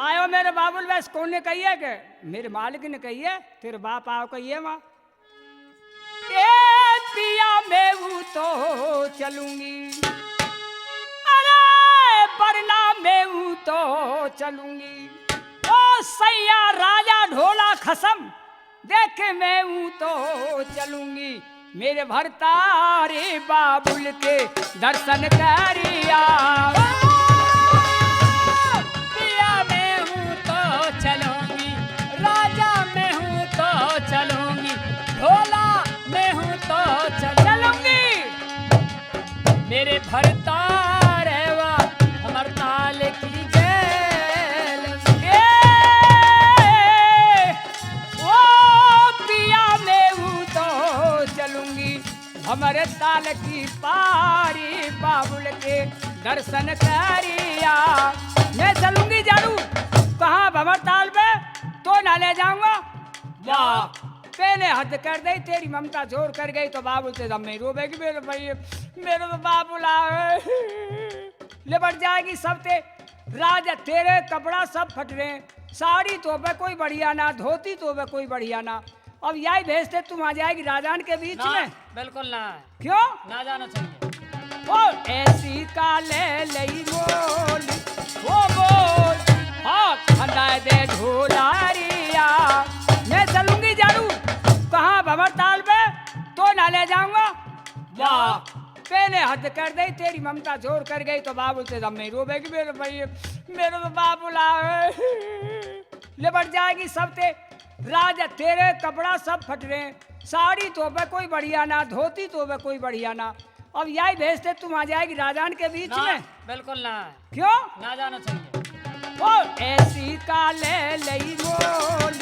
आयो मेरे बाबुल, बस कौन ने कहिए के? मेरे मालिक ने कहिए, तेरे बाप आओ कहिए वहाँ। ए पिया मैं हूँ तो चलूंगी, अरे वरना मैं हूँ तो चलूंगी। ओ सैया राजा ढोला खसम, देख मैं हूँ तो चलूंगी, मेरे भरतारे बाबुल के दर्शन करिया। पिया मैं हूँ तो चलूंगी, राजा मैं हूँ तो चलूंगी, ढोला मैं हूँ तो चलूंगी। मेरे भरतारे वा हमर ताल की जेल। ए, ओ पिया मैं हूँ तो चलूंगी, हमर ताल की पारी बाबुल के दर्शन करिया। मैं चलूंगी जानू, कहाँ भमर ताल पे तो ना ले जाऊंगा। वाह। पहले हद कर दे, तेरी ममता जोर कर गई तो बाबुल ते दम में रोवेगी, मेरे भाई, मेरे तो बाबुल आवे। लिपट जाएगी सब ते। राजा, तेरे कपड़ा सब फट रहे हैं, साड़ी तो पे कोई बढ़िया ना, धोती तो पे कोई बढ़िया ना। अब यही भेजते तू वहां जाएगी राजान के बीच ना, में। बिल्कुल ना। क्यों? ना जाना चाहिए। ओ ऐसी काले लई बोल, ओ बोल, हाँ, खंडाए दे ढोलारिया। मैं चलूंगी जानू, कहाँ भंवर ताल पे, तो ना ले जाऊंगा। वाह। पहले हद कर दे, तेरी ममता जोर कर गई तो बाबुल ते दम में रोवेगी मेरे भाई, मेरे तो बाबुल आवे। लिपट जाएगी सब ते। राजा, तेरे कपड़ा सब फट रहे हैं, साड़ी तो पे कोई बढ़िया ना, धोती तो पे कोई बढ़िया ना। अब यही भेजते तू वहां जाएगी राजान के बीच ना, में। बिल्कुल ना। क्यों? ना जाना चाहिए। ओ ऐसी काले लई बोल,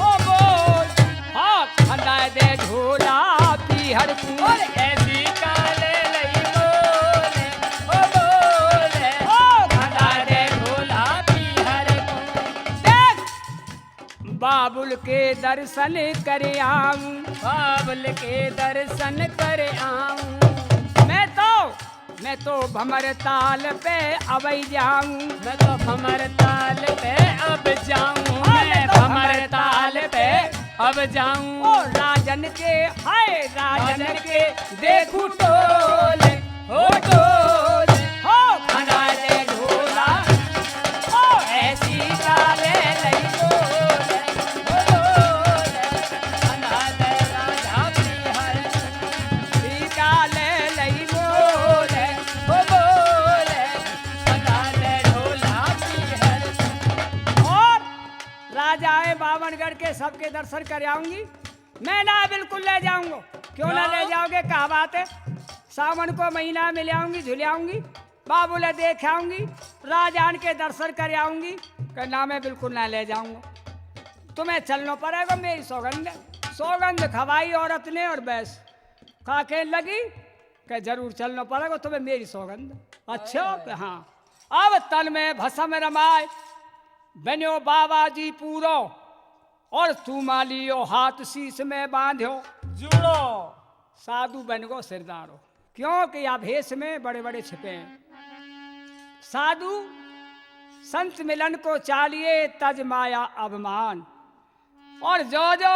ओ बोल, हाँ, खंडाए दे ढोला पीहर को। और ऐसी काले लई बोल, ओ बोल, ओ खंडाए दे ढोला पीहर को। देख, बाबुल के दर्शन कर आऊं। बाबुल के दर्शन कर आऊं। मैं तो, मैं तो भंवर ताल पे अबई जाऊं। मैं तो भंवर ताल पे अब जाऊं। हाँ, मैं मैं तो भंवर भंवर ताल ताल पे पे अब जाऊं। ओ राजन के, हाय राजन राजन के, के देखूं टोल। हो ढोल, हो खंडाए दे ढोला, ओ ऐसी काले लई बोल, हो ढोल, खंडाए दे राजा पीहर, ऐसी काले लई बोल, हो बोल, खंडाए दे ढोला पीहर। और राजा आए बावनगढ़ के, सबके दर्शन कर आऊंगी। मैं ना बिल्कुल ले जाऊंगा। क्यों ना क्यों? ले जाओगे? कहा बात है, सावन को महीना में ले आऊंगी, झुले आऊंगी, बाबुल देख आऊंगी, राजान के दर्शन कर आऊंगी। कहना मैं बिल्कुल ना ले जाऊंगा, तुम्हें चलना पड़ेगा, मेरी सौगंध है। सौगंध खवाई औरत ने और बस खा के लगी कि जरूर चलनो पड़ेगो तुम्हें मेरी सौगंध। अच्छा, हाय, हाय। कि हाँ। अब तन में भसम रमाए, बन्यो बाबा जी पूरो, और तू मालियो हाथ शीश में बांध्यो। जूड़ो। साधु बन गो सिरदारो, क्योंकि या भेष में बड़े बड़े छिपे हैं। साधु संत मिलन को चालिए, तज माया अभिमान। और जो जो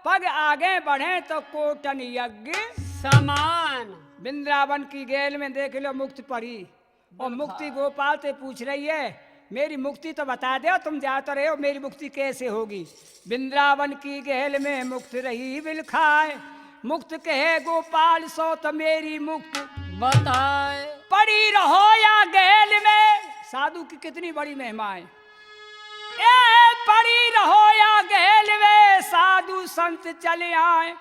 पग आगे बढ़े तो कोटन यज्ञ समान। वृंदावन की गेल में देख लो मुक्त परी। और मुक्ति गोपाल से पूछ रही है, मेरी मुक्ति तो बता दो, तुम जा तो रहे हो, मेरी मुक्ति कैसे होगी? वृंदावन की गेल में मुक्त रही बिलखाए, मुक्त कहे गोपाल सो तो मेरी मुक्त बताए। पड़ी रहो या गेल में, साधु की कितनी बड़ी महिमा है। ए पड़ी रहो या गेल में, साधु संत चले आए।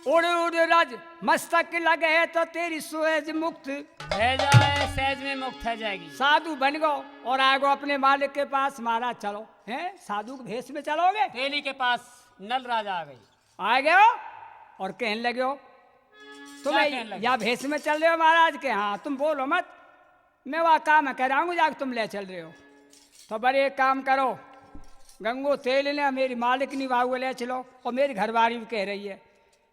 उड़ उड़ रज मस्तक लगे तो तेरी सहज मुक्त। है जाए, सहज में मुक्त हो जाएगी। साधु बन गो और आगो अपने मालिक के पास, महाराज चलो। हैं, साधु के भेष में चलोगे? तेली के पास नल राजा आ गई। आ गयो और कहने लग्यो, क्या तुम्हें कहने लगे? या भेष में चल रहे हो महाराज के? हाँ, तुम बोलो मत, मैं वह काम कराऊंगा जाके तुम ले चल रहे हो। तो बड़े एक काम करो, गंगो तेल ने मेरी मालिकनी बाबू ले चलो और मेरी घरवाली भी कह रही है।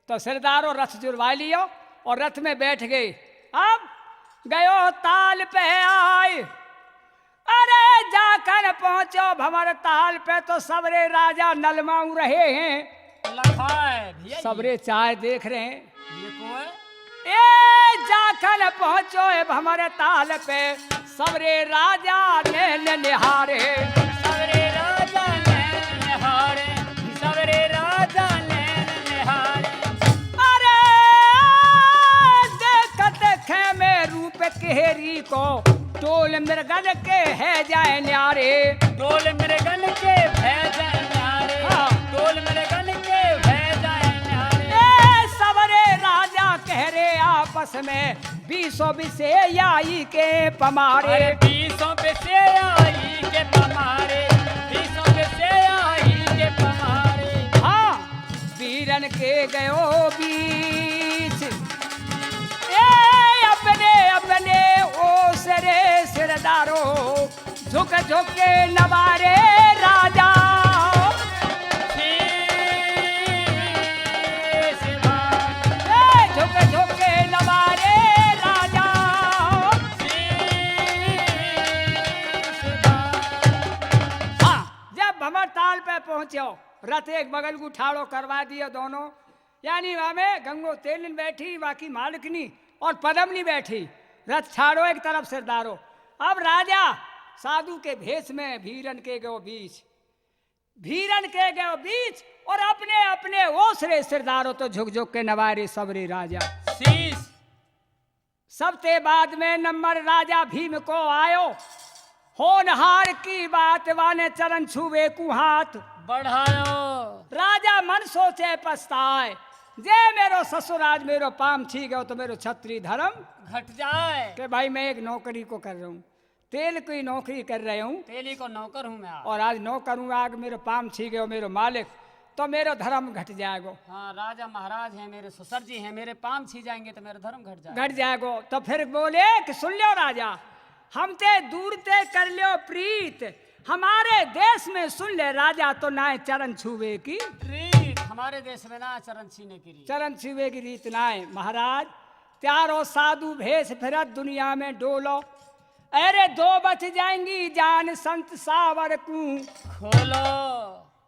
तो सिरदारो रथ जुड़वा लियो और रथ में बैठ गए। अब गयो ताल पे आए। अरे जाकर पहुंचो भंवर ताल पे तो सबरे राजा नलमाऊ रहे हैं। लखा है भैया जी। सबरे चाय देख रहे हैं। ये को है? ए जाकर पहुंचो ए भंवर ताल पे, सबरे राजा नैन निहारे। सबरे राजा नैन निहारे, सबरे राजा नैन निहारे। अरे देखत खेमे रूप केहरी को, टोल मृगन के है जाए न्यारे। टोल मृगन के भय जाए न्यारे। हाँ। टोल मृगन के भय जाए न्यारे। ए सबरे राजा कह रे आपस में, बीसों विषय आई के पमारे। अरे बीसों विषय आई के पमारे, बीसों विषय आई के पमारे। हाँ, वीरन के गयो बीच। ए अपने अपने ओसरे सिरदारो, झुक झुक के नवारे राजा। शीश बार। ए झुक झुक के नवारे राजा। शीश बार। हाँ, जब भंवर ताल पे पहुंचो, रथ एक बगल को ठाड़ो करवा दियो दोनों, यानी वहाँ में गंगो तेलिन बैठी, बाकी मालिकनी और पदमनी बैठी, रथ छाड़ो एक तरफ सिरदारो। अब राजा साधु के भेष में भीरन के गयो बीच, भीरन के गयो बीच और अपने अपने ओसरे सिरदारो तो झुक झुक के नवारे सबरे राजा। शीश। सबते बाद में नंबर राजा भीम को आयो। होनहार की बात वाने चरण छुवे कु हाथ बढ़ायो। राजा मन सोचे पछताए, जे मेरो ससुर आज मेरो पाम छी गयो तो मेरो छत्री धर्म घट जाए। कि भाई मैं एक नौकरी को कर रहा हूँ, तेल की नौकरी कर रहा हूँ। तेली को नौकर हूँ मैं आज। और आज नौकर हूँ, आग मेरो पाम छी गयो मेरो मालिक, तो मेरो धर्म घट जाएगो। हाँ, राजा महाराज हैं, मेरे ससुर जी हैं, मेरे पाम छी जाएंगे तो मेरा धर्म घट जाएगा। घट जाएगो। तो फिर बोले कि सुन लो राजा, हम ते दूर ते कर लो प्रीत, हमारे देश में सुन ले राजा तो नाय चरण छुवे की रीत। हमारे देश में ना चरण छीने की रीत। चरण छुवे की रीत नाय महाराज। त्यारो साधु भेष फिरत दुनिया में डोलो, अरे दो बच जाएंगी जान संत सावर कु खोलो।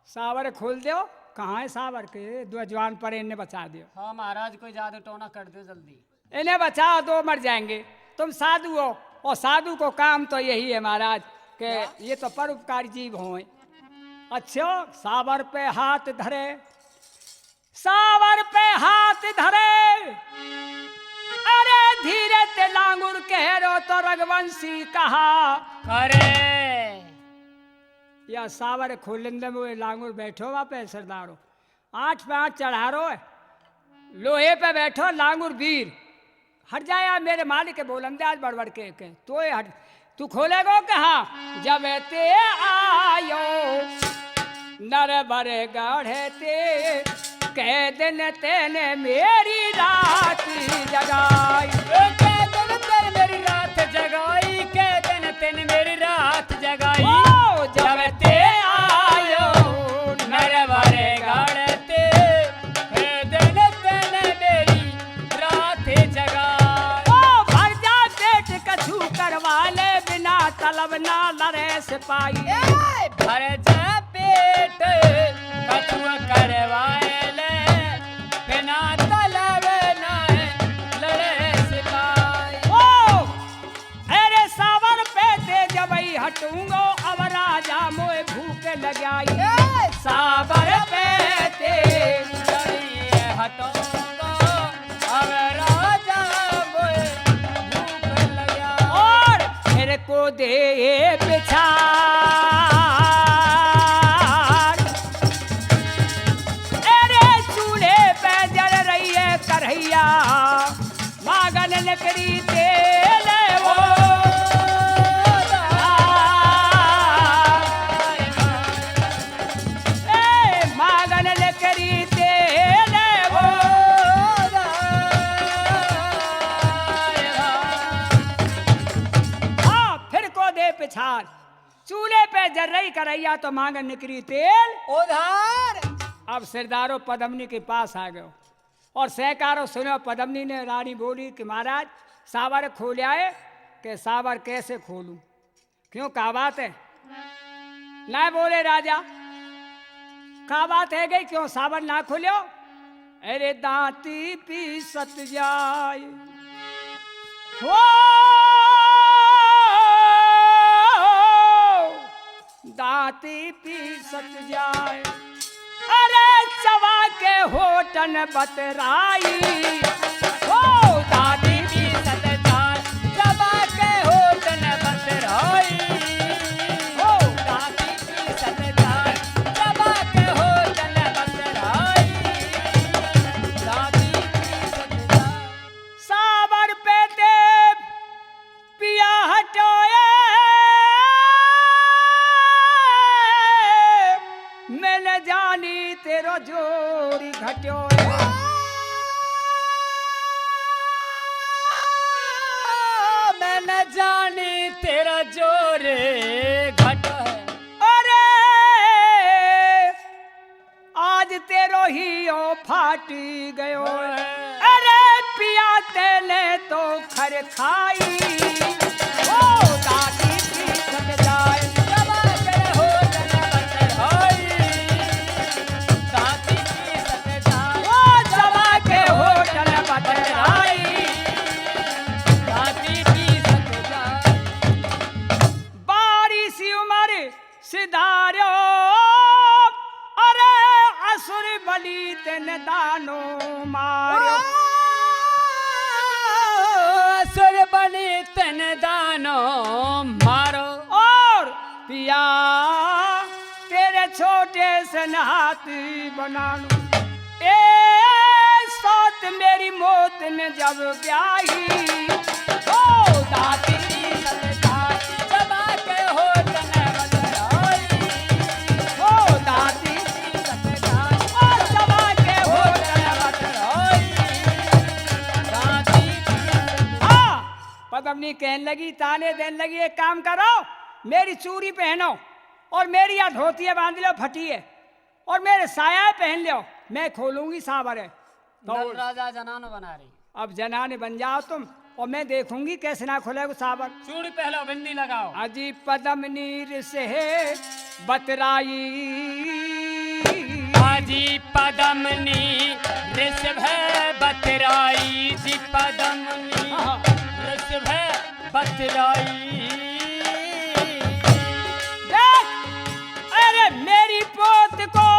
सावर खोल दो। कहाँ है सावर के? दो जवान पड़े, इन्हें बचा दो। हाँ महाराज, कोई जादू टोना कर दो जल्दी। इन्हें बचाओ, दो मर जाएंगे। तुम साधु हो, और साधु को काम तो यही है महाराज, कि क्या? ये तो परोपकारी जीव हों। अच्छो, सावर पे हाथ धरे, सावर पे हाथ धरे, अरे धीरे ते लांगुर कह रो तो रघुवंशी कहा। अरे या सावर खोलंदे में लांगुर बैठो वहाँ पे सरदारो, आठ पे आठ चढ़ा रो है, लोहे पे बैठो लांगुर वीर। हट जाया मेरे मालिक के बोलन दे आज बड़बड़ के, के। तो ये हट, तू खोलेगो कहाँ? जब ते आयो नरबर गढ़ ते, कै दिन तैने मेरी रात जगाई। कै दिन तैने मेरी रात जगाई, कै दिन तैने मेरी रात जगाई। ओ जब ते आयो नरवर गढ़ ते, कै दिन तैने मेरी रात जगाई। ओ भर जा पेट कछु करवा ले, बिना तलब ना लड़े सिपाही। ए, भर जा पेट कछु करवाए ले, बिना तलब ना लड़े सिपाही। ओ, अरे सावर पे ते जबई हटूंगो, अब राजा मोए भूख लग आई। ए, सावर पे ते जबई हटूंगो, अब राजा मोए भूख लग आई। और फिर को दे पिछाड़। अरे चूल्हे पे जल रही है कढ़ैया, मागन लकड़ी तेल वो। ए, मागन लकड़ी तेल वो। हाँ, फिर को दे पिछाड़। चूल्हे पे जर रही करैया तो मांगन निकरी तेल उधार। अब सिरदारो पद्मनी के पास आ गयो और सहकारो सुनो। पद्मनी ने रानी बोली कि महाराज, सावर खोल आए। कि सावर कैसे खोलूं? क्यों, का बात है? ना बोले राजा, का बात है गई, क्यों सावर ना खोल्यो? अरे दांती पीसत जाए हो, दांती पीसत जाए। अरे चबा के होठन बतराई। हो दांती पीसत जाए, चबा के होठन बतराई। हो दांती पीसत जाए, चबा के होठन बतराई। दांती पीसत जाए। सावर पे ते पिया हटोए, मैंने जानी तेरो जोरी घट्यो है। मैंने जानी तेरा जोर घट्यो है। अरे आज तेरो हियो फाटी गयो। अरे पिया तेने तो खर खाई। ओ दांती पीसत जाए, चबा के होठन बतराई। दांती पीसत जाए, ओ चबा के होठन बतराई। दांती पीसत जाए। बारी सी उमर सिधार्यो। अरे असुर बलि तिन दानो मार्यो। असुर बलि तिन दानो मार्यो। और पिया तेरे छोटे से हाथ बनानो। ए सौत मेरी मौत ने जब ब्याही, ओ दांती पीसत जाए, चबा के होठन बतराई। ओ दांती पीसत जाए, ओ चबा के होठन बतराई। दांती पीसत हाँ, पद्मनी कहन लगी, ताने देन लगी, एक काम करो, मेरी चूड़ी पहनो और मेरी या धोती बांध लो फटी है। और मेरे साया पहन ल्यो, मैं खोलूंगी सावर है। तो नल राजा जनान बना रही। अब जनान बन जाओ तुम, और मैं देखूंगी कैसे ना खुलेगो सावर। चूड़ी पहनो, बिंदी लगाओ। अजी पद्मनी रिस है बतराई। अजी पद्मनी रिस है बतराई, जी पद्मनी हाँ। रिस है बतराई। देख, अरे मेरी पोत को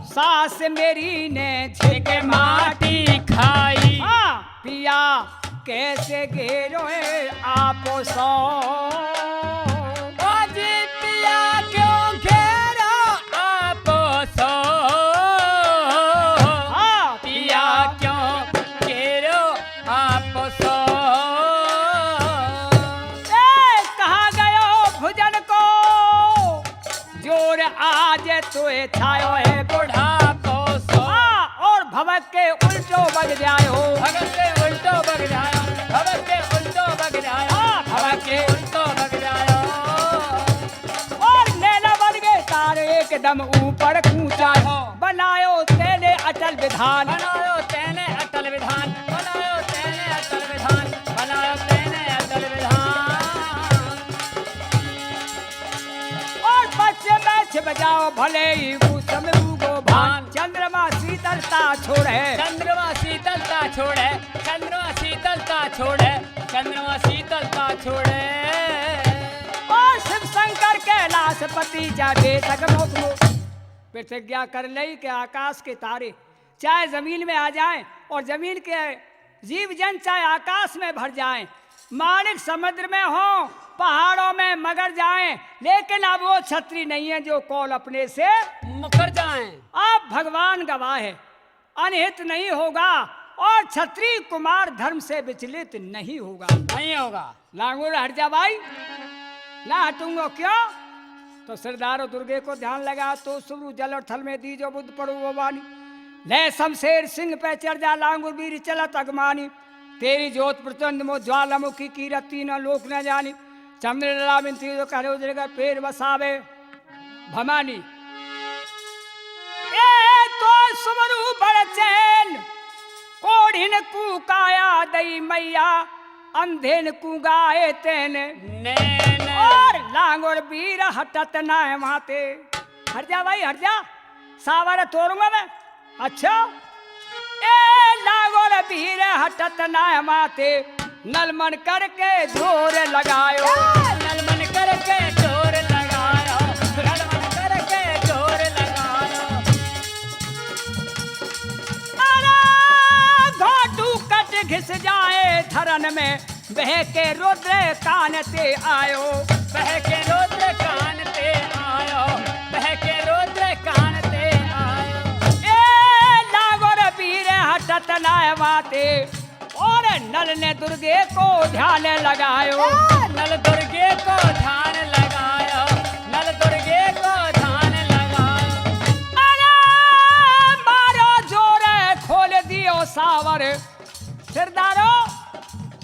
सास मेरी ने झिक माटी खाई। हाँ। पिया कैसे घेरो है आपो सो। ओ जी पिया क्यों घेरो आपो सो। हाँ। पिया क्यों घेरो आपो सो। ए, कहाँ गयो भुजन को जोर आज तोहे छायो है बुढ़ापो सो। हाँ, ओ भगत के उल्टो बग जायो। भगत के उल्टो बग जायो। भगत के उल्टो बग जायो। हाँ। भगत के उल्टो बग जायो। और नैना बन गए तारे एकदम ऊपर कूचा। हाँ। बनायो तेने अटल विधान। बनायो तेने अटल विधान। बनायो तेने अटल विधान। बनायो तेने अटल विधान। और पश्चिम में छिप जाओ भले ही गुस्से में उगो भान। भान। चंद्रमा शीतलता छोड़े। चंद्रमा शीतलता छोड़े। चंद्रमा शीतलता छोड़े। चंद्रमा शीतलता छोड़े। और शिव शंकर कैलाशपति जागे जगमोक मोक। प्रतिज्ञा कर लई कि आकाश के तारे चाहे जमीन में आ जाएं और जमीन के जीव जंत चाहे आकाश में भर जाएं, माणिक समुद्र में हो, पहाड़ों में मगर जाएं, लेकिन अब वो छत्री नहीं है जो कौल अपने से मुकर जाएं। अब भगवान गवाह है, अनहित नहीं होगा और छत्री कुमार धर्म से विचलित नहीं होगा। नहीं होगा। लांगुर हट जा भाई, ना हटूंगा क्यों? तो सिरदारो दुर्गे को ध्यान लगा, तो सुरु जल और थल में दीजो बुद्ध पड़ो वो बानी। ले शमशेर सिंह पे चढ़ जा, लांगुर वीर चलत अगमानी। तेरी जोत प्रचंड मो ज्वालामुखी कीरत तीन लोक न जानी। चंद्र लला बिन तीजो कहलो जगत पेर बसावे भमानी। ए तो सुमरु बड़ चैन, कोढ़िन कू काया दई मैया, अंधेन कू गाए तेने। नैन। और लांगुर वीर हटत ना है माते। हट जा भाई, हट जा, सावर तोड़ूंगा मैं। अच्छा, ए लांगुर वीर हटत ना है माते, नल मन करके जोर लगायो। ए, नल मन करके जोर लगायो, नल मन करके जोर लगायो। अरे घोटू कट घिस जाए धरन में, बह के रुद्र कान ते आयो। बह के रुद्र कान ते आयो, बह के रुद्र कान ते आयो। ए लांगुर वीर हटत नाय माते, और नल ने दुर्गे को ध्यान लगायो। ए नल दुर्गे को ध्यान लगायो, नल दुर्गे को ध्यान लगायो। अरे मारो जोर खोल दियो सावर, सिरदारो,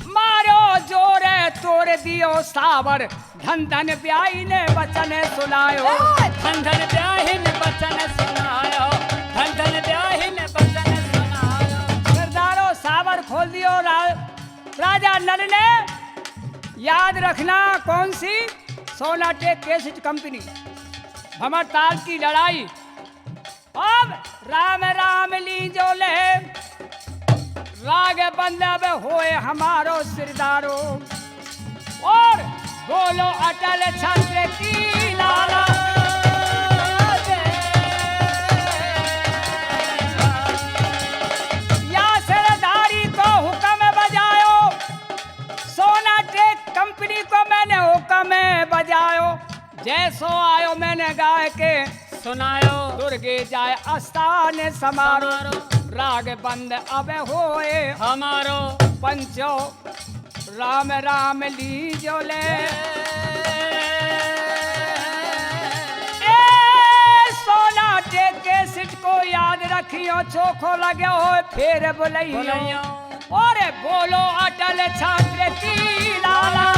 मारो जोर तोड़ दियो सावर, धन धन ब्याही ने वचन सुनायो। ए! धन धन ब्याही ने वचन सुनायो, धन धन ब्याही ने वचन सुनायो। सिरदारो, सावर खोल दियो रा-, राजा नल ने। याद रखना, कौन सी? सोनाटेक कैसेट कंपनी, भंवर ताल की लड़ाई। अब राम राम लीजो ले, राग बंद अब होए हमारो सिरदारो। और बोलो अटल छत्र की लाला। या सिरदारी को हुक्म बजायो, सोनाटेक कंपनी को मैंने हुक्म बजायो। जैसो आयो मैंने गाय के सुनायो। दुर्गे जाय अस्थान समारो। समारो। राग बंद अब होए हमारो। पंचो राम राम लीजो ले। ए सोनाटेक कैसेट को याद रखियो, चोखो लगे हो फिर बुलइयो। बुलइयो। अरे बोलो अटल छत्र की लाला।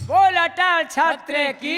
बोल अटल छत्र की।